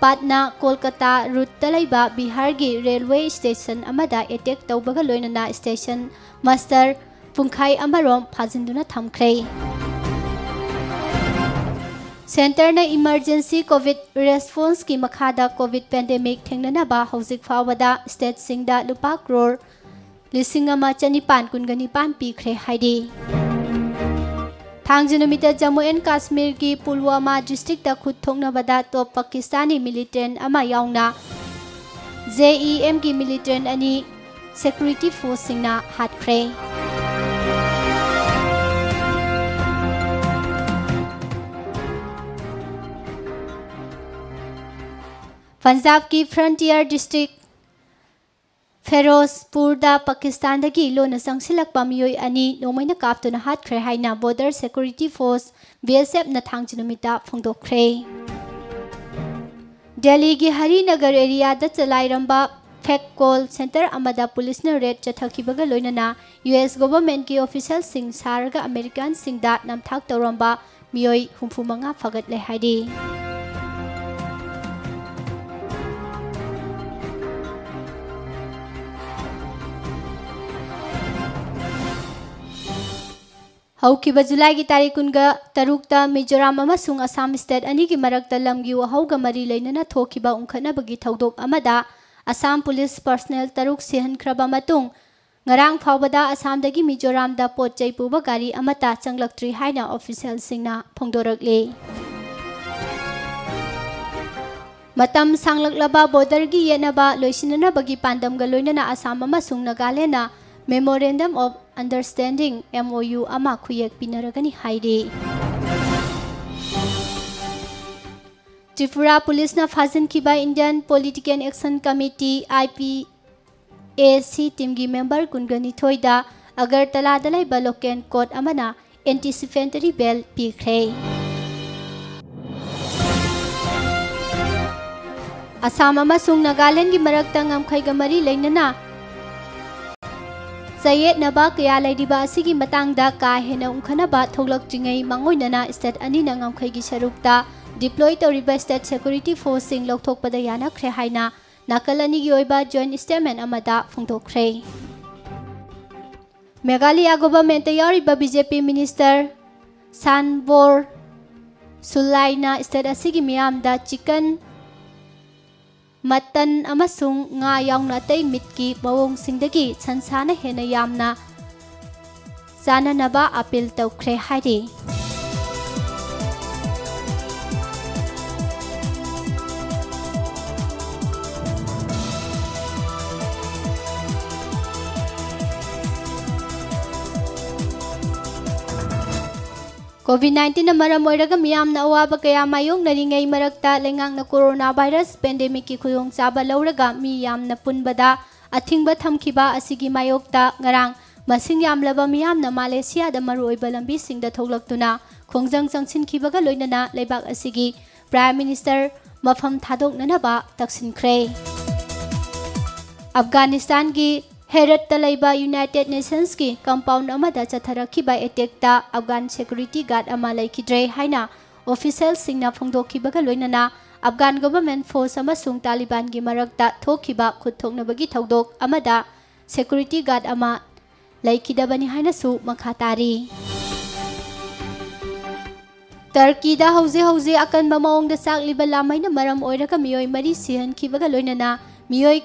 ꯄꯥꯠꯅꯥ ꯀꯣꯜꯀꯇꯥ ꯔꯨꯠꯇ ꯂꯩꯕ ꯕꯤꯍꯥꯔꯒꯤ ꯔꯦꯜꯋꯦ ꯁ꯭ꯇꯦꯁꯟ ꯑꯃꯗ ꯑꯦꯇꯦꯛ ꯇꯧꯕꯒ ꯂꯣꯏꯅꯅ ꯁ꯭ꯇꯦꯁꯟ ꯃꯥꯁꯇꯔ ꯄꯨꯡꯈꯥꯏ ꯑꯃꯔꯣꯝ ꯐꯥꯖꯤꯟꯗꯨꯅ ꯊꯝꯈ꯭ꯔꯦ꯫ ꯁꯦꯟꯇꯔꯅ ꯏꯃꯔꯖꯦꯟꯁꯤ ꯀꯣꯚꯤꯗ ꯔꯦꯁꯄꯣꯟꯁꯀꯤ ꯃꯈꯥꯗ ꯀꯣꯚꯤꯗ ꯄꯦꯟꯗꯦꯃꯤꯛ ꯊꯦꯡꯅꯅꯕ ꯍꯧꯖꯤꯛ ꯐꯥꯎꯕꯗ ꯁ꯭ꯇꯦꯠꯁꯤꯡꯗ ꯂꯨꯄꯥ ꯀ꯭ꯔꯣꯔ ꯂꯤꯁꯤꯡ ꯑꯃ ꯆꯅꯤꯄꯥꯟ ꯀꯨꯟꯒ ꯅꯤꯄꯥꯟ ꯄꯤꯈ꯭ꯔꯦ ꯍꯥꯏꯔꯤ꯫ ꯊꯥꯡꯖ ꯅꯨꯃꯤꯠꯇ ꯖꯝꯃꯨ ꯑꯦꯟ ꯀꯥꯁꯃꯤꯔꯒꯤ ꯄꯨꯜꯋꯥꯃꯥ ꯗꯤꯁꯇ꯭ꯔꯤꯛꯇ ꯈꯨꯠ ꯊꯣꯛꯅꯕꯗ ꯇꯣꯞ ꯄꯥꯀꯤꯁꯇꯥꯅꯤ ꯃꯤꯂꯤꯇꯦꯟ ꯑꯃ ꯌꯥꯎꯅ ꯖꯦ ꯏ ꯑꯦꯝꯒꯤ ꯃꯤꯂꯤꯇꯦꯟ ꯑꯅꯤ ꯁꯦꯀ꯭ꯌꯨꯔꯤꯇꯤ ꯐꯣꯔꯁꯁꯤꯡꯅ ꯍꯥꯠꯈ꯭ꯔꯦ꯫ ꯄꯟꯖꯥꯕꯀꯤ ꯐ꯭ꯔꯟꯇꯤꯌꯔ ꯗꯤꯁꯇ꯭ꯔꯤꯛ ꯐꯦꯔꯣꯖꯄꯨꯔꯗ ꯄꯥꯀꯤꯁꯇꯥꯟꯗꯒꯤ ꯂꯣꯟꯅ ꯆꯪꯁꯤꯜꯂꯛꯄ ꯃꯤꯑꯣꯏ ꯑꯅꯤ ꯅꯣꯡꯃꯩꯅ ꯀꯥꯞꯇꯨꯅ ꯍꯥꯠꯈ꯭ꯔꯦ ꯍꯥꯏꯅ ꯕꯣꯔꯗꯔ ꯁꯦꯀ꯭ꯌꯨꯔꯤꯇꯤ ꯐꯣꯔꯁ, ꯕꯤ ꯑꯦꯁ ꯑꯦꯐꯅ ꯊꯥꯡꯖ ꯅꯨꯃꯤꯠꯇ ꯐꯣꯡꯗꯣꯛꯈ꯭ꯔꯦ꯫ ꯗꯦꯜꯂꯤꯒꯤ ꯍꯔꯤꯅꯒꯔ ꯑꯦꯔꯤꯌꯥꯗ ꯆꯂꯥꯏꯔꯝꯕ ꯐꯦꯛ ꯀꯣꯜ ꯁꯦꯟꯇꯔ ꯑꯃꯗ ꯄꯨꯂꯤꯁꯅ ꯔꯦꯗ ꯆꯠꯊꯈꯤꯕꯒ ꯂꯣꯏꯅꯅ ꯌꯨ ꯑꯦꯁ ꯒꯣꯚꯔꯟꯃꯦꯟꯠꯀꯤ ꯑꯣꯐꯤꯁꯤꯌꯦꯜꯁꯤꯡ ꯁꯥꯔꯒ ꯑꯃꯦꯔꯤꯀꯥꯟꯁꯤꯡꯗ ꯅꯝꯊꯥꯛ ꯇꯧꯔꯝꯕ ꯃꯤꯑꯣꯏ ꯍꯨꯝꯐꯨ ꯃꯉꯥ ꯐꯒꯠꯂꯦ ꯍꯥꯏꯔꯤ꯫ ꯍꯧꯈꯤꯕ ꯖꯨꯂꯥꯏꯒꯤ ꯇꯥꯔꯤꯛ ꯀꯨꯟꯒ ꯇꯔꯨꯛꯇ ꯃꯤꯖꯣꯔꯥꯝ ꯑꯃꯁꯨꯡ ꯑꯁꯥꯝ ꯁ꯭ꯇꯦꯠ ꯑꯅꯤꯒꯤ ꯃꯔꯛꯇ ꯂꯝꯒꯤ ꯋꯥꯍꯧꯒ ꯃꯔꯤ ꯂꯩꯅꯅ ꯊꯣꯛꯈꯤꯕ ꯎꯪꯈꯠꯅꯕꯒꯤ ꯊꯧꯗꯣꯛ ꯑꯃꯗ ꯑꯁꯥꯝ ꯄꯨꯂꯤꯁ ꯄꯔꯁꯅꯦꯜ ꯇꯔꯨꯛ ꯁꯤꯍꯟꯈ꯭ꯔꯕ ꯃꯇꯨꯡ, ꯉꯔꯥꯡ ꯐꯥꯎꯕꯗ ꯑꯁꯥꯝꯗꯒꯤ ꯃꯤꯖꯣꯔꯥꯝꯗ ꯄꯣꯠ ꯆꯩ ꯄꯨꯕ ꯒꯥꯔꯤ ꯑꯃꯠꯇ ꯆꯪꯂꯛꯇ꯭ꯔꯤ ꯍꯥꯏꯅ ꯑꯣꯐꯤꯁꯤꯌꯦꯜꯁꯤꯡꯅ ꯐꯣꯡꯗꯣꯔꯛꯂꯤ꯫ ꯃꯇꯝ ꯁꯥꯡꯂꯛꯂꯕ ꯕꯣꯔꯗꯔꯒꯤ ꯌꯦꯠꯅꯕ ꯂꯣꯏꯁꯤꯟꯅꯅꯕꯒꯤ ꯄꯥꯟꯗꯝꯒ ꯂꯣꯏꯅꯅ ꯑꯁꯥꯝ ꯑꯃꯁꯨꯡ ꯅꯥꯒꯥꯂꯦꯟꯗꯅ Memorandum of Understanding, M O U, ꯑꯃ ꯈꯨꯌꯦꯛ ꯄꯤꯅꯔꯒꯅꯤ ꯍꯥꯏꯔꯤ꯫ ꯇ꯭ꯔꯤꯄꯨꯔꯥ ꯄꯨꯂꯤꯁꯅ ꯐꯥꯖꯤꯟꯈꯤꯕ Indian Political Action Committee, I P A C, teamꯒꯤ member ꯀꯨꯟꯒ ꯅꯤꯊꯣꯏꯗ ꯑꯒꯔꯇꯂꯥꯗ ꯂꯩꯕ local court ꯑꯃꯅ anticipatory bail ꯄꯤꯈ꯭ꯔꯦ꯫ ꯑꯁꯥꯝ ꯑꯃꯁꯨꯡ ꯅꯥꯒꯥꯂꯦꯟꯒꯤ ꯃꯔꯛꯇ ꯉꯝꯈꯩꯒ ꯃꯔꯤ ꯂꯩꯅꯅ ꯆꯌꯦꯠꯅꯕ ꯀꯌꯥ ꯂꯩꯔꯤꯕ ꯑꯁꯤꯒꯤ ꯃꯇꯥꯡꯗ ꯀꯥ ꯍꯦꯟꯅ ꯎꯪꯈꯠꯅꯕ ꯊꯣꯛꯂꯛꯇ꯭ꯔꯤꯉꯩ ꯃꯥꯡꯑꯣꯏꯅꯅ state ꯑꯅꯤꯅ ꯉꯝꯈꯩꯒꯤ ꯁꯔꯨꯛꯇ deploy ꯇꯧꯔꯤꯕ state security forceꯁꯤꯡ ꯂꯧꯊꯣꯛꯄꯗ ꯌꯥꯅꯈ꯭ꯔꯦ ꯍꯥꯏꯅ ꯅꯥꯀꯜ ꯑꯅꯤꯒꯤ ꯑꯣꯏꯕ joint statement ꯑꯃꯗ ꯐꯣꯡꯗꯣꯛꯈ꯭ꯔꯦ꯫ ꯃꯦꯘꯥꯂꯌꯥ governmentꯇ ꯌꯥꯎꯔꯤꯕ B J P minister ꯁꯥꯟꯕꯣꯔ ꯁꯨꯂꯥꯏꯅ state ꯑꯁꯤꯒꯤ ꯃꯤꯌꯥꯝꯗ chicken, mutton ꯑꯃꯁꯨꯡ ꯉꯥ ꯌꯥꯎꯅ ꯑꯇꯩ meatꯀꯤ ꯃꯑꯣꯡꯁꯤꯡꯗꯒꯤ ꯁꯟꯁꯥꯅ ꯍꯦꯟꯅ ꯌꯥꯝꯅ ꯆꯥꯅꯅꯕ appeal ꯇꯧꯈ꯭ꯔꯦ ꯍꯥꯏꯔꯤ꯫ COVID nineteenꯅ ꯃꯔꯝ ꯑꯣꯏꯔꯒ ꯃꯤꯌꯥꯝꯅ ꯑꯋꯥꯕ ꯀꯌꯥ ꯃꯥꯌꯣꯛꯅꯔꯤꯉꯩ ꯃꯔꯛꯇ ꯂꯩꯉꯥꯛꯅ coronavirus pandemicꯀꯤ ꯈꯨꯗꯣꯡꯆꯥꯕ ꯂꯧꯔꯒ ꯃꯤ ꯌꯥꯝꯅ ꯄꯨꯟꯕꯗ ꯑꯊꯤꯡꯕ ꯊꯝꯈꯤꯕ ꯑꯁꯤꯒꯤ ꯃꯥꯌꯣꯛꯇ ꯉꯔꯥꯡ ꯃꯁꯤꯡ ꯌꯥꯝꯂꯕ ꯃꯤꯌꯥꯝꯅ ꯃꯥꯂꯦꯁꯤꯌꯥꯗ ꯃꯔꯨꯑꯣꯏꯕ ꯂꯝꯕꯤꯁꯤꯡꯗ ꯊꯣꯛꯂꯛꯇꯨꯅ ꯈꯣꯡꯖꯪ ꯆꯪꯁꯤꯟꯈꯤꯕꯒ ꯂꯣꯏꯅꯅ ꯂꯩꯕꯥꯛ ꯑꯁꯤꯒꯤ Prime Minister ꯃꯐꯝ ꯊꯥꯗꯣꯛꯅꯅꯕ ꯇꯛꯁꯤꯟꯈ꯭ꯔꯦ꯫ ꯑꯐꯒꯥꯅꯤꯁꯇꯥꯟꯒꯤ ꯍꯦꯔꯠꯇ ꯂꯩꯕ United Nationsꯀꯤ compound ꯑꯃꯗ ꯆꯠꯊꯔꯛꯈꯤꯕ attackꯇ Afghan security guard ꯑꯃ ꯂꯩꯈꯤꯗ꯭ꯔꯦ ꯍꯥꯏꯅ officialꯁꯤꯡꯅ ꯐꯣꯡꯗꯣꯛꯈꯤꯕꯒ ꯂꯣꯏꯅꯅ Afghan government force ꯑꯃꯁꯨꯡ ꯇꯥꯂꯤꯕꯥꯟꯒꯤ ꯃꯔꯛꯇ ꯊꯣꯛꯈꯤꯕ ꯈꯨꯠ ꯊꯣꯛꯅꯕꯒꯤ ꯊꯧꯗꯣꯛ ꯑꯃꯗ security guard ꯑꯃ ꯂꯩꯈꯤꯗꯕꯅꯤ ꯍꯥꯏꯅꯁꯨ ꯃꯈꯥ ꯇꯥꯔꯤ꯫ ꯇꯔꯀꯤꯗ ꯍꯧꯖꯤꯛ ꯍꯧꯖꯤꯛ ꯑꯀꯟꯕ ꯃꯑꯣꯡꯗ ꯆꯥꯛꯂꯤꯕ ꯂꯥꯃꯩꯅ ꯃꯔꯝ ꯑꯣꯏꯔꯒ ꯃꯤꯑꯣꯏ ꯃꯔꯤ ꯁꯤꯍꯟꯈꯤꯕꯒ ꯂꯣꯏꯅꯅ ꯃꯤꯑꯣꯏ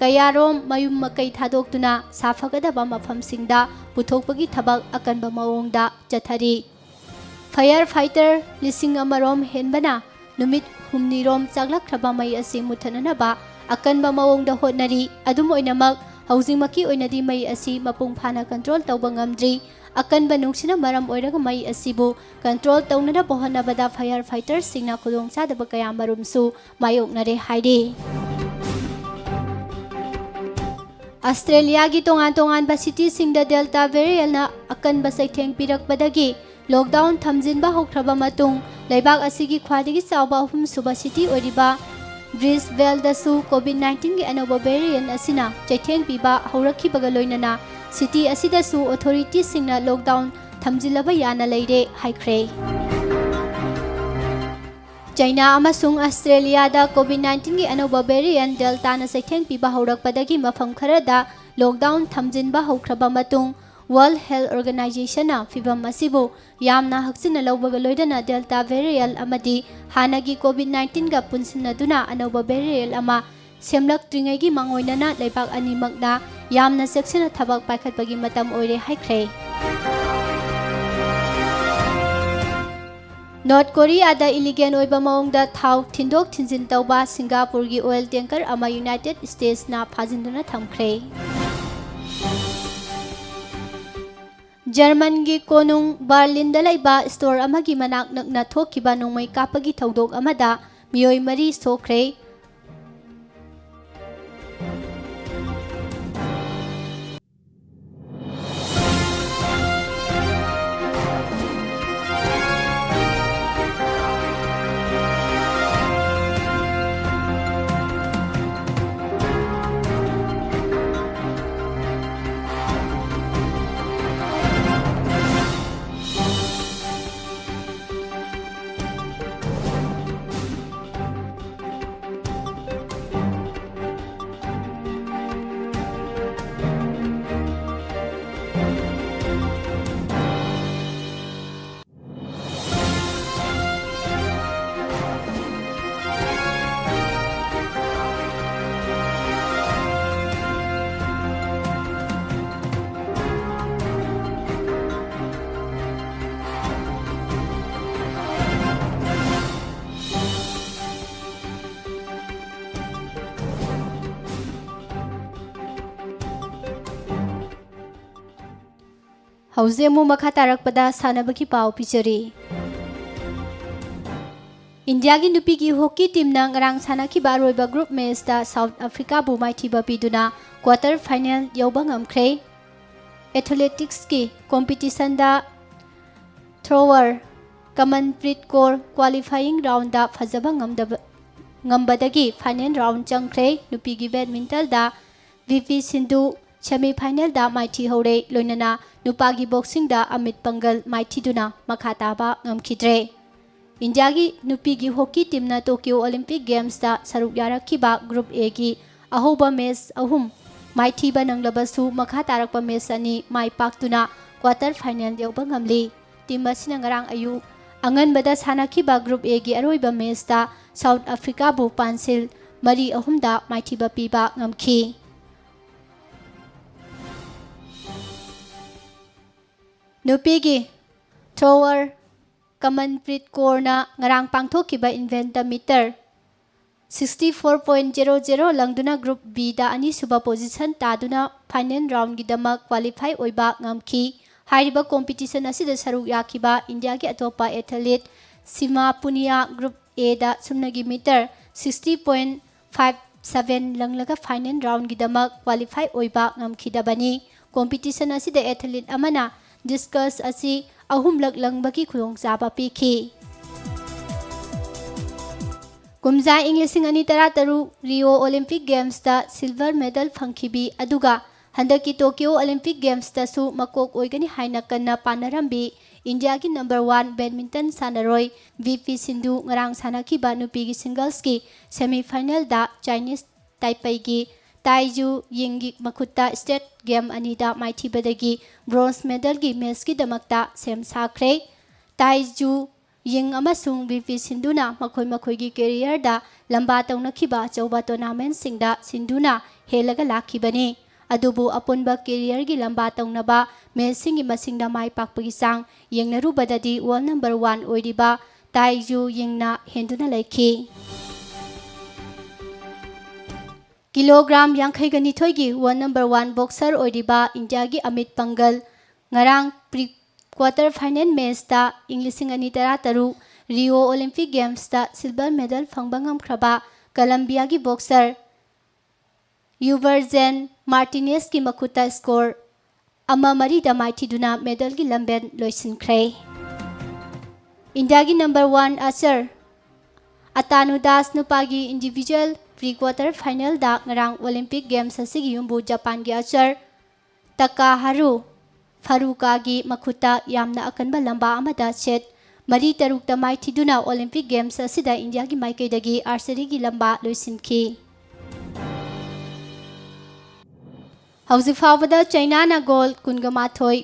ꯀꯌꯥꯔꯣꯝ ꯃꯌꯨꯝ ꯃꯀꯩ ꯊꯥꯗꯣꯛꯇꯨꯅ ꯁꯥꯐꯒꯗꯕ ꯃꯐꯝꯁꯤꯡꯗ ꯄꯨꯊꯣꯛꯄꯒꯤ ꯊꯕꯛ ꯑꯀꯟꯕ ꯃꯑꯣꯡꯗ ꯆꯠꯊꯔꯤ꯫ Firefighter ꯂꯤꯁꯤꯡ ꯑꯃꯔꯣꯝ ꯍꯦꯟꯕꯅ ꯅꯨꯃꯤꯠ ꯍꯨꯝꯅꯤꯔꯣꯝ ꯆꯥꯛꯂꯛꯈ꯭ꯔꯕ ꯃꯩ ꯑꯁꯤ ꯃꯨꯠꯊꯠꯅꯅꯕ ꯑꯀꯟꯕ ꯃꯑꯣꯡꯗ ꯍꯣꯠꯅꯔꯤ꯫ ꯑꯗꯨꯝ ꯑꯣꯏꯅꯃꯛ, ꯍꯧꯖꯤꯛꯃꯛꯀꯤ ꯑꯣꯏꯅꯗꯤ ꯃꯩ ꯑꯁꯤ ꯃꯄꯨꯡ ꯐꯥꯅ control ꯇꯧꯕ ꯉꯝꯗ꯭ꯔꯤ꯫ ꯑꯀꯟꯕ ꯅꯨꯡꯁꯤꯠꯅ ꯃꯔꯝ ꯑꯣꯏꯔꯒ ꯃꯩ ꯑꯁꯤꯕꯨ control ꯇꯧꯅꯅꯕ ꯍꯣꯠꯅꯕꯗ fire fighterꯁꯤꯡꯅ ꯈꯨꯗꯣꯡꯆꯥꯗꯕ ꯀꯌꯥ ꯃꯔꯨꯝꯁꯨ ꯃꯥꯌꯣꯛꯅꯔꯦ ꯍꯥꯏꯔꯤ꯫ ꯑꯁꯇ꯭ꯔꯦꯂꯤꯌꯥꯒꯤ ꯇꯣꯉꯥꯟ ꯇꯣꯉꯥꯟꯕ cityꯁꯤꯡꯗ Delta variantꯅ ꯑꯀꯟꯕ ꯆꯩꯊꯦꯡ ꯄꯤꯔꯛꯄꯗꯒꯤ lockdown ꯊꯝꯖꯤꯟꯕ ꯍꯧꯈ꯭ꯔꯕ ꯃꯇꯨꯡ, ꯂꯩꯕꯥꯛ ꯑꯁꯤꯒꯤ ꯈ꯭ꯋꯥꯏꯗꯒꯤ ꯆꯥꯎꯕ ꯑꯍꯨꯝꯁꯨꯕ city ꯑꯣꯏꯔꯤꯕ Brisbaneꯗꯁꯨ COVID nineteenꯒꯤ ꯑꯅꯧꯕ variant ꯑꯁꯤꯅ ꯆꯩꯊꯦꯡ ꯄꯤꯕ ꯍꯧꯔꯛꯈꯤꯕꯒ ꯂꯣꯏꯅꯅ city ꯑꯁꯤꯗꯁꯨ authorityꯁꯤꯡꯅ lockdown ꯊꯝꯖꯤꯜꯂꯕ ꯌꯥꯅ ꯂꯩꯔꯦ ꯍꯥꯏꯈ꯭ꯔꯦ꯫ ꯆꯩꯅꯥ ꯑꯃꯁꯨꯡ ꯑꯁꯇ꯭ꯔꯦꯂꯤꯌꯥꯗ COVID nineteenꯒꯤ ꯑꯅꯧꯕ variant Deltaꯅ ꯆꯩꯊꯦꯡ ꯄꯤꯕ ꯍꯧꯔꯛꯄꯗꯒꯤ ꯃꯐꯝ ꯈꯔꯗ lockdown ꯊꯝꯖꯤꯟꯕ ꯍꯧꯈ꯭ꯔꯕ ꯃꯇꯨꯡ, World Health Organizationꯅ ꯐꯤꯚꯝ ꯑꯁꯤꯕꯨ ꯌꯥꯝꯅ ꯍꯛꯆꯤꯟꯅ ꯂꯧꯕꯒ ꯂꯣꯏꯅꯅ Delta variant ꯑꯃꯗꯤ ꯍꯥꯟꯅꯒꯤ COVID nineteenꯒ ꯄꯨꯟꯁꯤꯟꯅꯗꯨꯅ ꯑꯅꯧꯕ variant ꯑꯃ ꯁꯦꯝꯂꯛꯇ꯭ꯔꯤꯉꯩꯒꯤ ꯃꯥꯡꯑꯣꯏꯅꯅ ꯂꯩꯕꯥꯛ ꯑꯅꯤꯃꯛꯅ ꯌꯥꯝꯅ ꯆꯦꯛꯁꯤꯟꯅ ꯊꯕꯛ ꯄꯥꯏꯈꯠꯄꯒꯤ ꯃꯇꯝ ꯑꯣꯏꯔꯦ ꯍꯥꯏꯈ꯭ꯔꯦ꯫ ꯅꯣꯔꯠ ꯀꯣꯔꯤꯌꯥꯗ illegal ꯑꯣꯏꯕ ꯃꯑꯣꯡꯗ ꯊꯥꯎ ꯊꯤꯟꯗꯣꯛ ꯊꯤꯟꯖꯤꯟ ꯇꯧꯕ ꯁꯤꯡꯒꯥꯄꯨꯔꯒꯤ oil tanker ꯑꯃ United Statesꯅ ꯐꯥꯖꯤꯟꯗꯨꯅ ꯊꯝꯈ꯭ꯔꯦ꯫ ꯖꯔꯃꯟꯒꯤ ꯀꯣꯅꯨꯡ ꯕꯔꯂꯤꯟꯗ ꯂꯩꯕ store ꯑꯃꯒꯤ ꯃꯅꯥꯛ ꯅꯛꯅ ꯊꯣꯛꯈꯤꯕ ꯅꯣꯡꯃꯩ ꯀꯥꯞꯄꯒꯤ ꯊꯧꯗꯣꯛ ꯑꯃꯗ ꯃꯤꯑꯣꯏ ꯃꯔꯤ ꯁꯣꯛꯈ꯭ꯔꯦ꯫ ꯍꯧꯖꯤꯛ ꯑꯃꯨꯛ ꯃꯈꯥ ꯇꯥꯔꯛꯄꯗ ꯁꯥꯟꯅꯕꯒꯤ ꯄꯥꯎ ꯄꯤꯖꯔꯤ꯫ ꯏꯟꯗꯤꯌꯥꯒꯤ ꯅꯨꯄꯤꯒꯤ ꯍꯣꯀꯤ ꯇꯤꯝꯅ ꯉꯔꯥꯡ ꯁꯥꯟꯅꯈꯤꯕ ꯑꯔꯣꯏꯕ ꯒ꯭ꯔꯨꯞ ꯃꯦꯆꯇ ꯁꯥꯎꯠ ꯑꯐ꯭ꯔꯤꯀꯥꯕꯨ ꯃꯥꯏꯊꯤꯕ ꯄꯤꯗꯨꯅ ꯀ꯭ꯋꯥꯇꯔ ꯐꯥꯏꯅꯦꯜ ꯌꯧꯕ ꯉꯝꯈ꯭ꯔꯦ꯫ ꯑꯦꯊꯂꯦꯇꯤꯛꯁꯀꯤ ꯀꯣꯝꯄꯤꯇꯤꯁꯟꯗ ꯊ꯭ꯔꯣꯋꯔ ꯀꯃꯟꯄ꯭ꯔꯤꯠ ꯀꯣꯔ ꯀ꯭ꯋꯥꯂꯤꯐꯥꯏꯌꯤꯡ ꯔꯥꯎꯟꯗ ꯐꯖꯕ ꯉꯝꯗꯕ, ꯉꯝꯕꯗꯒꯤ ꯐꯥꯏꯅꯦꯜ ꯔꯥꯎꯟ ꯆꯪꯈ꯭ꯔꯦ꯫ ꯅꯨꯄꯤꯒꯤ ꯕꯦꯗꯃꯤꯟꯇꯜꯗ ꯚꯤ ꯄꯤ ꯁꯤꯟꯙꯨ ꯁꯦꯃꯤ ꯐꯥꯏꯅꯦꯜꯗ ꯃꯥꯏꯊꯤꯍꯧꯔꯦ꯫ ꯂꯣꯏꯅꯅ ꯅꯨꯄꯥꯒꯤ ꯕꯣꯛꯁꯤꯡꯗ ꯑꯃꯤꯠ ꯄꯪꯒꯜ ꯃꯥꯏꯊꯤꯗꯨꯅ ꯃꯈꯥ ꯇꯥꯕ ꯉꯝꯈꯤꯗ꯭ꯔꯦ꯫ ꯏꯟꯗꯤꯌꯥꯒꯤ ꯅꯨꯄꯤꯒꯤ ꯍꯣꯀꯤ ꯇꯤꯝꯅ ꯇꯣꯀꯤꯌꯣ ꯑꯣꯂꯤꯝꯄꯤꯛ ꯒꯦꯝꯁꯇ ꯁꯔꯨꯛ ꯌꯥꯔꯛꯈꯤꯕ ꯒ꯭ꯔꯨꯞ ꯑꯦꯒꯤ ꯑꯍꯧꯕ ꯃꯦꯆ ꯑꯍꯨꯝ ꯃꯥꯏꯊꯤꯕ ꯅꯪꯂꯕꯁꯨ, ꯃꯈꯥ ꯇꯥꯔꯛꯄ ꯃꯦꯆ ꯑꯅꯤ ꯃꯥꯏ ꯄꯥꯛꯇꯨꯅ ꯀ꯭ꯋꯥꯇꯔ ꯐꯥꯏꯅꯦꯜ ꯌꯧꯕ ꯉꯝꯂꯤ꯫ ꯇꯤꯝ ꯑꯁꯤꯅ ꯉꯔꯥꯡ ꯑꯌꯨꯛ ꯑꯉꯟꯕꯗ ꯁꯥꯟꯅꯈꯤꯕ ꯒ꯭ꯔꯨꯞ ꯑꯦꯒꯤ ꯑꯔꯣꯏꯕ ꯃꯦꯆꯇ ꯁꯥꯎꯠ ꯑꯐ꯭ꯔꯤꯀꯥꯕꯨ ꯄꯥꯟꯁꯤꯜ ꯃꯔꯤ ꯑꯍꯨꯝꯗ ꯃꯥꯏꯊꯤꯕ ꯄꯤꯕ ꯉꯝꯈꯤ꯫ ꯅꯨꯄꯤꯒꯤ ꯊ꯭ꯔꯣꯋꯔ ꯀꯃꯟꯄ꯭ꯔꯤꯠ ꯀꯣꯔꯅ ꯉꯔꯥꯡ ꯄꯥꯡꯊꯣꯛꯈꯤꯕ ꯏꯚꯦꯟꯠꯇ metre sixty four point zero zero ꯂꯪꯗꯨꯅ ꯒ꯭ꯔꯨꯞ ꯕꯤꯗ ꯑꯅꯤꯁꯨꯕ ꯄꯣꯖꯤꯁꯟ ꯇꯥꯗꯨꯅ ꯐꯥꯏꯅꯦꯜ ꯔꯥꯎꯟꯒꯤꯗꯃꯛ ꯀ꯭ꯋꯥꯂꯤꯐꯥꯏ ꯑꯣꯏꯕ ꯉꯝꯈꯤ꯫ ꯍꯥꯏꯔꯤꯕ ꯀꯣꯝꯄꯤꯇꯤꯁꯟ ꯑꯁꯤꯗ ꯁꯔꯨꯛ ꯌꯥꯈꯤꯕ ꯏꯟꯗꯤꯌꯥꯒꯤ ꯑꯇꯣꯞꯄ ꯑꯦꯊꯂꯤꯠ ꯁꯤꯃꯥ ꯄꯨꯅꯤꯌꯥ ꯒ꯭ꯔꯨꯞ ꯑꯦꯗ ꯁꯨꯞꯅꯒꯤ metre sixty point five seven ꯂꯪꯂꯒ ꯐꯥꯏꯅꯦꯜ ꯔꯥꯎꯟꯒꯤꯗꯃꯛ ꯀ꯭ꯋꯥꯂꯤꯐꯥꯏ ꯑꯣꯏꯕ ꯉꯝꯈꯤꯗꯕꯅꯤ꯫ ꯀꯣꯝꯄꯤꯇꯤꯁꯟ ꯑꯁꯤꯗ ꯑꯦꯊꯂꯤꯠ ꯑꯃꯅ ꯗꯤꯁꯀꯁ ꯑꯁꯤ ꯑꯍꯨꯝꯂꯛ ꯂꯪꯕꯒꯤ ꯈꯨꯗꯣꯡꯆꯥꯕ ꯄꯤꯈꯤ꯫ ꯀꯨꯝꯖꯥ ꯏꯪ ꯂꯤꯁꯤꯡ ꯑꯅꯤ ꯇꯔꯥꯇꯔꯨꯛ ꯔꯤꯑꯣ ꯑꯣꯂꯤꯝꯄꯤꯛ ꯒꯦꯝꯁꯇ ꯁꯤꯜꯚꯔ ꯃꯦꯗꯜ ꯐꯪꯈꯤꯕꯤ, ꯑꯗꯨꯒ ꯍꯟꯗꯛꯀꯤ ꯇꯣꯀꯤꯌꯣ ꯑꯣꯂꯤꯝꯄꯤꯛ ꯒꯦꯝꯁꯇꯁꯨ ꯃꯀꯣꯛ ꯑꯣꯏꯒꯅꯤ ꯍꯥꯏꯅ ꯀꯟꯅ ꯄꯥꯅꯔꯝꯕꯤ ꯏꯟꯗꯤꯌꯥꯒꯤ ꯅꯝꯕꯔ ꯋꯥꯟ ꯕꯦꯗꯃꯤꯟꯇꯟ ꯁꯥꯟꯅꯔꯣꯏ ꯚꯤ ꯄꯤ ꯁꯤꯟꯙꯨ ꯉꯔꯥꯡ ꯁꯥꯟꯅꯈꯤꯕ ꯅꯨꯄꯤꯒꯤ ꯁꯤꯡꯒꯜꯁꯀꯤ ꯁꯦꯃꯤ ꯐꯥꯏꯅꯦꯜꯗ ꯆꯥꯏꯅꯤꯁ ꯇꯥꯏꯄꯩꯒꯤ ꯇꯥꯏꯖꯨ ꯌꯤꯡꯒꯤ ꯃꯈꯨꯠꯇ ꯁ꯭ꯇꯦꯠ ꯒꯦꯝ ꯑꯅꯤꯗ ꯃꯥꯏꯊꯤꯕꯗꯒꯤ ꯕ꯭ꯔꯣꯟꯖ ꯃꯦꯗꯜꯒꯤ ꯃꯦꯆꯀꯤꯗꯃꯛꯇ ꯁꯦꯝ ꯁꯥꯈ꯭ꯔꯦ꯫ ꯇꯥꯏꯖꯨ ꯌꯤꯡ ꯑꯃꯁꯨꯡ ꯚꯤ ꯄꯤ ꯁꯤꯟꯙꯨꯅ ꯃꯈꯣꯏ ꯃꯈꯣꯏꯒꯤ ꯀꯦꯔꯤꯌꯔꯗ ꯂꯝꯕꯥ ꯇꯧꯅꯈꯤꯕ ꯑꯆꯧꯕ ꯇꯣꯔꯅꯥꯃꯦꯟꯠꯁꯤꯡꯗ ꯁꯤꯟꯙꯨꯅ ꯍꯦꯜꯂꯒ ꯂꯥꯛꯈꯤꯕꯅꯤ꯫ ꯑꯗꯨꯕꯨ ꯑꯄꯨꯟꯕ ꯀꯦꯔꯤꯌꯔꯒꯤ ꯂꯝꯕꯥ ꯇꯧꯅꯕ ꯃꯦꯆꯁꯤꯡꯒꯤ ꯃꯁꯤꯡꯗ ꯃꯥꯏ ꯄꯥꯛꯄꯒꯤ ꯆꯥꯡ ꯌꯦꯡꯅꯔꯨꯕꯗꯗꯤ ꯋꯥꯔꯜ ꯅꯝꯕꯔ ꯋꯥꯟ ꯑꯣꯏꯔꯤꯕ ꯇꯥꯏꯖꯨ ꯌꯤꯡꯅ ꯍꯦꯟꯗꯨꯅ ꯂꯩꯈꯤ꯫ ꯀꯤꯂꯣꯒ꯭ꯔꯥꯝ ꯌꯥꯡꯈꯩꯒ ꯅꯤꯊꯣꯏꯒꯤ ꯋꯥꯔꯜ ꯅꯝꯕꯔ ꯋꯥꯟ ꯕꯣꯛꯁꯔ ꯑꯣꯏꯔꯤꯕ ꯏꯟꯗꯤꯌꯥꯒꯤ ꯑꯃꯤꯠ ꯄꯪꯒꯜ ꯉꯔꯥꯡ pre quarter final matchꯇ ꯏꯪ ꯂꯤꯁꯤꯡ ꯑꯅꯤ ꯇꯔꯥꯇꯔꯨꯛ Rio Olympic Gamesꯇ silver medal ꯐꯪꯕ ꯉꯝꯈ꯭ꯔꯕ ꯀꯂꯝꯕꯤꯌꯥꯒꯤ boxer Yuverjan Martinezꯀꯤ ꯃꯈꯨꯠꯇ score ꯑꯃ ꯃꯔꯤꯗ ꯃꯥꯏꯊꯤꯗꯨꯅ medalꯒꯤ ꯂꯝꯕꯦꯟ ꯂꯣꯏꯁꯤꯟꯈ꯭ꯔꯦ꯫ ꯏꯟꯗꯤꯌꯥꯒꯤ number one archer ꯑꯇꯥꯅꯨ ꯗꯥꯁ ꯅꯨꯄꯥꯒꯤ individual pre quarter finalꯗ ꯉꯔꯥꯡ Olympic Games ꯑꯁꯤꯒꯤ ꯌꯨꯝꯕꯨ ꯖꯄꯥꯟꯒꯤ archer ꯇꯀꯥꯍꯥꯔꯨ ꯐꯔꯨꯀꯥꯒꯤ ꯃꯈꯨꯠꯇ ꯌꯥꯝꯅ ꯑꯀꯟꯕ ꯂꯝꯕꯥ ꯑꯃꯗ set ꯃꯔꯤ ꯇꯔꯨꯛꯇ ꯃꯥꯏꯊꯤꯗꯨꯅ Olympic Games ꯑꯁꯤꯗ ꯏꯟꯗꯤꯌꯥꯒꯤ ꯃꯥꯏꯀꯩꯗꯒꯤ archeryꯒꯤ ꯂꯝꯕꯥ ꯂꯣꯏꯁꯤꯟꯈꯤ꯫ ꯍꯧꯖꯤꯛ ꯐꯥꯎꯕꯗ ꯆꯩꯅꯥꯅ gold ꯀꯨꯟꯒ ꯃꯥꯊꯣꯏ,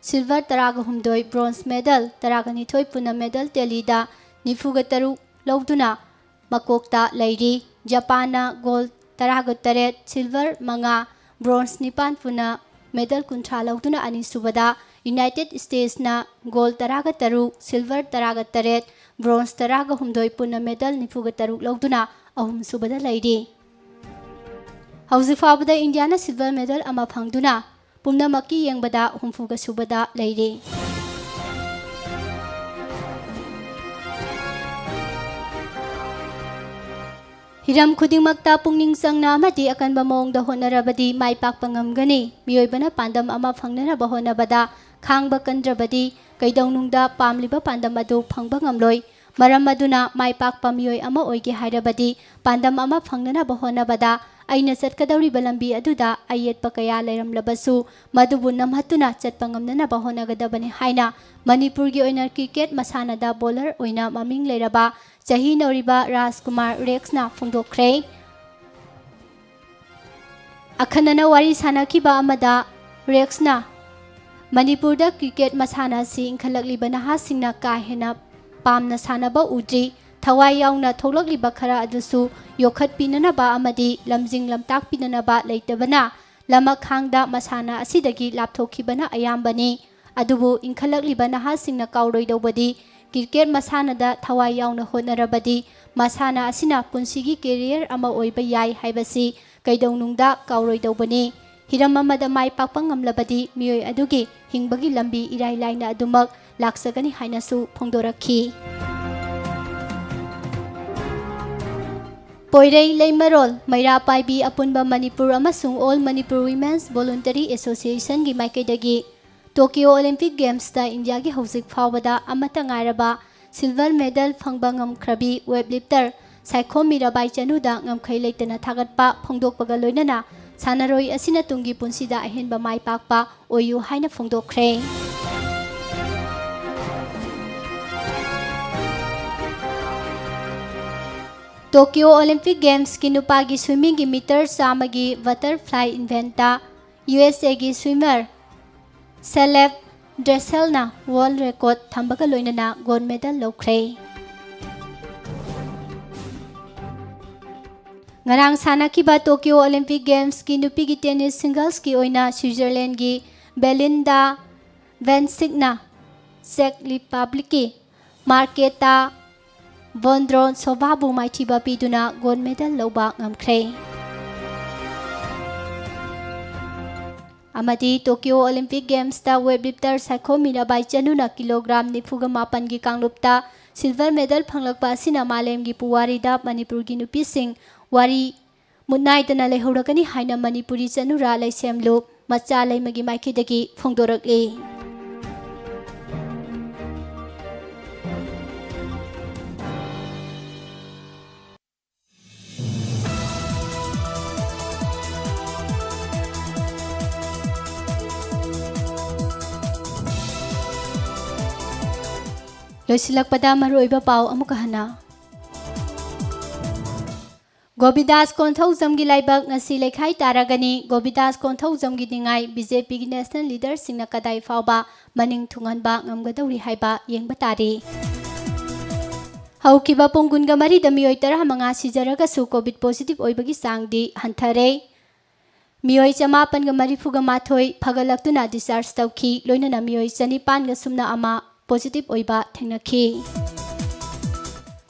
silver ꯇꯔꯥꯒ ꯍꯨꯝꯗꯣꯏ, bronze medal ꯇꯔꯥꯒ ꯅꯤꯊꯣꯏ ꯄꯨꯟꯅ medal tallyꯗ ꯅꯤꯐꯨꯒ ꯇꯔꯨꯛ ꯂꯧꯗꯨꯅ ꯃꯀꯣꯛꯇ ꯂꯩꯔꯤ꯫ ꯖꯄꯥꯟꯅ gold ꯇꯔꯥꯒ ꯇꯔꯦꯠ, silver ꯃꯉꯥ, bronze ꯅꯤꯄꯥꯟ ꯄꯨꯟꯅ medal ꯀꯨꯟꯊ꯭ꯔꯥ ꯂꯧꯗꯨꯅ ꯑꯅꯤꯁꯨꯕꯗ, United Statesꯅ gold ꯇꯔꯥꯒ ꯇꯔꯨꯛ, silver ꯇꯔꯥꯒ ꯇꯔꯦꯠ, bronze ꯇꯔꯥꯒ ꯍꯨꯝꯗꯣꯏ ꯄꯨꯟꯅ medal ꯅꯤꯐꯨꯒ ꯇꯔꯨꯛ ꯂꯧꯗꯨꯅ ꯑꯍꯨꯝꯁꯨꯕꯗ ꯂꯩꯔꯤ꯫ ꯍꯧꯖꯤꯛ ꯐꯥꯎꯕꯗ ꯏꯟꯗꯤꯌꯥꯅ silver medal ꯑꯃ ꯐꯪꯗꯨꯅ ꯄꯨꯝꯅꯃꯛꯀꯤ ꯌꯦꯡꯕꯗ ꯍꯨꯝꯐꯨꯒ ꯁꯨꯕꯗ ꯂꯩꯔꯤ꯫ ꯍꯤꯔꯝ ꯈꯨꯗꯤꯡꯃꯛꯇ ꯄꯨꯛꯅꯤꯡ ꯆꯪꯅ ꯑꯃꯗꯤ ꯑꯀꯟꯕ ꯃꯑꯣꯡꯗ ꯍꯣꯠꯅꯔꯕꯗꯤ ꯃꯥꯏ ꯄꯥꯛꯄ ꯉꯝꯒꯅꯤ꯫ ꯃꯤꯑꯣꯏꯕꯅ ꯄꯥꯟꯗꯝ ꯑꯃ ꯐꯪꯅꯅꯕ ꯍꯣꯠꯅꯕꯗ ꯈꯥꯡꯕ ꯀꯟꯗ꯭ꯔꯕꯗꯤ ꯀꯩꯗꯧꯅꯨꯡꯗ ꯄꯥꯝꯂꯤꯕ ꯄꯥꯟꯗꯝ ꯑꯗꯨ ꯐꯪꯕ ꯉꯝꯂꯣꯏ꯫ ꯃꯔꯝ ꯑꯗꯨꯅ ꯃꯥꯏ ꯄꯥꯛꯄ ꯃꯤꯑꯣꯏ ꯑꯃ ꯑꯣꯏꯒꯦ ꯍꯥꯏꯔꯕꯗꯤ ꯄꯥꯟꯗꯝ ꯑꯃ ꯐꯪꯅꯅꯕ ꯍꯣꯠꯅꯕꯗ ꯑꯩꯅ ꯆꯠꯀꯗꯧꯔꯤꯕ ꯂꯝꯕꯤ ꯑꯗꯨꯗ ꯑꯌꯦꯠꯄ ꯀꯌꯥ ꯂꯩꯔꯝꯂꯕꯁꯨ ꯃꯗꯨꯕꯨ ꯅꯝꯍꯠꯇꯨꯅ ꯆꯠꯄ ꯉꯝꯅꯅꯕ ꯍꯣꯠꯅꯒꯗꯕꯅꯤ ꯍꯥꯏꯅ ꯃꯅꯤꯄꯨꯔꯒꯤ ꯑꯣꯏꯅ cricket ꯃꯁꯥꯟꯅꯗ bowler ꯑꯣꯏꯅ ꯃꯃꯤꯡ ꯂꯩꯔꯕ ꯆꯍꯤ ꯅꯧꯔꯤꯕ ꯔꯥꯖꯀꯨꯃꯥꯔ ꯔꯦꯛꯁꯅ ꯐꯣꯡꯗꯣꯛꯈ꯭ꯔꯦ꯫ ꯑꯈꯟꯅꯅ ꯋꯥꯔꯤ ꯁꯥꯅꯈꯤꯕ ꯑꯃꯗ ꯔꯦꯛꯁꯅ ꯃꯅꯤꯄꯨꯔꯗ cricket ꯃꯁꯥꯟꯅ ꯑꯁꯤ ꯏꯟꯈꯠꯂꯛꯂꯤꯕ ꯅꯍꯥꯁꯤꯡꯅ ꯀꯥ ꯍꯦꯟꯅ ꯄꯥꯝꯅ ꯁꯥꯟꯅꯕ ꯎꯗ꯭ꯔꯤ, ꯊꯋꯥꯏ ꯌꯥꯎꯅ ꯊꯣꯛꯂꯛꯂꯤꯕ ꯈꯔ ꯑꯗꯨꯁꯨ ꯌꯣꯛꯈꯠꯄꯤꯅꯅꯕ ꯑꯃꯗꯤ ꯂꯝꯖꯤꯡ ꯂꯝꯇꯥꯛꯄꯤꯅꯅꯕ ꯂꯩꯇꯕꯅ ꯂꯃꯈꯥꯡꯗ ꯃꯁꯥꯟꯅ ꯑꯁꯤꯗꯒꯤ ꯂꯥꯞꯊꯣꯛꯈꯤꯕꯅ ꯑꯌꯥꯝꯕꯅꯤ꯫ ꯑꯗꯨꯕꯨ ꯏꯟꯈꯠꯂꯛꯂꯤꯕ ꯅꯍꯥꯁꯤꯡꯅ ꯀꯥꯎꯔꯣꯏꯗꯧꯕꯗꯤ cricket ꯃꯁꯥꯟꯅꯗ ꯊꯋꯥꯏ ꯌꯥꯎꯅ ꯍꯣꯠꯅꯔꯕꯗꯤ ꯃꯁꯥꯟꯅ ꯑꯁꯤꯅ ꯄꯨꯟꯁꯤꯒꯤ career ꯑꯃ ꯑꯣꯏꯕ ꯌꯥꯏ ꯍꯥꯏꯕꯁꯤ ꯀꯩꯗꯧꯅꯨꯡꯗ ꯀꯥꯎꯔꯣꯏꯗꯧꯕꯅꯤ꯫ ꯍꯤꯔꯝ ꯑꯃꯗ ꯃꯥꯏ ꯄꯥꯛꯄ ꯉꯝꯂꯕꯗꯤ ꯃꯤꯑꯣꯏ ꯑꯗꯨꯒꯤ ꯍꯤꯡꯕꯒꯤ ꯂꯝꯕꯤ ꯏꯔꯥꯏ ꯂꯥꯏꯅ ꯑꯗꯨꯃꯛ ꯂꯥꯛꯆꯒꯅꯤ ꯍꯥꯏꯅꯁꯨ ꯐꯣꯡꯗꯣꯔꯛꯈꯤ꯫ ꯄꯣꯏꯔꯩ ꯂꯩꯃꯔꯣꯜ ꯃꯩꯔꯥ ꯄꯥꯏꯕꯤ ꯑꯄꯨꯟꯕ ꯃꯅꯤꯄꯨꯔ ꯑꯃꯁꯨꯡ All Manipur Women's Voluntary Associationꯒꯤ ꯃꯥꯏꯀꯩꯗꯒꯤ ꯇꯣꯀꯤꯌꯣ ꯑꯣꯂꯤꯝꯄꯤꯛ ꯒꯦꯝꯁꯇ ꯏꯟꯗꯤꯌꯥꯒꯤ ꯍꯧꯖꯤꯛ ꯐꯥꯎꯕꯗ ꯑꯃꯠꯇ ꯉꯥꯏꯔꯕ ꯁꯤꯜꯚꯔ ꯃꯦꯗꯜ ꯐꯪꯕ ꯉꯝꯈ꯭ꯔꯕꯤ ꯋꯦꯠ ꯂꯤꯐꯇꯔ ꯁꯥꯏꯈꯣꯝ ꯃꯤꯔꯥꯕꯥꯏ ꯆꯅꯨꯗ ꯉꯝꯈꯩ ꯂꯩꯇꯅ ꯊꯥꯒꯠꯄ ꯐꯣꯡꯗꯣꯛꯄꯒ ꯂꯣꯏꯅꯅ ꯁꯥꯟꯅꯔꯣꯏ ꯑꯁꯤꯅ ꯇꯨꯡꯒꯤ ꯄꯨꯟꯁꯤꯗ ꯑꯍꯦꯟꯕ ꯃꯥꯏ ꯄꯥꯛꯄ ꯑꯣꯏꯌꯨ ꯍꯥꯏꯅ ꯐꯣꯡꯗꯣꯛꯈ꯭ꯔꯦ꯫ ꯇꯣꯀꯤꯌꯣ ꯑꯣꯂꯤꯝꯄꯤꯛ ꯒꯦꯝꯁꯀꯤ ꯅꯨꯄꯥꯒꯤ ꯁ꯭ꯋꯤꯃꯤꯡꯒꯤ ꯃꯤꯇꯔ ꯆꯥꯝꯃꯒꯤ ꯕꯇꯔꯐ꯭ꯂꯥꯏ ꯏꯚꯦꯟꯠꯇ ꯌꯨ ꯑꯦꯁ ꯑꯦꯒꯤ ꯁ꯭ꯋꯤꯃꯔ ꯁꯦꯂꯦꯕ ꯗ꯭ꯔꯦꯁꯦꯜꯅ ꯋꯥꯔꯜꯗ ꯔꯦꯀꯣꯔꯗ ꯊꯝꯕꯒ ꯂꯣꯏꯅꯅ ꯒꯣꯜꯗ ꯃꯦꯗꯜ ꯂꯧꯈ꯭ꯔꯦ꯫ ꯉꯔꯥꯡ ꯁꯥꯟꯅꯈꯤꯕ ꯇꯣꯀꯤꯌꯣ ꯑꯣꯂꯤꯝꯄꯤꯛ ꯒꯦꯝꯁꯀꯤ ꯅꯨꯄꯤꯒꯤ ꯇꯦꯅꯤꯁ ꯁꯤꯡꯒꯜꯁꯀꯤ ꯑꯣꯏꯅ ꯁ꯭ꯋꯤꯖꯔꯂꯦꯟꯒꯤ ꯕꯦꯂꯤꯟꯗꯥ ꯚꯦꯟꯁꯤꯛꯅ ꯆꯦꯛ ꯔꯤꯄꯕ꯭ꯂꯤꯛꯀꯤ ꯃꯥꯔꯀꯦꯇꯥ ꯕꯣꯟꯗ꯭ꯔꯣꯟꯁꯣꯚꯥꯕꯨ ꯃꯥꯏꯊꯤꯕ ꯄꯤꯗꯨꯅ ꯒꯣꯜꯗ ꯃꯦꯗꯜ ꯂꯧꯕ ꯉꯝꯈ꯭ꯔꯦ꯫ ꯑꯃꯗꯤ ꯇꯣꯀꯤꯌꯣ ꯑꯣꯂꯤꯝꯄꯤꯛ ꯒꯦꯝꯁꯇ ꯋꯦꯠ ꯂꯤꯐꯇꯔ ꯁꯥꯏꯈꯣꯝ ꯃꯤꯔꯥꯕꯥꯏ ꯆꯅꯨꯅ ꯀꯤꯂꯣꯒ꯭ꯔꯥꯝ ꯅꯤꯐꯨꯒ ꯃꯥꯄꯟꯒꯤ ꯀꯥꯡꯂꯨꯞꯇ ꯁꯤꯜꯚꯔ ꯃꯦꯗꯜ ꯐꯪꯂꯛꯄ ꯑꯁꯤꯅ ꯃꯥꯂꯦꯝꯒꯤ ꯄꯨꯋꯥꯔꯤꯗ ꯃꯅꯤꯄꯨꯔꯒꯤ ꯅꯨꯄꯤꯁꯤꯡ ꯋꯥꯔꯤ ꯃꯨꯠꯅꯥꯏꯗꯅ ꯂꯩꯍꯧꯔꯒꯅꯤ ꯍꯥꯏꯅ ꯃꯅꯤꯄꯨꯔꯤ ꯆꯅꯨꯔꯥ ꯂꯩꯁꯦꯝꯂꯨꯞ ꯃꯆꯥ ꯂꯩꯃꯒꯤ ꯃꯥꯏꯀꯩꯗꯒꯤ ꯐꯣꯡꯗꯣꯔꯛꯂꯤ꯫ ꯂꯣꯏꯁꯤꯜꯂꯛꯄꯗ ꯃꯔꯨꯑꯣꯏꯕ ꯄꯥꯎ ꯑꯃꯨꯛꯀ ꯍꯟꯅ꯫ ꯒꯣꯕꯤꯗꯥꯁ ꯀꯣꯟꯊꯧꯖꯝꯒꯤ ꯂꯥꯏꯕꯛ ꯉꯁꯤ ꯂꯩꯈꯥꯏ ꯇꯥꯔꯒꯅꯤ꯫ ꯒꯣꯕꯤꯗꯥꯁ ꯀꯣꯟꯊꯧꯖꯝꯒꯤ ꯅꯤꯡꯉꯥꯏ ꯕꯤ ꯖꯦ ꯄꯤꯒꯤ ꯅꯦꯁꯅꯦꯜ ꯂꯤꯗꯔꯁꯤꯡꯅ ꯀꯗꯥꯏ ꯐꯥꯎꯕ ꯃꯅꯤꯡ ꯊꯨꯡꯍꯟꯕ ꯉꯝꯒꯗꯧꯔꯤ ꯍꯥꯏꯕ ꯌꯦꯡꯕ ꯇꯥꯔꯤ꯫ ꯍꯧꯈꯤꯕ ꯄꯨꯡ ꯀꯨꯟꯒ ꯃꯔꯤꯗ ꯃꯤꯑꯣꯏ ꯇꯔꯥꯃꯉꯥ ꯁꯤꯖꯔꯒꯁꯨ ꯀꯣꯚꯤꯗ ꯄꯣꯖꯤꯇꯤꯚ ꯑꯣꯏꯕꯒꯤ ꯆꯥꯡꯗꯤ ꯍꯟꯊꯔꯦ꯫ ꯃꯤꯑꯣꯏ ꯆꯃꯥꯄꯟꯒ ꯃꯔꯤꯐꯨꯒ ꯃꯥꯊꯣꯏ ꯐꯒꯠꯂꯛꯇꯨꯅ ꯗꯤꯁꯆꯥꯔꯖ ꯇꯧꯈꯤ꯫ ꯂꯣꯏꯅꯅ ꯃꯤꯑꯣꯏ ꯆꯅꯤꯄꯥꯟꯒ ꯁꯨꯞꯅ ꯑꯃ ꯄꯣꯖꯤꯇꯤꯚ ꯑꯣꯏꯕ ꯊꯦꯡꯅꯈꯤ꯫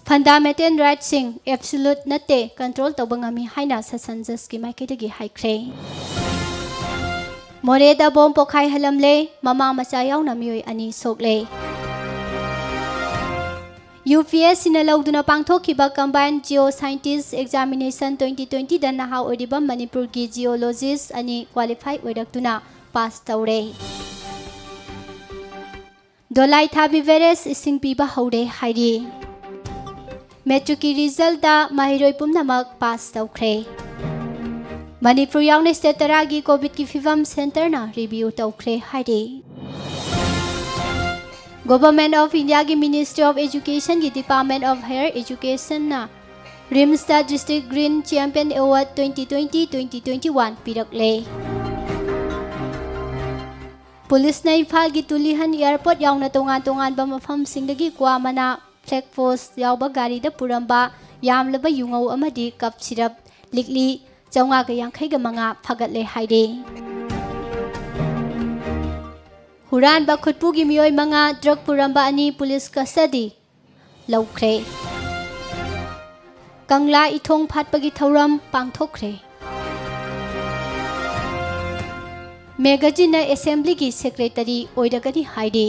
ꯐꯟꯗꯥꯃꯦꯟꯇꯦꯜ ꯔꯥꯏꯠꯁꯤꯡ ꯑꯦꯕꯁꯣꯂꯨꯠ ꯅꯠꯇꯦ, ꯀꯟꯇ꯭ꯔꯣꯜ ꯇꯧꯕ ꯉꯝꯃꯤ ꯍꯥꯏꯅ ꯁꯦꯁꯟ ꯖꯖꯀꯤ ꯃꯥꯏꯀꯩꯗꯒꯤ ꯍꯥꯏꯈ꯭ꯔꯦ꯫ ꯃꯣꯔꯦꯗ ꯕꯣꯝ ꯄꯣꯈꯥꯏꯍꯜꯂꯝꯂꯦ, ꯃꯃꯥ ꯃꯆꯥ ꯌꯥꯎꯅ ꯃꯤꯑꯣꯏ ꯑꯅꯤ ꯁꯣꯛꯂꯦ꯫ ꯌꯨ ꯄꯤ ꯑꯦꯁ ꯁꯤꯅ ꯂꯧꯗꯨꯅ ꯄꯥꯡꯊꯣꯛꯈꯤꯕ Combined Geo Scientist Examination twenty twenty ꯗ ꯅꯍꯥ ꯑꯣꯏꯔꯤꯕ ꯃꯅꯤꯄꯨꯔꯒꯤ geologist ꯑꯅꯤ qualify ꯑꯣꯏꯔꯛꯇꯨꯅ pass ꯇꯧꯔꯦ꯫ ꯗꯣꯂꯥꯏ ꯊꯥꯕꯤ barrage ꯏꯁꯤꯡ ꯄꯤꯕ ꯍꯧꯔꯦ ꯍꯥꯏꯔꯤ꯫ Matric ꯀꯤ result ꯇ ꯃꯍꯩꯔꯣꯏ ꯄꯨꯝꯅꯃꯛ pass ꯇꯧꯈ꯭ꯔꯦ꯫ ꯃꯅꯤꯄꯨꯔ ꯌꯥꯎꯅ state ꯇꯔꯥꯒꯤ COVID ꯀꯤ ꯐꯤꯕꯝ centre ꯅ review ꯇꯧꯈ꯭ꯔꯦ ꯍꯥꯏꯔꯤ꯫ Government of India ꯒꯤ Ministry of Education ꯒꯤ Department of Higher Education ꯅ RIMS ꯇ District Green Champion Award twenty twenty twenty twenty one ꯄꯤꯔꯛꯂꯦ꯫ ꯄꯨꯂꯤꯁꯅ ꯏꯝꯐꯥꯜꯒꯤ ꯇꯨꯂꯤꯍꯟ airport ꯌꯥꯎꯅ ꯇꯣꯉꯥꯟ ꯇꯣꯉꯥꯟꯕ ꯃꯐꯝꯁꯤꯡꯗꯒꯤ ꯀ꯭ꯋꯥ ꯃꯅꯥ, flag post ꯌꯥꯎꯕ ꯒꯥꯔꯤꯗ ꯄꯨꯔꯝꯕ ꯌꯥꯝꯂꯕ ꯌꯨꯉꯧ ꯑꯃꯗꯤ cup syrup ꯂꯤꯛꯂꯤ ꯆꯥꯝꯃꯉꯥꯒ ꯌꯥꯡꯈꯩꯒ ꯃꯉꯥ ꯐꯥꯒꯠꯂꯦ ꯍꯥꯏꯔꯤ꯫ ꯍꯨꯔꯥꯟꯕ ꯈꯨꯠꯄꯨꯒꯤ ꯃꯤꯑꯣꯏ ꯃꯉꯥ, drug ꯄꯨꯔꯝꯕ ꯑꯅꯤ ꯄꯨꯂꯤꯁ custody ꯂꯧꯈ꯭ꯔꯦ꯫ ꯀꯪꯂꯥ ꯏꯊꯣꯡ ꯐꯥꯠꯄꯒꯤ ꯊꯧꯔꯝ ꯄꯥꯡꯊꯣꯛꯈ꯭ꯔꯦ꯫ ꯃꯦꯘꯥꯖꯤꯠꯅ assembly ꯒꯤ secretary ꯑꯣꯏꯔꯒꯅꯤ ꯍꯥꯏꯔꯤ꯫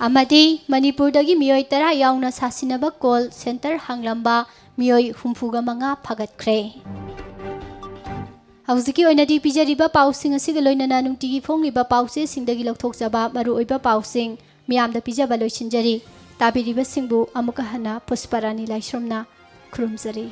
ꯑꯃꯗꯤ ꯃꯅꯤꯄꯨꯔꯗꯒꯤ ꯃꯤꯑꯣꯏ ꯇꯔꯥ ꯌꯥꯎꯅ ꯁꯥꯁꯤꯟꯅꯕ call centre ꯍꯥꯡꯂꯝꯕ ꯃꯤꯑꯣꯏ ꯍꯨꯝꯐꯨꯒ ꯃꯉꯥ ꯐꯥꯒꯠꯈ꯭ꯔꯦ꯫ ꯍꯧꯖꯤꯛꯀꯤ ꯑꯣꯏꯅꯗꯤ ꯄꯤꯖꯔꯤꯕ ꯄꯥꯎꯁꯤꯡ ꯑꯁꯤꯒ ꯂꯣꯏꯅꯅ ꯅꯨꯡꯇꯤꯒꯤ ꯐꯣꯡꯂꯤꯕ ꯄꯥꯎꯆꯦꯁꯤꯡꯗꯒꯤ ꯂꯧꯊꯣꯛꯆꯕ ꯃꯔꯨꯑꯣꯏꯕ ꯄꯥꯎꯁꯤꯡ ꯃꯤꯌꯥꯝꯗ ꯄꯤꯖꯕ ꯂꯣꯏꯁꯤꯟꯖꯔꯤ꯫ ꯇꯥꯕꯤꯔꯤꯕꯁꯤꯡꯕꯨ ꯑꯃꯨꯛꯀ ꯍꯟꯅ ꯄꯨꯁꯄꯔꯥꯅꯤ ꯂꯥꯏꯁ꯭ꯔꯝꯅ ꯈꯨꯔꯨꯝꯖꯔꯤ꯫